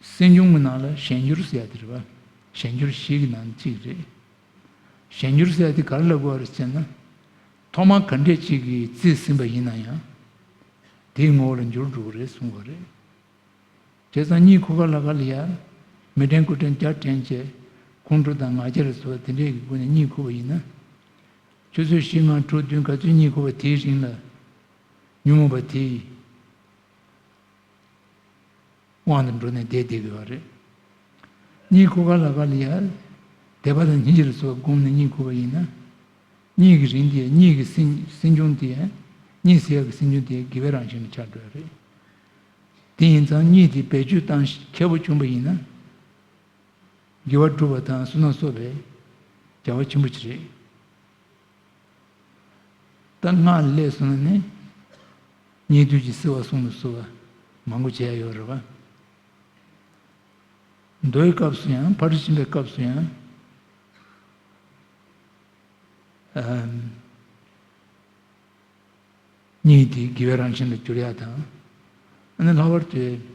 སེམས་བྱུང་གི་ནང་ལ་གཞན་འགྱུར་ཟེར་ཡ་དེ་རེད་པ། གཞན་འགྱུར་བཞི་གི་ནང་གཅིག་རེད། གཞན་འགྱུར་ཟེར་ཡ་དེ་ག་རེ་ལབ་དགོས་རེད་ཟེར་ན། ཐོག་མ་ག་འདྲས་ཅིག་གིས་རྩིས་ཟིན་པ་ཡིན་ན་ཡང་། དེའི་ངོ་བོ་ལ་འགྱུར་འགྲོ་གི་རེད་གསུང་གི་རེད། བྱས་ཙང་གཉིད་ཁུག་ཁ་ལ་ཁ་ལ་ཡ། མི་དྲན་དགུ་དྲན་བརྒྱ་དྲན་བྱས། ཁོང་ཁྲོ་དང་ང་རྒྱལ་ལ་སོགས་པ་དེ་འདྲས་ཀྱི་སྒོ་ནས་གཉིད་ཁུག་པ་ཡིན་ན། ཆུ་ཚོད་བཞི་ལྔ་དྲུག་བདུན་ག་ཚོད་གཉིད་ཁུག་པ་དེའི་རིང་ལ། ཉོན་མོངས་པ་དེའི་དབང་དུ་འགྲོ་ནས་བསྡད་བསྡད་དགོས་པ་རེད། གཉིད་ཁུག་ག་ལ་ག་ལ་ཡ། དད་པ་དང་སྙིང་རྗེ་ལ་སོགས་པ་བསྒོམས་ནས་གཉིད་ཁུག་པ་ཡིན་ན། གཉིད་ཀྱི་རིང་དེ་གཉིད་ཀྱི་སེམས་སེམས་བྱུང་དེ་གཉིད་སད་ཡག་གི་སེམས་བྱུང་དེ་དགེ་བའི་རང་བཞིན་ལ་ཆགས་འགྲོ་ཡ་རེད། དེ་ཡིན་ཙང་གཉིད་དེ་བེད་སྤྱོད་བཏང་མཁས་པོ་བྱུང་པ་ཡིན་ན། དགེ་བ་སྒྲུབ་པ་དང་བསོད་ནམས་གསོག་པའི་བྱ་བ་ཆེན་པོ་ཅིག་རེད། ད་སྔགས་ལ་སླེབས་སོང་ན་ནི། གཉིད་དུས་ཀྱི་བསིལ་བ་གསུམ་ལ་བསིལ་བ་མང་པོ་བྱས་ཡོད་རེད་པ། མདོའི་སྐབས་སུ་ཡང་ཕ་རོལ་ཕྱིན་པའི་སྐབས་སུ་ཡང་། ཨམ། གཉིད་དེ་དགེ་བའི་རང་བཞིན་ལ་གྱུར་ཡག་དང་། ཨ་ནི་ལྷག་པར་དུ།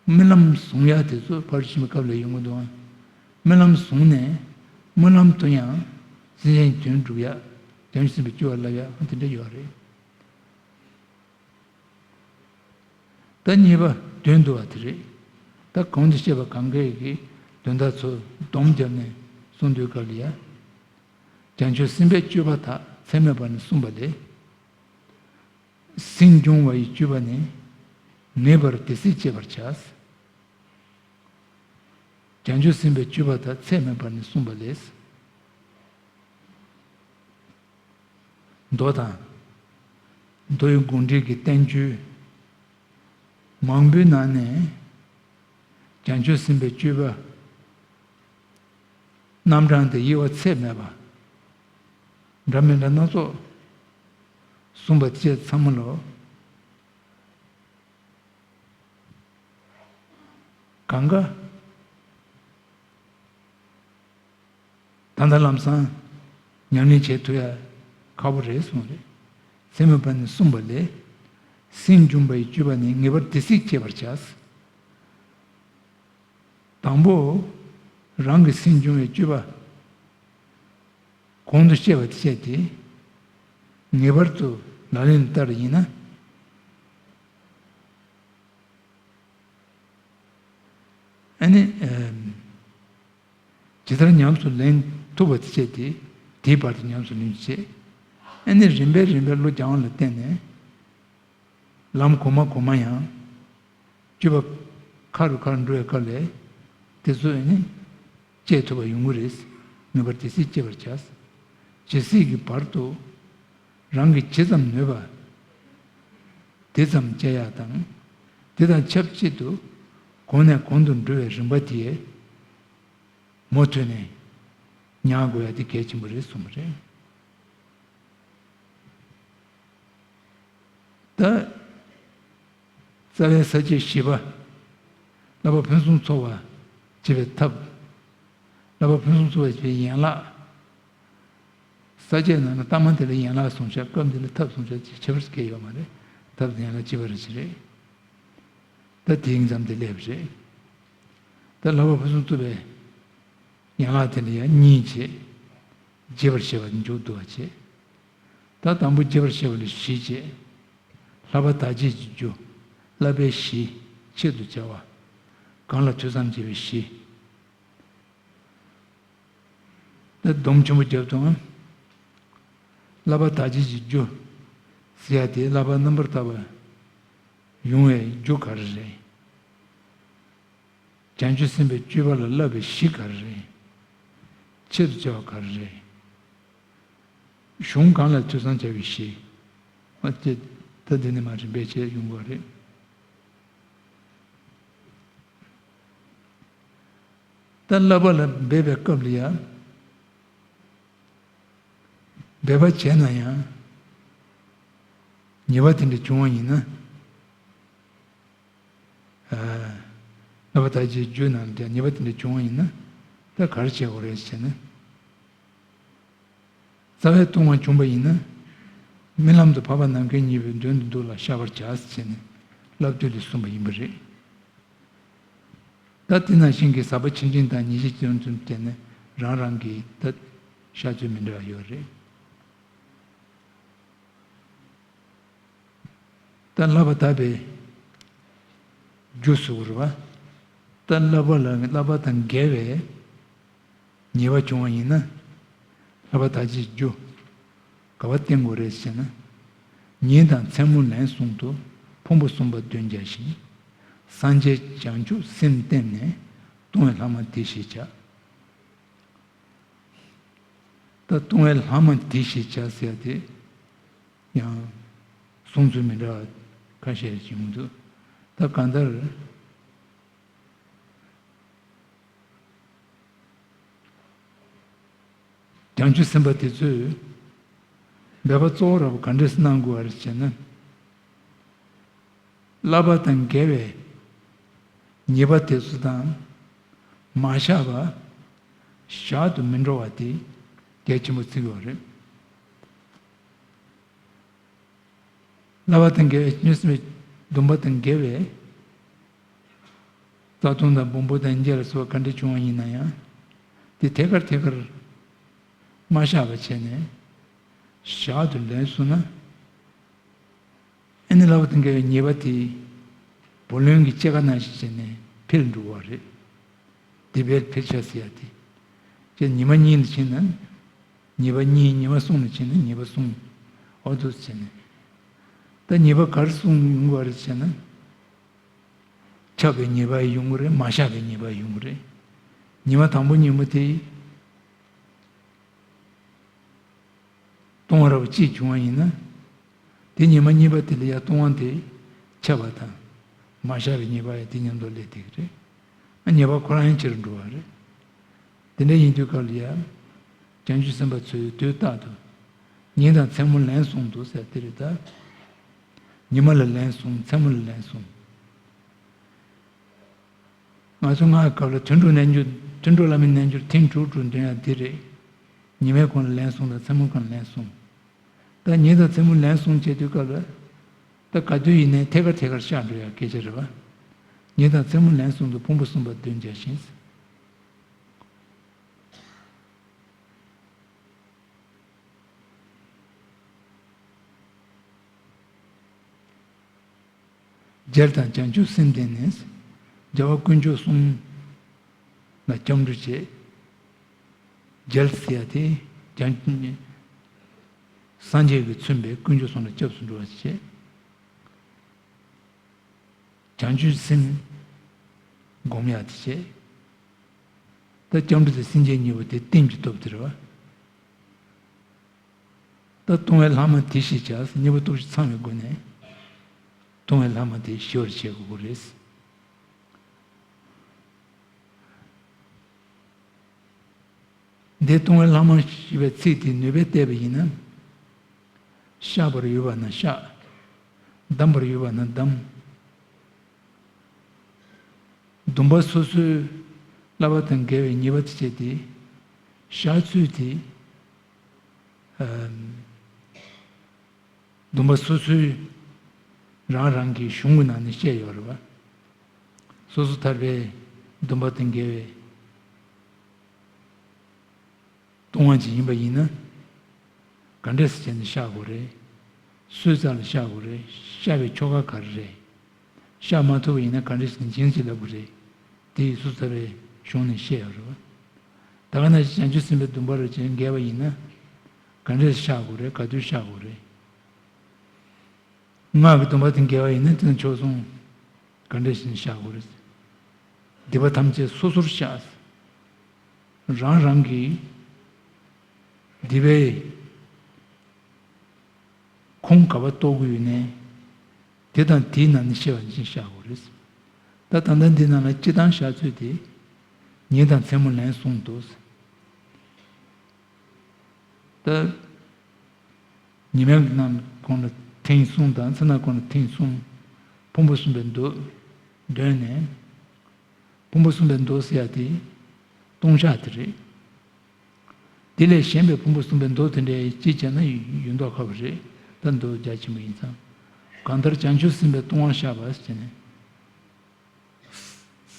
རྨི་ལམ་བཟུང་ཡག་དེ་ཚོ་ཕར་ཕྱིན་པའི་སྐབས་ལ་ཡོང་གི་འདུག་རྨི་ལམ་བཟུང་ནས། སྨོན་ལམ་དུ་ཡང་སེམས་ཅན་དོན་སྒྲུབ་ཡ། བྱང་ཆུབ་སེམས་དཔའི་སྤྱོད་པ་བསླབ་ཡ་དེ་འདྲ་ཡོད་རེད། ད་གཉིས་པ་དོན་བསྡུ་བ་དེ་རེད། ད་གོང་དུ་བཤད་པ་གང་གའི་གི་དོན་དག་ཚོ་སྡོམ་བརྒྱབ་ནས་གསུང་དུས་སྐབས་ལ་ཡ། བྱང་ཆུབ་སེམས་དཔའི་སྤྱོད་པ་དག་ཚད་མེད་པ་ནས་གསུངས་པ་ལས། སེམས་བྱུང་བ་ཡི་སྤྱོད་པ་ནི་ངེས་པར་དེ་སྲིད་སྤྱད་པར་བྱ། བྱང་ཆུབ་སེམས་དཔའི་སྤྱོད་པ་དག་ཚད་མེད་པ་ནས་གསུངས་པ་ལས། མདོ་དང་། མདོ་ཡི་དགོངས་འགྲེལ་གྱི་བསྟན་བཅོས་མང་པོའི་ནང་ནས་བྱང་ཆུབ་སེམས་དཔའི་སྤྱོད་པ་རྣམ་གྲངས་དེ་དབྱེ་བ་ཚད་མེད་པ་འདྲ་མི་འདྲ་སྣ་ཚོགས་གསུངས་པ་བཅས་ཚང་མ་ལོ། གང་ག་ད་ལྟ་ལམ་སང་ཉམས་ལེན་བྱེད་ཐུབ་ཡ་ཁག་པོ་རེད་གསུངས་རེད། ཚད་མེད་པ་ནས་གསུངས་པ་ལས། སེམས་བྱུང་བ་ཡི་སྤྱོད་པ་ནི་ངེས་པར་དེ་སྲིད་སྤྱད་པར་བྱ། དང་པོ། རང་གི་སེམས་བྱུང་བའི་སྤྱོད་པ། གོང་དུ་བཤད་པ་དེ་བཤད་དེ། ངེས་པར་དུ་ལག་ལེན་བསྟར་ཡིན་ན། ཨ་ནི། ཇི་ལྟར་ཉམས་སུ་ལེན་ཐུབ་པ་དེ་བྱས་ཏེ། དེའི་བར་དུ་ཉམས་སུ་ལེན་བྱེད། ཨ་ནི་རིམ་པས་རིམ་པས་བློ་སྦྱང་བ་ལ་བརྟེན་ནས། ལམ་གོང་མ་གོང་མ་ཡང་། སྤྱོད་པ་ཁ་རུ་ཁ་རུ་འགྲོ་བའི་སྐབས་ལ། དེ་ཚོ་ཨ་ནི། སྤྱད་ཐུབ་པ་ཡོང་གི་རེད། ངེས་པར་དེ་སྲིད་སྤྱད་པར་བྱ། ཇི་སྲིད་ཀྱི་བར་དུ། རང་གིས་ཇི་ཙམ་ནུས་པ། དེ་ཙམ་སྤྱད་ཡག་དང་། དེ་དང་ཆབས་ཅིག་ཏུ། གོང་ནས་གོང་དུ་འགྲོ་བའི་རིམ་པ་དེ། མུ་མཐུད་ནས་ཉར་དགོས་ཡ་དེ་གལ་ཆེན་པོ་རེད་གསུངས་པ་རེད། ད། རྩ་བའི་ས་བཅད་བཞི་པ། བསླབ་པ་ཕུན་སུམ་ཚོགས་པ་བྱེད་པའི་ཐབས། བསླབ་པ་ཕུན་སུམ་ཚོགས་པ་བྱེད་པའི་ཡན་ལག་ས་བཅད་ནང་ན་ལྟ་མ་དེ་ལ་ཡན་ལག་གསུངས་བཞག་སྐབས་འདི་ལ་ཐབས་གསུངས་བཞག་ཅིག་ཁྱད་པར་གང་ཡང་ཡོད་མ་རེད། ཐབས་དེ་ཡན་ལག་བཅུ་པ་རེ་ཞིག་རེད། ད་དེའི་མཚམས་དེ་སླེབས་རེད། ད་བསླབ་པ་ཕུན་སུམ་ཚོགས་པའི་ཡན་ལག་དེ་ལ་ཡང་གཉིས་བྱས། རྒྱས་པར་བཤད་པ་མཇུག་བསྡུ་བ་བྱས། ད་དང་པོ་རྒྱས་པར་བཤད་པ་ལ་བཞི་བྱས། བསླབ་པ་དག་བྱེད་ཀྱི་རྒྱུ། བསླབ་པའི་གཞི། ཆེད་དུ་བྱ་བ། གང་ལ་ཐོས་བསམ་བྱེད་པའི་གཞི། ད་སྡོམ་ཆེན་པོ་རྒྱབ་དང་། བསླབ་པ་དག་བྱེད་ཀྱི་རྒྱུ། ཟེར་ཡ་དེ་བསླབ་པ་རྣམ་པར་དག་པ་ཡོང་བའི་རྒྱུ་ག་རེ་རེད། བྱང་ཆུབ་སེམས་དཔའི་སྤྱོད་པ་ལ་བསླབ་པའི་གཞི་ག་རེ་རེད། ཆེད་དུ་བྱ་བ་ག་རེ་རེད། གཞུང་གང་ལ་ཐོས་བསམ་བྱ་བའི་གཞི། ཨ་ཏི། ད་འདི་ནས་མར་རིམ་པས་བྱས་ཡོང་དགོས་རེད། ད་བསླབ་པ་ལ་འབད་པའི་སྐབས་ལ་ཡང་། འབད་པ་བྱས་ན་ཡང་། ཉེས་པ་དེ་འདྲ་བྱུང་བ་ཡིན་ན། ཨ། བསླབ་པ་དག་བྱེད་ཀྱི་རྒྱུ་ནང་ལ་ཉེས་པ་དེ་འདྲ་བྱུང་བ་ཡིན་ན། ད་ག་རེ་བྱེད་དགོས་རེད་ཟེར་ན། རྩ་བའི་ལྟུང་བ་བྱུང་བ་ཡིན་ན། རྨི་ལམ་དུ་འཕགས་པ་ནམ་མཁའི་སྙིང་པོའི་མདུན་དུ་འདུག་ལ་བཤགས་པར་བྱ་ཟེར་ནས་བསླབ་བཏུས་ལས་གསུངས་པ་ཡིན་པ་རེད། ད་དེ་ནང་བཞིན་གྱི་ཟག་པ་ཆུང་ཆུང་དང་ཉེས་བྱས་ཆུང་ཆུང་དེ་ནི་རང་རང་གི་ད་བཤགས་བཅོས་མི་འདྲ་བ་ཡོད་རེད། ད་བསླབ་པ་དག་པའི་རྒྱུ་ཟེར་བ་རེད་པ། ད་བསླབ་པ་ལ་བསླབ་པ་དང་འགལ་བའི་ཉེས་པ་བྱུང་བ་ཡིན་ན། བསླབ་པ་དག་བྱེད་ཀྱི་རྒྱུ་ག་པར་བསྟེན་དགོས་རེད་ཟེར་ན། ཉིན་དང་མཚན་མོ་ལན་གསུམ་དུ་ཕུང་པོ་གསུམ་པ་འདོན་བྱ་ཞིང་། སངས་རྒྱས་བྱང་ཆུབ་སེམས་བརྟེན་ནས་ལྟུང་བའི་ལྷག་མ་དེ་ཞེས་བྱ། ད་ལྟུང་བའི་ལྷག་མ་དེ་ཞེས་བྱ་ཟེར་ཏེ། ཡང་གསུང་ཚུལ་མི་འདྲ་བ་ཁ་ཤས་ཤིག་ཡོང་འདུག་ད་གང་ལྟར། བྱང་ཆུབ་སེམས་དཔའ་དེ་ཚོས་འབད་པ་གཙོ་བོ་ར་བ་ག་འདྲས་གནང་དགོས་པ་རེད་ཟེར་ན། བསླབ་པ་དང་འགལ་བའི་ཉེས་པ་དེ་ཚོ་དང་མ་བཤགས་པ་བཞག་ཏུ་མི་འགྲོ་བ་དེ་གལ་ཆེན་པོ་བརྩི་དགོས་པ་རེད། བསླབ་པ་དང་འགལ་བའི་གཉུག་སེམས་སྡོམ་པ་དང་འགལ་བའི་རྩ་ལྟུང་དང་སྦོམ་པོ་དང་བརྒྱད་ལ་སོགས་ག་འདྲ་བྱུང་བ་ཡིན་ན་ཡང་། དེ་ཐད་ཀར་ཐད་ཀར་མ་བཞག་པ་བྱས་ནས་ཞག་ཏུ་ལེན་སོང་ན། ཨ་ནི་བསླབ་པ་དང་འགལ་བའི་ཉེས་པ་དེ་བུ་ལོན་གྱི་སྐྱེད་ཀ་ནང་བཞིན་བྱས་ནས་འཕེལ་འགྲོ་བ་རེད། དེ་བས་འཕེལ་ཆ་ཟེར་ཡ་དེ། ཅེས་ཉི་མ་གཉིས་ལ་ཕྱིན་ན། ཉེས་པ་གཉིས། ཉི་མ་གསུམ་ལ་ཕྱིན་ན་ཉེས་པ་གསུམ། འོ་འདུག་བྱས་ནས། ད་ཉེས་པ་ག་རེ་གསུམ་ཡོང་གི་རེད་ཟེར་ན། ཆགས་པའི་ཉེས་པ་ཡོང་གི་རེད། མ་བཞག་པའི་ཉེས་པ་ཡོང་གི་རེད། ཉི་མ་དང་པོ་ཉིན་མོ་དེ། ལྟུང་བ་རབ་གཅིག་བྱུང་བ་ཡིན་ན། དེ་ཉི་མ་གཉིས་པ་དེ་ལ་ཡང་ལྟུང་བ་དེ་ཆགས་པ་དང་མ་བཞག་པའི་ཉེས་པ་ཡང་དེ་མཉམ་དུ་སླེབས་བསྡད་ཀྱི་རེད། ཨ། ཉེས་པ་ཁོ་རང་ཡང་ཆེ་རུ་འགྲོ་བ་རེད། དེ་འདྲ་ཡིན་དུས་སྐབས་ལ་ཡང་། བྱང་ཆུབ་སེམས་དཔའ་ཚོས་དུས་རྟག་ཏུ། ཉིན་དང་མཚན་མོ་ལན་གསུམ་དུ་ཟེར་དེ་རེད་ད། ཉི་མ་ལ་ལན་གསུམ། མཚན་མོ་ལ་ལན་གསུམ། ང་ཚོ་སྔགས་སྐབས་ལ་དུད་འགྲོ་རྣལ་འབྱོར། དུད་འགྲོ་བླ་མའི་རྣལ་འབྱོར་ཐེངས་དྲུག་དྲུག་འདོན་ཡ་འདི་རེད། ཉི་མའི་གུང་ལ་ལན་གསུམ་དང་མཚན་མོའི་གུང་ལ་ལན་གསུམ། ད་ཉིན་དང་མཚན་མོ་ལན་གསུམ་བྱེད་དུས་སྐབས་ལ། ད་ག་དུས་ཡིན་ནའི་ཐད་ཀར་ཐད་ཀར་བཤགས་འགྲོ་ཡ་སྐད་ཆ་རེད་བ། ཉིན་དང་མཚན་མོ་ལན་གསུམ་དུ་ཕུང་པོ་གསུམ་པ་འདོན་བྱ་ཞིང་། རྒྱལ་དང་བྱང་ཆུབ་སེམས་ལྡན་ནས། རྒྱལ་བ་དཀོན་མཆོག་གསུམ་ལ་སྐྱབས་འགྲོ་བྱེད། རྒྱལ་ཟེར་ཡ་དེ་བྱང་། སངས་རྒྱས་ཀྱིས་མཚོན་པའི་དཀོན་མཆོག་གསུམ་ལ་སྐྱབས་སུ་འགྲོ་བ་བྱེད། བྱང་ཆུབ་སེམས་སྒོམ་ཡག་དེ་བྱས། ད་སྐྱབས་འགྲོ་དང་སེམས་བསྐྱེད་གཉིས་པོ་དེ་རྟེན་གྱི་སྟོབས་དེ་རེད་བ། ད་ལྟུང་བའི་ལྷག་མ་དེ་ཞི་བྱ། གཉེན་པོ་སྟོབས་བཞི་ཚང་བའི་སྒོ་ནས་ལྟུང་བའི་ལྷག་མ་དེ་ཞི་བར་བྱེད་དགོས་ཀྱི་རེད། འདིར་ལྟུང་བའི་ལྷག་མ་ཞེས་པའི་ཚིག་དེ་ནུས་པས་བལྟས་པ་ཡིན་ན། བཤགས་པར་འོས་པ་ན་བཤགས། བསྡམ་པར་འོས་པ་ན་བསྡམ། སྡོམ་པ་སོ་སོའི་བསླབ་པ་དང་འགལ་བའི་ཉེས་པ་དེ་བྱས་ཏེ། བཤགས་ཚུལ་དེ། ཨམ། སྡོམ་པ་སོ་སོའི་རང་རང་གི་གཞུང་གི་ནང་ནས་བཤད་ཡོད་རེད་བ། སོ་སོ་ཐར་པའི་སྡོམ་པ་དང་འགལ་བའི་ལྟུང་བ་ཅིག་ཡིན་པ་ཡིན་ན། ག་འདྲས་སེ་བྱས་ནས་བཤགས་དགོས་རེད། སུའི་རྩ་ལ་བཤགས་དགོས་རེད། བཤགས་པའི་ཆོ་ག་ག་རེ་རེད། བཤགས་མ་ཐུབ་པ་ཡིན་ན་ག་འདྲས་སེ་བྱས་ནས་བྱིན་གྱིས་བརླབ་དགོས་རེད། དེ་ཡིས་སོ་སོ་ཐར་པའི་གཞུང་ནས་བཤད་ཡོད་རེད་བ། ད་ག་ནང་བཞིན་བྱང་ཆུབ་སེམས་དཔའི་སྡོམ་པ་རེ་བྱས་འགལ་བ་ཡིན་ན། ག་འདྲས་བཤགས་དགོས་རེད། ག་དུས་བཤགས་དགོས་རེད། སྔགས་ཀྱི་སྡོམ་པ་དང་འགལ་བ་ཡིན་ན་དེ་ནི་ཆོས་སྲུང་ག་འདྲས་བྱས་ནས་བཤགས་དགོས་རེད། སྡིག་པ་ཐམས་ཅད་སོ་སོར་བཤགས། རང་རང་གི་སྡིག་པའི་ཁུངས་ག་པར་རྟོགས་ཀྱི་ཡོད་ནའི། དེ་དང་དེའི་ནང་ནས་ཤེས་པ་ཅིག་བཤགས་དགོས་རེད། ད་ད་ལྟ་འདི་ནང་ལ་སྤྱིར་བཏང་བཤགས་ཚུལ་དེ། ཉིན་དང་མཚན་མོ་ལན་གསུམ་དུ། ད། ཉི་མའི་ནང་གུང་ལ་ཐེངས་གསུམ་དང་མཚན་ནམ་གུང་ལ་ཐེངས་གསུམ། ཕུང་པོ་གསུམ་པའི་མདོ་འདོན་ནས། ཕུང་པོ་གསུམ་པའི་མདོ་ཟེར་ཡ་དེ་ལྟུང་བཤགས་དེ་རེད། དེ་ལས་གཞན་པའི་ཕུང་པོ་གསུམ་པའི་མདོ་དེ་འདྲའི་ཅིག་བྱས་ན་ཡོད་མདོག་ཁ་པོ་རེད། ད་མདོ་རྒྱ་ཆེན་པོ་ཡིན་ཙང་། གང་ལྟར་བྱང་ཆུབ་སེམས་དཔའི་ལྟུང་བ་བཤགས་པ་ཟེར་ནས།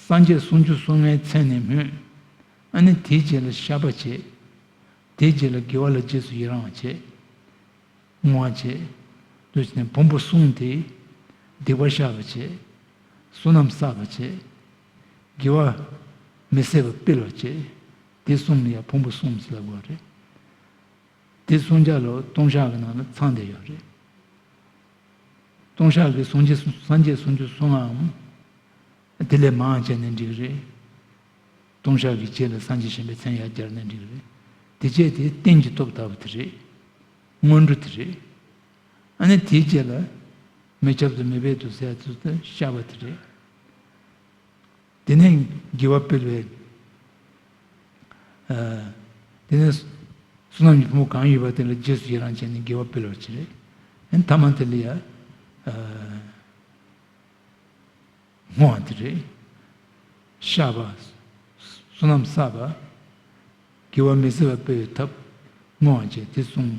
སངས་རྒྱས་སུམ་ཅུ་སོ་ལྔའི་མཚན་ནས་སྨོས། ཨ་ནི་དེའི་རྗེས་ལ་བཤགས་པ་བྱེད། དེའི་རྗེས་ལ་དགེ་བ་ལ་རྗེས་སུ་ཡི་རང་བ་བྱེད། བསྔོ་བ་བྱེད། དུ་བྱས་ནས་ཕུང་པོ་གསུམ་དེ། སྡིག་པ་བཤགས་པ་བྱེད། བསོད་ནམས་བསགས་པ་བྱེད། དགེ་བ་མི་ཟད་པ་སྤེལ་བ་བྱེད། དེ་གསུམ་ལ་ཡང་ཕུང་པོ་གསུམ་ཟེར་ལབ་དགོས་རེད། དེ་གསུམ་ཆ་ལོ་ལྟུང་བཤགས་ཀྱི་ནང་ལ་ཚང་བསྡད་ཡོད་རེད། ལྟུང་བཤགས་ཀྱི་སངས་རྒྱས་སངས་རྒྱས་སུམ་ཅུ་སོ་ལྔའམ། དེ་ལས་མང་བ་བྱས་ནས་འགྲིག་རེད། ལྟུང་བཤགས་ཀྱི་རྗེས་ལ་སངས་རྒྱས་གཞན་པའི་མཚན་ཡར་སྦྱར་ནས་འགྲིག་རེད། དེ་བྱས་དེ་རྟེན་གྱི་སྟོབས་ལྟ་བུ་དེ་རེད། སྔོན་འགྲོ་དེ་རེད། ཨ་ནི་དེའི་རྗེས་ལ། མི་ཁྱབ་ཏུ་མི་སྦས་ཏུ་ཟེར་ཚུལ་དུ་བཤགས་པ་དེ་རེད། དེ་ནས་དགེ་བ་སྤེལ་བའི། ཨ། དེ་ནས་བསོད་ནམས་ཀྱི་ཕུང་པོ་གང་ཡོད་པ་དེ་ལ་རྗེས་སུ་ཡི་རང་བྱས་ནས་དགེ་བ་སྤེལ་བར་བྱེད། ཨ་ནི་ཐ་མ་དེ་ལ་ཡང་། ཨ། བསྔོ་བ་དེ་རེད། བཤགས་པ། བསོད་ནམས་བསགས་པ། དགེ་བ་མི་ཟད་པ་སྤེལ་བའི་ཐབས། བསྔོ་བ་བཅས་དེ་གསུམ།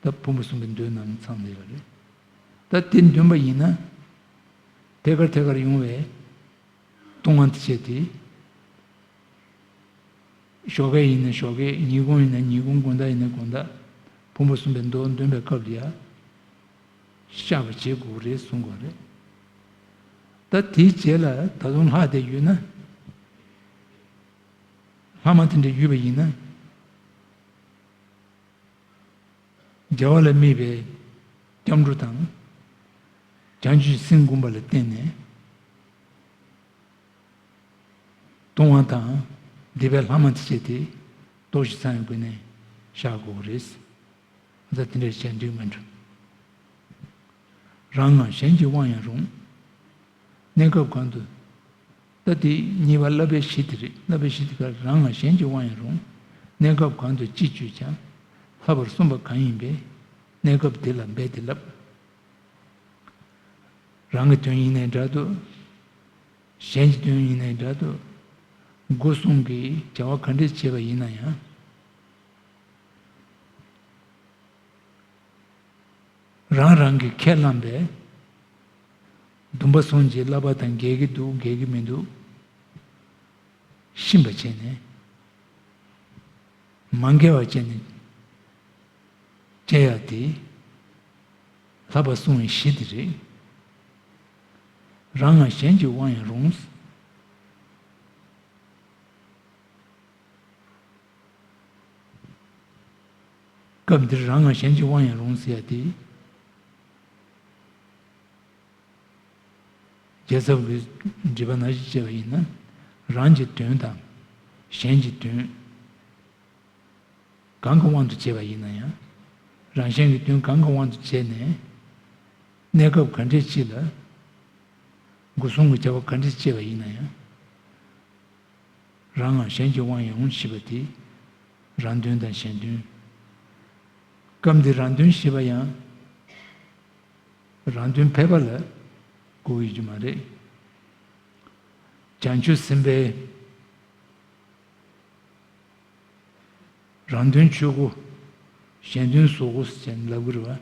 ད་ཕུང་པོ་གསུམ་པའི་མདོའི་ནང་ནས་ཚང་བསྡད་ཡོད་རེད། ད་དེ་འདོན་པ་ཡིན་ན། ཐད་ཀར་ཐད་ཀར་ཡོང་བའི་ལྟུང་བ་དེ་བྱས་ཏེ། ཞོགས་ཀས་ཡིན་ན་ཞོགས་ཀས། ཉིན་གུང་ཡིན་ན་ཉིན་གུང་། དགོང་དག་ཡིན་ན་དགོང་དག། ཕུང་པོ་གསུམ་པའི་མདོ་འདོན་པའི་སྐབས་ལ་ཡ། བཤགས་པ་བྱེད་དགོས་རེད་གསུང་དགོས་རེད། ད་དེའི་རྗེས་ལ་ད་དུང་ལྷག་བསྡད་ཡོད་ན། ལྷག་མ་དེ་འདྲ་ཡོད་པ་ཡིན་ན། རྒྱལ་བ་ལ་དམིགས་པའི་སྐྱབས་འགྲོ་དང་། བྱང་ཆུབ་སེམས་བསྒོམ་པ་ལ་བརྟེན་ནས་ལྟུང་བ་དང་སྡིག་པའི་ལྷག་མ་དེ་བྱས་ཏེ་ལྟོགས་ཤིང་ཚ་བའི་སྒོ་ནས་བཤགས་དགོས་པ་རེད། ད་དེ་འདྲ་བྱས་འགྲིག་མི་འགྲིག་རང་ངམ་གཞན་གྱི་དབང་ཡང་རུང་། གནས་སྐབས་གང་དུ། ད་དེ་གཉིས་པ་བསླབ་པའི་གཞི་དེ་རེད། བསླབ་པའི་གཞི་དེ་ག་རང་ངམ་གཞན་གྱི་དབང་ཡང་རུང་། གནས་སྐབས་གང་དུ་ཅི་སྤྱོད་ཀྱང་། ལྷག་པར་གསུངས་པ་གང་ཡིན་པའི། གནས་སྐབས་དེ་ལ་འབད་དེ་བསླབ། རང་གི་དོན་ཡིན་ནའི་འདྲ་འདུག་གཞན་གྱི་དོན་ཡིན་ནའི་འདྲ་འདུག་སྒོ་གསུམ་གྱི་བྱ་བ་ག་འདྲས་བྱས་པ་ཡིན་ན་ཡང་། རང་རང་གིས་ཁས་བླངས་པའི་སྡོམ་པ་གསུམ་གྱི་བསླབ་པ་དང་འགལ་གྱི་འདུག་འགལ་གྱི་མི་འདུག་ཤེས་པ་བྱས་ནས། མ་འགལ་བ་བྱས་ནས་བྱེད་ཡ་དེ་ལྷག་པར་གསུངས་པའི་གཞི་དེ་རེད། རང་ངམ་གཞན་གྱི་དབང་ཡང་རུང་། སྐབས་འདིར་རང་ངམ་གཞན་གྱི་དབང་ཡང་རུང་ཟེར་ཡ་དེ། རྒྱལ་ཚབ་ཀྱིས་འདྲི་བ་ནང་བཞིན་བྱས་པ་ཡིན་ན། རང་གི་དོན་དང་གཞན་གྱི་དོན་གང་གི་དབང་དུ་བྱས་པ་ཡིན་ན་ཡང་། རང་གཞན་གྱི་དོན་གང་གི་དབང་དུ་བྱས་ནས། གནས་སྐབས་ག་འདྲས་ཅིག་ལ་སྒོ་གསུམ་གྱི་བྱ་བ་ག་འདྲས་བྱས་པ་ཡིན་ན་ཡང་། རང་ངམ་གཞན་གྱི་དབང་ཡང་རུང་ཞེས་པ་དེ། རང་དོན་དང་གཞན་དོན། སྐབས་འདིར་རང་དོན་ཞེས་པ་ཡང་། རང་དོན་ཕལ་པ་ལ་གོ་ཡོད་རྒྱུ་མ་རེད། བྱང་ཆུབ་སེམས་དཔའི་རང་དོན་ཆོས་སྐུ། གཞན་དོན་གཟུགས་སྐུ་ཟེར་ནས་ལབ་ཀྱི་རེད་བ།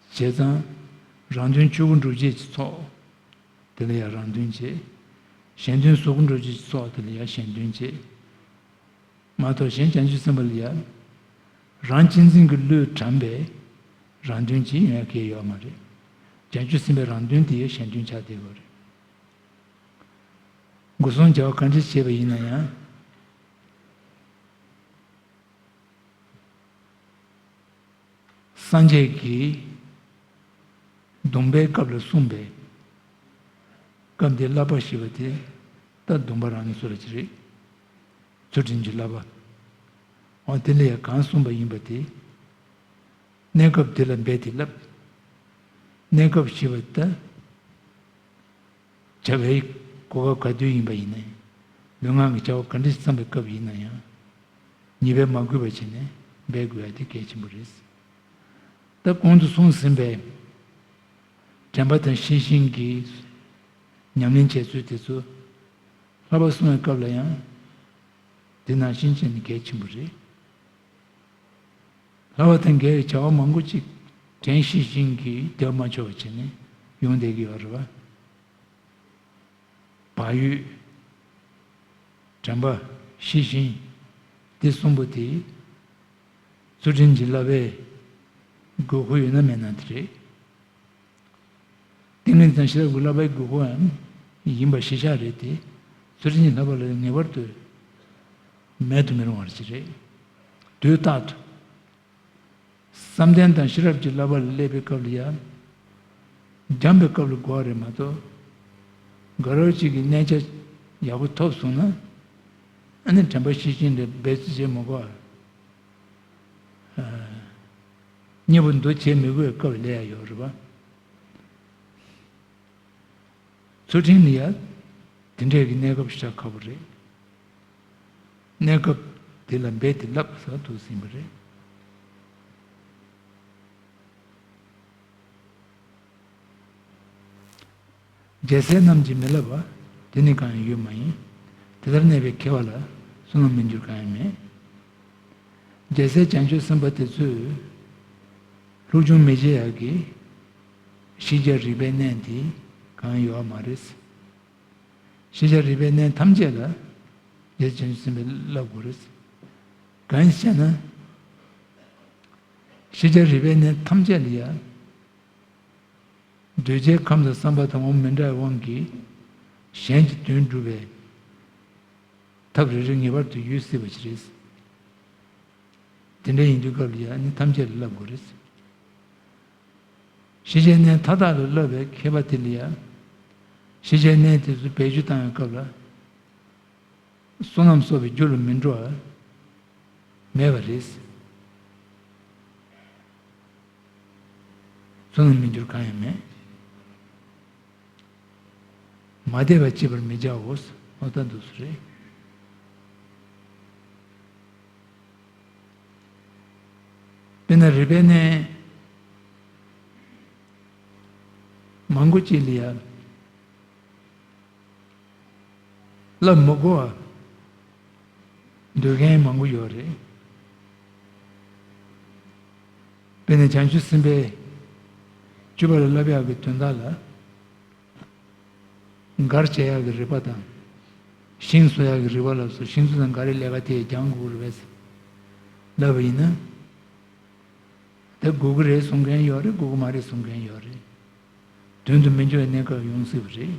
བྱས་ཙང་། རང་དོན་ཆོས་སྐུ་སྒྲུབ་བྱེད་ཀྱི་ཚོགས། དེ་ལ་ཡང་རང་དོན་བྱེད། གཞན་དོན་གཟུགས་སྐུ་སྒྲུབ་བྱེད་ཀྱི་ཚོགས། དེ་ལ་ཡང་གཞན་དོན་བྱེད། མ་གཏོགས་གཞན་བྱང་ཆུབ་སེམས་དཔའ་ལ་ཡང་། རང་གཅེས་འཛིན་གྱི་བློས་དྲངས་པའི་རང་དོན་ཅིག་ཡོང་ཡ་གང་ཡང་ཡོད་མ་རེད། བྱང་ཆུབ་སེམས་དཔའི་རང་དོན་དེ་གཞན་དོན་ཆགས་བསྡད་ཡོད་རེད། སྒོ་གསུམ་བྱ་བ་ག་འདྲ་བྱས་པ་ཡིན་ན་ཡང་། སངས་རྒྱས་ཀྱིས་སྡོམ་པའི་སྐབས་ལ་གསུངས་པའི། སྐབས་འདིའི་བསླབ་པ་ཞེས་པ་དེ་ད་སྡོམ་པ་རང་གི་སོ་ར་ཅིག་རེད། ཚུལ་ཁྲིམས་ཀྱི་བསླབ་པ། འོ་དེ་ལ་ཡང་གང་གསུངས་པ་ཡིན་པ་དེ། གནས་སྐབས་དེ་ལ་འབད་དེ་བསླབ། གནས་སྐབས་ཞེས་པ་ད། བྱ་བའི་གོ་སྐབས་ག་དུས་ཡིན་པ་ཡིན་ནའི། ལུས་ངག་གི་བྱ་བ་ག་འདྲ་བརྩམས་པའི་སྐབས་ཡིན་ན་ཡང་། ཉེས་པས་མ་གོས་པ་བྱས་ནས་འབད་དགོས་ཡ་དེ་གལ་ཆེན་པོ་རེད། ད་གོང་དུ་གསུངས་ཟིན་པའི་དྲན་པ་དང་ཤེས་བཞིན་གྱི་ཉམས་ལེན་བྱེད་ཚུལ་དེ་ཚོ་བསླབ་པ་གསུང་བའི་སྐབས་ལ་ཡང་དེ་ནང་བཞིན་བྱས་ནས་གལ་ཆེན་པོ་རེད། བསླབ་པ་དང་འགལ་བའི་བྱ་བ་མང་པོ་ཅིག་དྲན་ཤེས་བཞིན་གྱིས་བསྡད་མ་ཆོག་པ་བྱས་ནས་ཡོང་བསྡད་ཀྱི་ཡོད་རེད་བ། བག་ཡོད། དྲན་པ། ཤེས་བཞིན། འདི་གསུམ་པོ་དེ། ཚུལ་ཁྲིམས་ཀྱི་བསླབ་པའི་དགོས་མཁོ་ཡོད་ན་མེད་ན་དེ་རེད། ཏིང་ངེ་འཛིན་དང་ཤེས་རབ་ཀྱི་བསླབ་པའི་དགོས་མཁོའང་ཡིན་པ་གཞི་བཞག་རེད་དེ། ཚུལ་ཁྲིམས་ཀྱི་བསླབ་པ་ལ་ངེས་པར་དུ་མེད་དུ་མི་རུང་བ་ཞིག་རེད། དུས་རྟག་ཏུ། བསམ་གཏན་དང་ཤེས་རབ་ཀྱི་བསླབ་པ་ལ་སླེབས་པའི་སྐབས་ལ་ཡང་། སྦྱངས་པའི་སྐབས་ལ་དགོས་པ་རེད་མ་གཏོགས། དགའ་རབ་ཅིག་གིས་གནས་ཆ་ཡག་པོ་ཐོབ་སོང་ན། ཨ་ནི་དྲན་པ་ཤེས་བཞིན་དུ་འབད་རྩོལ་བྱེད་མི་དགོས་པ། གཉེར་པོ་འདུ་བྱེད་མི་དགོས་པའི་སྐབས་སླེབས་ཡ་ཡོད་རེད་པ། ཚུལ་ཁྲིམས་ལ་ཡ་དེ་འདྲས་ཀྱི་གནས་སྐབས་ཤར་ཁག་པོ་རེད། གནས་སྐབས་དེ་ལ་འབད་དེ་བསླབ་ཟེར་དུ་ཟིན་པ་རེད། རྒྱལ་སྲས་རྣམས་ཀྱིས་མི་བསླབ་པ། དེ་ནི་གང་ཡང་ཡོད་མ་ཡིན། དེ་ལྟར་གནས་པའི་མཁས་པ་ལ། བསོད་ནམས་མི་འགྱུར་གང་ཡང་མེད། རྒྱལ་སྲས་བྱང་ཆུབ་སེམས་དཔའ་དེ་ཚོས། ལྷུག་ཆུང་མི་བྱེད་ཡག་གི། ཤེས་བྱ་རིག་པའི་གནས་དེ་གང་ཡང་ཡོད་མ་རེད། ཤེས་བྱ་རིག་པའི་གནས་ཐམས་ཅད་ལ། དེ་བྱང་ཆུབ་སེམས་དཔའི་བསླབ་དགོས་རེད། གང་ཡིན་ཟེར་ན། ཤེས་བྱ་རིག་པའི་གནས་ཐམས་ཅད་ལ་ཡང་། གདུལ་བྱའི་ཁམས་དང་བསམ་པ་དང་ངོ་བོ་མི་འདྲ་བའི་དབང་གིས་གཞན་གྱི་དོན་སྒྲུབ་པའི་ཐབས་རེ་རེ་ངེས་པར་དུ་ཡོད་སྲིད་པ་ཞིག་རེད། དེ་འདྲ་ཡིན་དུས་སྐབས་ལ་ཡང་ནི་ཐམས་ཅད་ལ་བསླབ་དགོས་རེད། ཤེས་བྱའི་གནས་མཐའ་དག་ལ་བསླབ་པའི་མཁས་པ་དེ་ལ་ཡང་། ཤེས་བྱའི་གནས་དེ་ཚོ་བེད་སྤྱོད་བཏང་བའི་སྐབས་ལ། བསོད་ནམས་གསོག་པའི་རྒྱུ་ལ་མི་འགྲོ་བ་མེད་པ་རེད། བསོད་ནམས་མི་འགྱུར་གང་ཡང་མེད། མ་དད་པ་བསྐྱེད་པར་མི་བྱའོ། ཨོ་ད་འདུག་སེ་རེད། དཔེར་ན་རིག་པའི་གནས་མང་པོ་ཅིག་ལ་ཡང་བསླབ་མི་དགོས་པ་འདོད་མཁན་མང་པོ་ཡོད་རེད། དཔེར་ན་བྱང་ཆུབ་སེམས་དཔའི་སྤྱོད་པ་ལ་བསླབ་ཡག་གི་དོན་དག་ལ། མགར་བྱེད་ཡག་གི་རིག་པ་དང་། ཤིང་བཟོ་ཡག་གི་རིག་པ་ལ་སོགས་ཤིང་བཟོ་དང་མགར་རི་ལས་ཀ་དེ་སྦྱང་དགོས་རེད་པས། ལབ་པ་ཡིན་ན། དེ་དགོས་ཀྱི་རེད་གསུང་མཁན་ཡོད་རེད། དགོས་ཀྱི་མ་རེད་གསུང་མཁན་ཡོད་རེད། དོན་དུ་མི་འགྱུར་བའི་གནས་སྐབས་ཡོང་སྲིད་པ་རེད།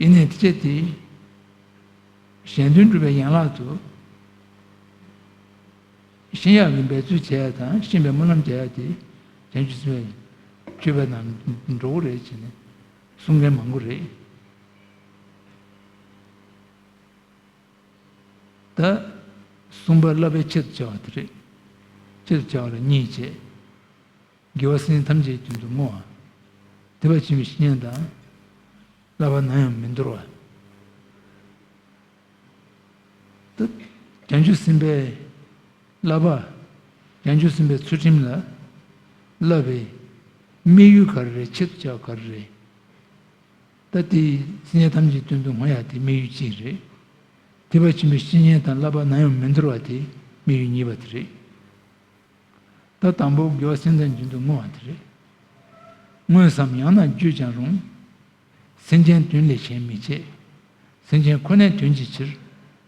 ཡིན་ནའི་དེ་ཆེད་དེ། གཞན་དོན་སྒྲུབ་པའི་ཡན་ལག་ཏུ། ཤེས་ཡག་གི་འབད་རྩོལ་བྱེད་ཡག་དང་ཤེས་པའི་སྨོན་ལམ་རྒྱག་ཡག་དེ། བྱང་ཆུབ་སེམས་དཔའི་སྤྱོད་པ་ནང་འགྲོ་གི་རེད་ཅེས་ནས་གསུང་མཁན་མང་པོ་རེད། ད། གསུམ་པ་བསླབ་པའི་ཆེད་དུ་བྱ་བ་དེ་རེད། ཆེད་དུ་བྱ་བ་ལ་གཉིས་བྱས། དགེ་བ་སེམས་ཅན་ཐམས་ཅད་ཀྱི་དོན་དུ་བསྔོ་བ། ཐེག་པ་ཆེན་པོའི་བཤེས་གཉེན་དང་། བསླབ་པ་ནམ་ཡང་མི་འདོར་བ། ད། བྱང་ཆུབ་སེམས་དཔའི་བསླབ་པ། བྱང་ཆུབ་སེམས་དཔའི་ཚུལ་ཁྲིམས་ལ་བསླབ་པའི་དམིགས་ཡུལ་ག་རེ་རེད། ཆེད་དུ་བྱ་བ་ག་རེ་རེད། ད་དེ་སེམས་ཅན་ཐམས་ཅད་དོན་དུ་བསྔོ་ཡག་དེ་དམིགས་ཡུལ་གཅིག་རེད། ཐེག་པ་ཆེན་པོའི་བཤེས་གཉེན་དང་བསླབ་པ་ནམ་ཡང་མི་འདོར་བ་དེ་དམིགས་ཡུལ་གཉིས་པ་དེ་རེད། ད་དང་པོ་དགེ་བ་སེམས་ཅན་དོན་དུ་བསྔོ་བ་དེ་རེད། བསྔོས་སམ་ཡང་ན་བརྗོད་ཀྱང་རུང་། སེམས་ཅན་དོན་ལས་གཞན་མི་བྱེད། སེམས་ཅན་ཁོ་ནའི་དོན་གྱི་ཕྱིར།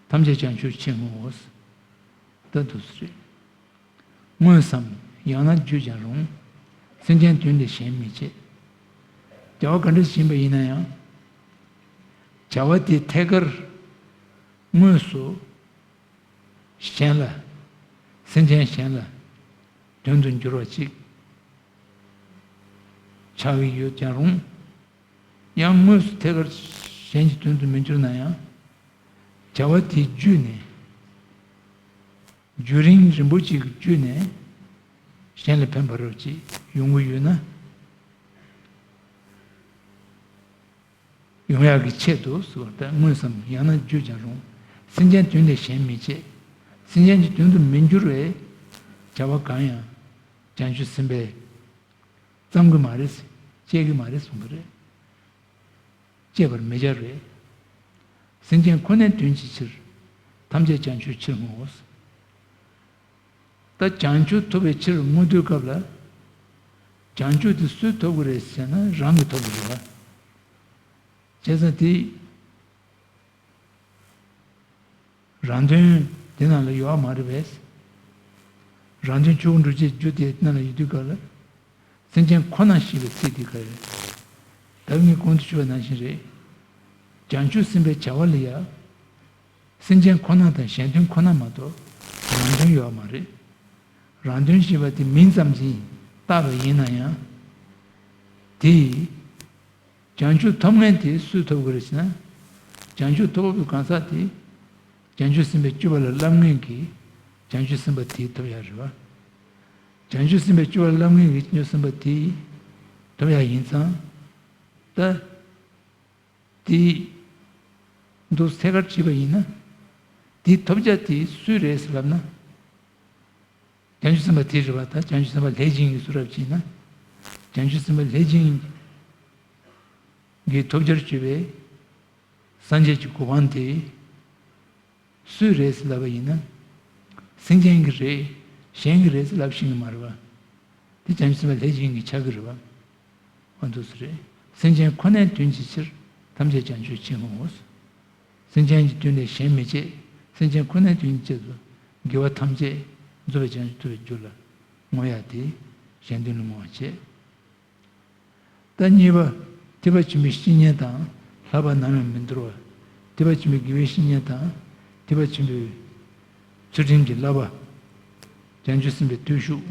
ཐམས་ཅད་བྱང་ཆུབ་ཕྱིར་བསྔོའོ། ད་འདུག་སེ་རེད། བསྔོས་སམ་ཡང་ན་བརྗོད་ཀྱང་རུང་། སེམས་ཅན་དོན་ལས་གཞན་མི་བྱེད། བྱ་བ་ག་འདྲ་ཞིག་ཡིན་པ་ཡིན་ན་ཡང་། བྱ་བ་དེ་ཐད་ཀར་དངོས་སུ་གཞན་ལ། སེམས་ཅན་གཞན་ལ་དོན་དུ་འགྱུར་བ་ཅིག་ཆགས་ཀྱི་ཡོད་ཀྱང་རུང་། ཡང་དངོས་སུ་ཐད་ཀར་གཞན་གྱི་དོན་དུ་མི་འགྱུར་ན་ཡང་། བྱ་བ་དེ་བརྒྱུད་ནས། རྒྱུན་རིང་རིང་པོ་ཅིག་བརྒྱུད་ནས་གཞན་ལ་ཕན་པ་རོ་ཅིག་ཡོང་གི་ཡོད་ན། ཡོང་ཡག་གི་ཆེད་དུ་ཟེར་བ་དང་། དངོས་སམ་ཡང་ན་བརྗོད་ཀྱང་རུང་། སེམས་ཅན་དོན་ལས་གཞན་མི་བྱེད། སེམས་ཅན་གྱི་དོན་དུ་མི་འགྱུར་བའི་བྱ་བ་གང་ཡང་བྱང་ཆུབ་སེམས་དཔས་བརྩམ་གྱི་མ་རེད། བྱེད་ཀྱི་མ་རེད་གསུངས་པ་རེད། བྱེད་པར་མི་བྱ་རེད། སེམས་ཅན་ཁོ་ནའི་དོན་གྱི་ཕྱིར། ཐམས་ཅད་བྱང་ཆུབ་ཕྱིར་བསྔོའོ། ད་བྱང་ཆུབ་ཐོབ་པའི་ཕྱིར་བསྔོ་དུས་སྐབས་ལ། བྱང་ཆུབ་དེ་སུས་ཐོབ་ཀྱི་རེད་ཟེར་ན་རང་གིས་ཐོབ་ཀྱི་རེད་བ། བྱས་ཙང་དེ། རང་དོན་དེ་ནང་ལ་ཡོད་མ་རེད་པས། རང་དོན་ཆོས་སྐུ་འགྲུབ་བྱེད་རྒྱུ་དེ་ནང་ལ་ཡོད་དུས་སྐབས་ལ། སེམས་ཅན་ཁོ་ན་ཞེས་པའི་ཚིག་དེ་ག་རེ་རེད། ད་ངས་གོང་དུ་ཞུས་པ་ནང་བཞིན་རེད། བྱང་ཆུབ་སེམས་དཔའི་བྱ་བ་ལ་ཡང་། སེམས་ཅན་ཁོ་ན་དང་གཞན་དོན་ཁོ་ན་མ་གཏོགས་རང་དོན་ཡོད་མ་རེད། རང་དོན་ཞེས་པ་དེ་མིང་ཙམ་གྱིས་བཏགས་པ་ཡིན་ན་ཡང་། དེ། བྱང་ཆུབ་ཐོབ་མཁན་དེ་སུས་ཐོབ་དགོས་རེད་ཟེར་ན། བྱང་ཆུབ་ཐོབ་པའི་གང་ཟག་དེ། བྱང་ཆུབ་སེམས་དཔའི་སྤྱོད་པ་ལ་བསླབ་མཁན་གྱིས་བྱང་ཆུབ་སེམས་དཔའ་དེ་ཐོབ་ཡག་རེད་བ། བྱང་ཆུབ་སེམས་དཔའི་སྤྱོད་པ་ལ་བསླབ་མཁན་གྱིས་བྱང་ཆུབ་སེམས་དཔའ་དེ་ཐོབ་ཡག་ཡིན་ཙང་། ད། དེ། འདུག་ཐད་ཀར་བྱས་པ་ཡིན་ན། དེ་ཐོབ་བྱ་དེ་སུ་རེད་ཟེར་ལབ་ན། བྱང་ཆུབ་སེམས་དཔའ་དེ་རེད་བ། ད་བྱང་ཆུབ་སེམས་དཔའ་ལྷས་བྱིན་གྱིས་སུ་རབ་བྱས་ན། བྱང་ཆུབ་སེམས་དཔའ་ལྷས་བྱིན་གྱིས་ཐོབ་བྱར་གྱུར་པའི་སངས་རྒྱས་ཀྱི་གོ་འཕང་དེ། སུའི་རེད་ཟེར་ལབ་པ་ཡིན་ན། སེམས་ཅན་གྱི་རེད། གཞན་གྱི་རེད་ཟེར་ལབ་ཤེས་ཀྱི་མ་རེད་བ། དེ་བྱང་ཆུབ་སེམས་དཔའ་ལྷས་བྱིན་གྱིས་ཁྱབ་ཀྱི་རེད་བ། འོ་འདུག་སེ་རེད། སེམས་ཅན་ཁོ་ནའི་དོན་གྱི་ཕྱིར། ཐམས་ཅད་བྱང་ཆུབ་ཕྱིར་བསྔོའོ། སེམས་ཅན་གྱི་དོན་ལས་གཞན་མི་བྱེད། སེམས་ཅན་ཁོ་ནའི་དོན་གྱི་ཆེད་དུ་དགེ་བ་ཐམས་ཅད་རྫོགས་པའི་བྱང་ཆུབ་ཐོབ་པའི་རྒྱུ་ལ་བསྔོ་ཡ་དེ་གཞན་དོན་ལ་བསྔོ་བ་བྱེད། ད་གཉིས་པ། ཐེག་པ་ཆེན་པོའི་བཤེས་གཉེན་དང་ལྷག་པ་ནམ་ཡང་མི་འདོར་བ། ཐེག་པ་ཆེན་པོའི་དགེ་བའི་བཤེས་གཉེན་དང་། ཐེག་པ་ཆེན་པོའི་ཚུལ་ཁྲིམས་ཀྱི་བསླབ་པ། བྱང་ཆུབ་སེམས་དཔའི་བརྟུལ་ཞུགས།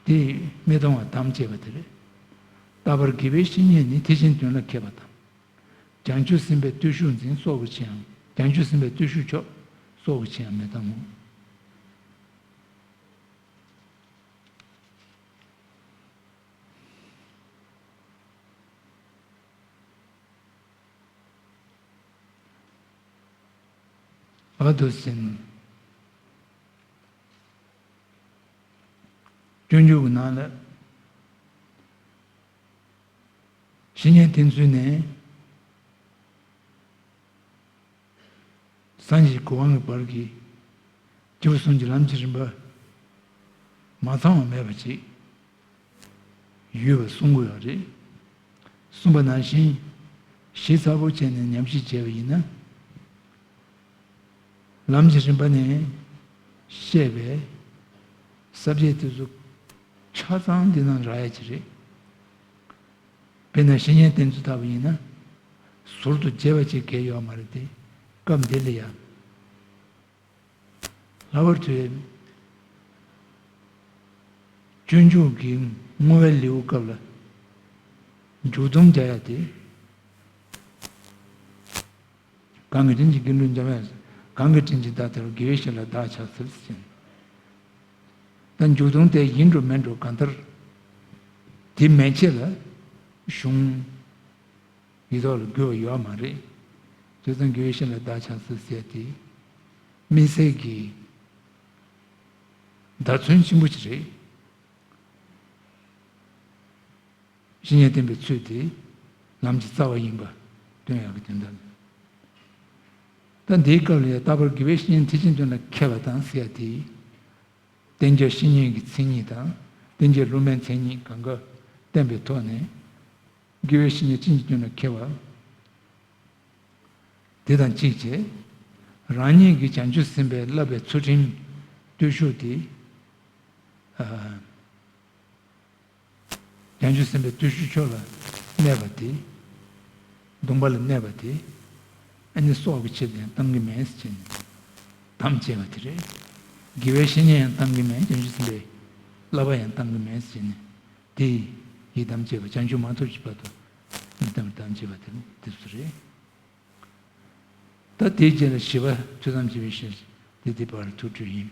དེ་མི་གཏོང་བར་དམ་བཅས་པ་དེ་རེད། རྟག་པར་དགེ་བའི་བཤེས་གཉེན་ནི། ཐེག་ཆེན་དོན་ལ་མཁས་པ་དང་། བྱང་ཆུབ་སེམས་དཔའི་བརྟུལ་ཞུགས་འཛིན། སྲོག་གི་ཕྱིར་ཡང་། བྱང་ཆུབ་སེམས་དཔའི་བརྟུལ་ཞུགས་མཆོག། སྲོག་གི་ཕྱིར་ཡང་མི་གཏང་ངོ་། ཨ་དུ་སིན། སྤྱོད་འཇུག་གི་ནང་ལ། བཤེས་གཉེན་བསྟེན་ཚུལ་ནི། སངས་རྒྱས་གོ་འཕང་གི་བར་གྱི་སྐྱེས་བུ་གསུམ་གྱི་ལམ་གྱི་རིམ་པ་མ་ཚང་བ་མེད་པ་ཅིག་ཡོད་པ་གསུང་གི་ཡོད་རེད། གསུངས་པ་ནང་བཞིན་ཞིབ་ཚགས་པོ་བྱས་ནས་ཉམས་ཞིབ་བྱས་པ་ཡིན་ན། ལམ་གྱི་རིམ་པ་ནས་བཤད་པའི་ས་བཅད་དེ་ཚོ་ཆ་ཚང་འདི་ནང་རག་ཡ་ཅིག་རེད། དཔེར་ན་བཤེས་གཉེན་བསྟེན་ཚུལ་ལྟ་བུ་ཡིན་ན། ཟུར་དུ་བརྗེ་བ་ཅིག་གལ་ཡོད་མ་རེད་དེ། སྐབས་འདི་ལ་ཡང་། ལྷག་པར་དུ་སྤྱོད་འཇུག་གི་བསྔོ་བའི་ལེའུ་སྐབས་ལ་མཇུག་སྡོམ་རྒྱག་ཡ་དེ། གང་གི་དྲིན་གྱིས་དགེ་འདུན་འཇོམས་པ། གང་གི་དྲིན་གྱིས་བདག་ཐར་པ། དགེ་བའི་བཤེས་ལ་བདག་ཕྱག་འཚལ་ཟེར། ད་མཇུག་སྡོམ་དེ་ཡིན་འགྲོ་མིན་འགྲོ་གང་ལྟར། དེ་མན་ཆད་ལ་གཞུང་ཡིག་ཐོག་ལ་བཀོད་པ་ཡོད་མ་རེད། བྱས་ཙང་དགེ་བའི་བཤེས་ལ་བདག་ཕྱག་འཚལ་ཟེར་དེ། དམིགས་བསལ་གྱི་བརྡ་མཚོན་ཆེན་པོ་ཞིག་རེད། བཤེས་གཉེན་བསྟེན་པའི་ཚུལ་དེ་ལམ་གྱི་རྩ་བ་ཡིན་པ་སྟོན་ཡག་གི་དོན་དག་ལ། ད་འདིའི་སྐབས་ལ་ཡང་རྟག་པར་དགེ་བའི་བཤེས་གཉེན་ཐེག་ཆེན་དོན་ལ་མཁས་པ་དང་ཟེར་ཡ་དེ། བསྟེན་བྱ་བཤེས་གཉེན་གྱི་མཚན་ཉིད་དང་། བསྟེན་བྱ་སློབ་མའི་མཚན་ཉིད་གང་ག་བསྟན་པའི་ཐོག་ནས། དགེ་བའི་བཤེས་གཉེན་ཐེག་ཆེན་དོན་ལ་མཁས་པ། དེ་དང་གཅིག་བྱས། རང་ཉིད་ཀྱི་བྱང་ཆུབ་སེམས་དཔའི་བསླབ་པའི་ཚུལ་ཁྲིམས་བརྟུལ་ཞུགས་དེ། ཨ། བྱང་ཆུབ་སེམས་དཔའི་བརྟུལ་ཞུགས་མཆོག་ལ་གནས་པ་དེ། སྡོམ་པ་ལ་གནས་པ་དེ། ཨ་ནི་སྲོག་གི་ཕྱིར་ཡང་གཏང་གི་མེད་ཟེར་ནས་དམ་བཅས་པ་དེ་རེད། དགེ་བའི་བཤེས་གཉེན་ཡང་གཏང་གི་མེད། བྱང་ཆུབ་སེམས་དཔའི་བསླབ་པ་ཡང་གཏང་གི་མེད་ཟེར་ནས་དེ་ཡི་དམ་བཅས་པ། བྱང་ཆུབ་མ་ཐོབ་ཀྱི་བར་དུ་ཡི་དམ་དམ་བཅས་པ་དེ་དེ་ཚོ་རེད། ད་དེའི་རྗེས་ལ་བཞི་པ་ཐོས་བསམ་བྱེད་པའི་ཤེས་བྱ་དེ་དེ་བར་ཐུགས་སྤྲོད་ཡིན།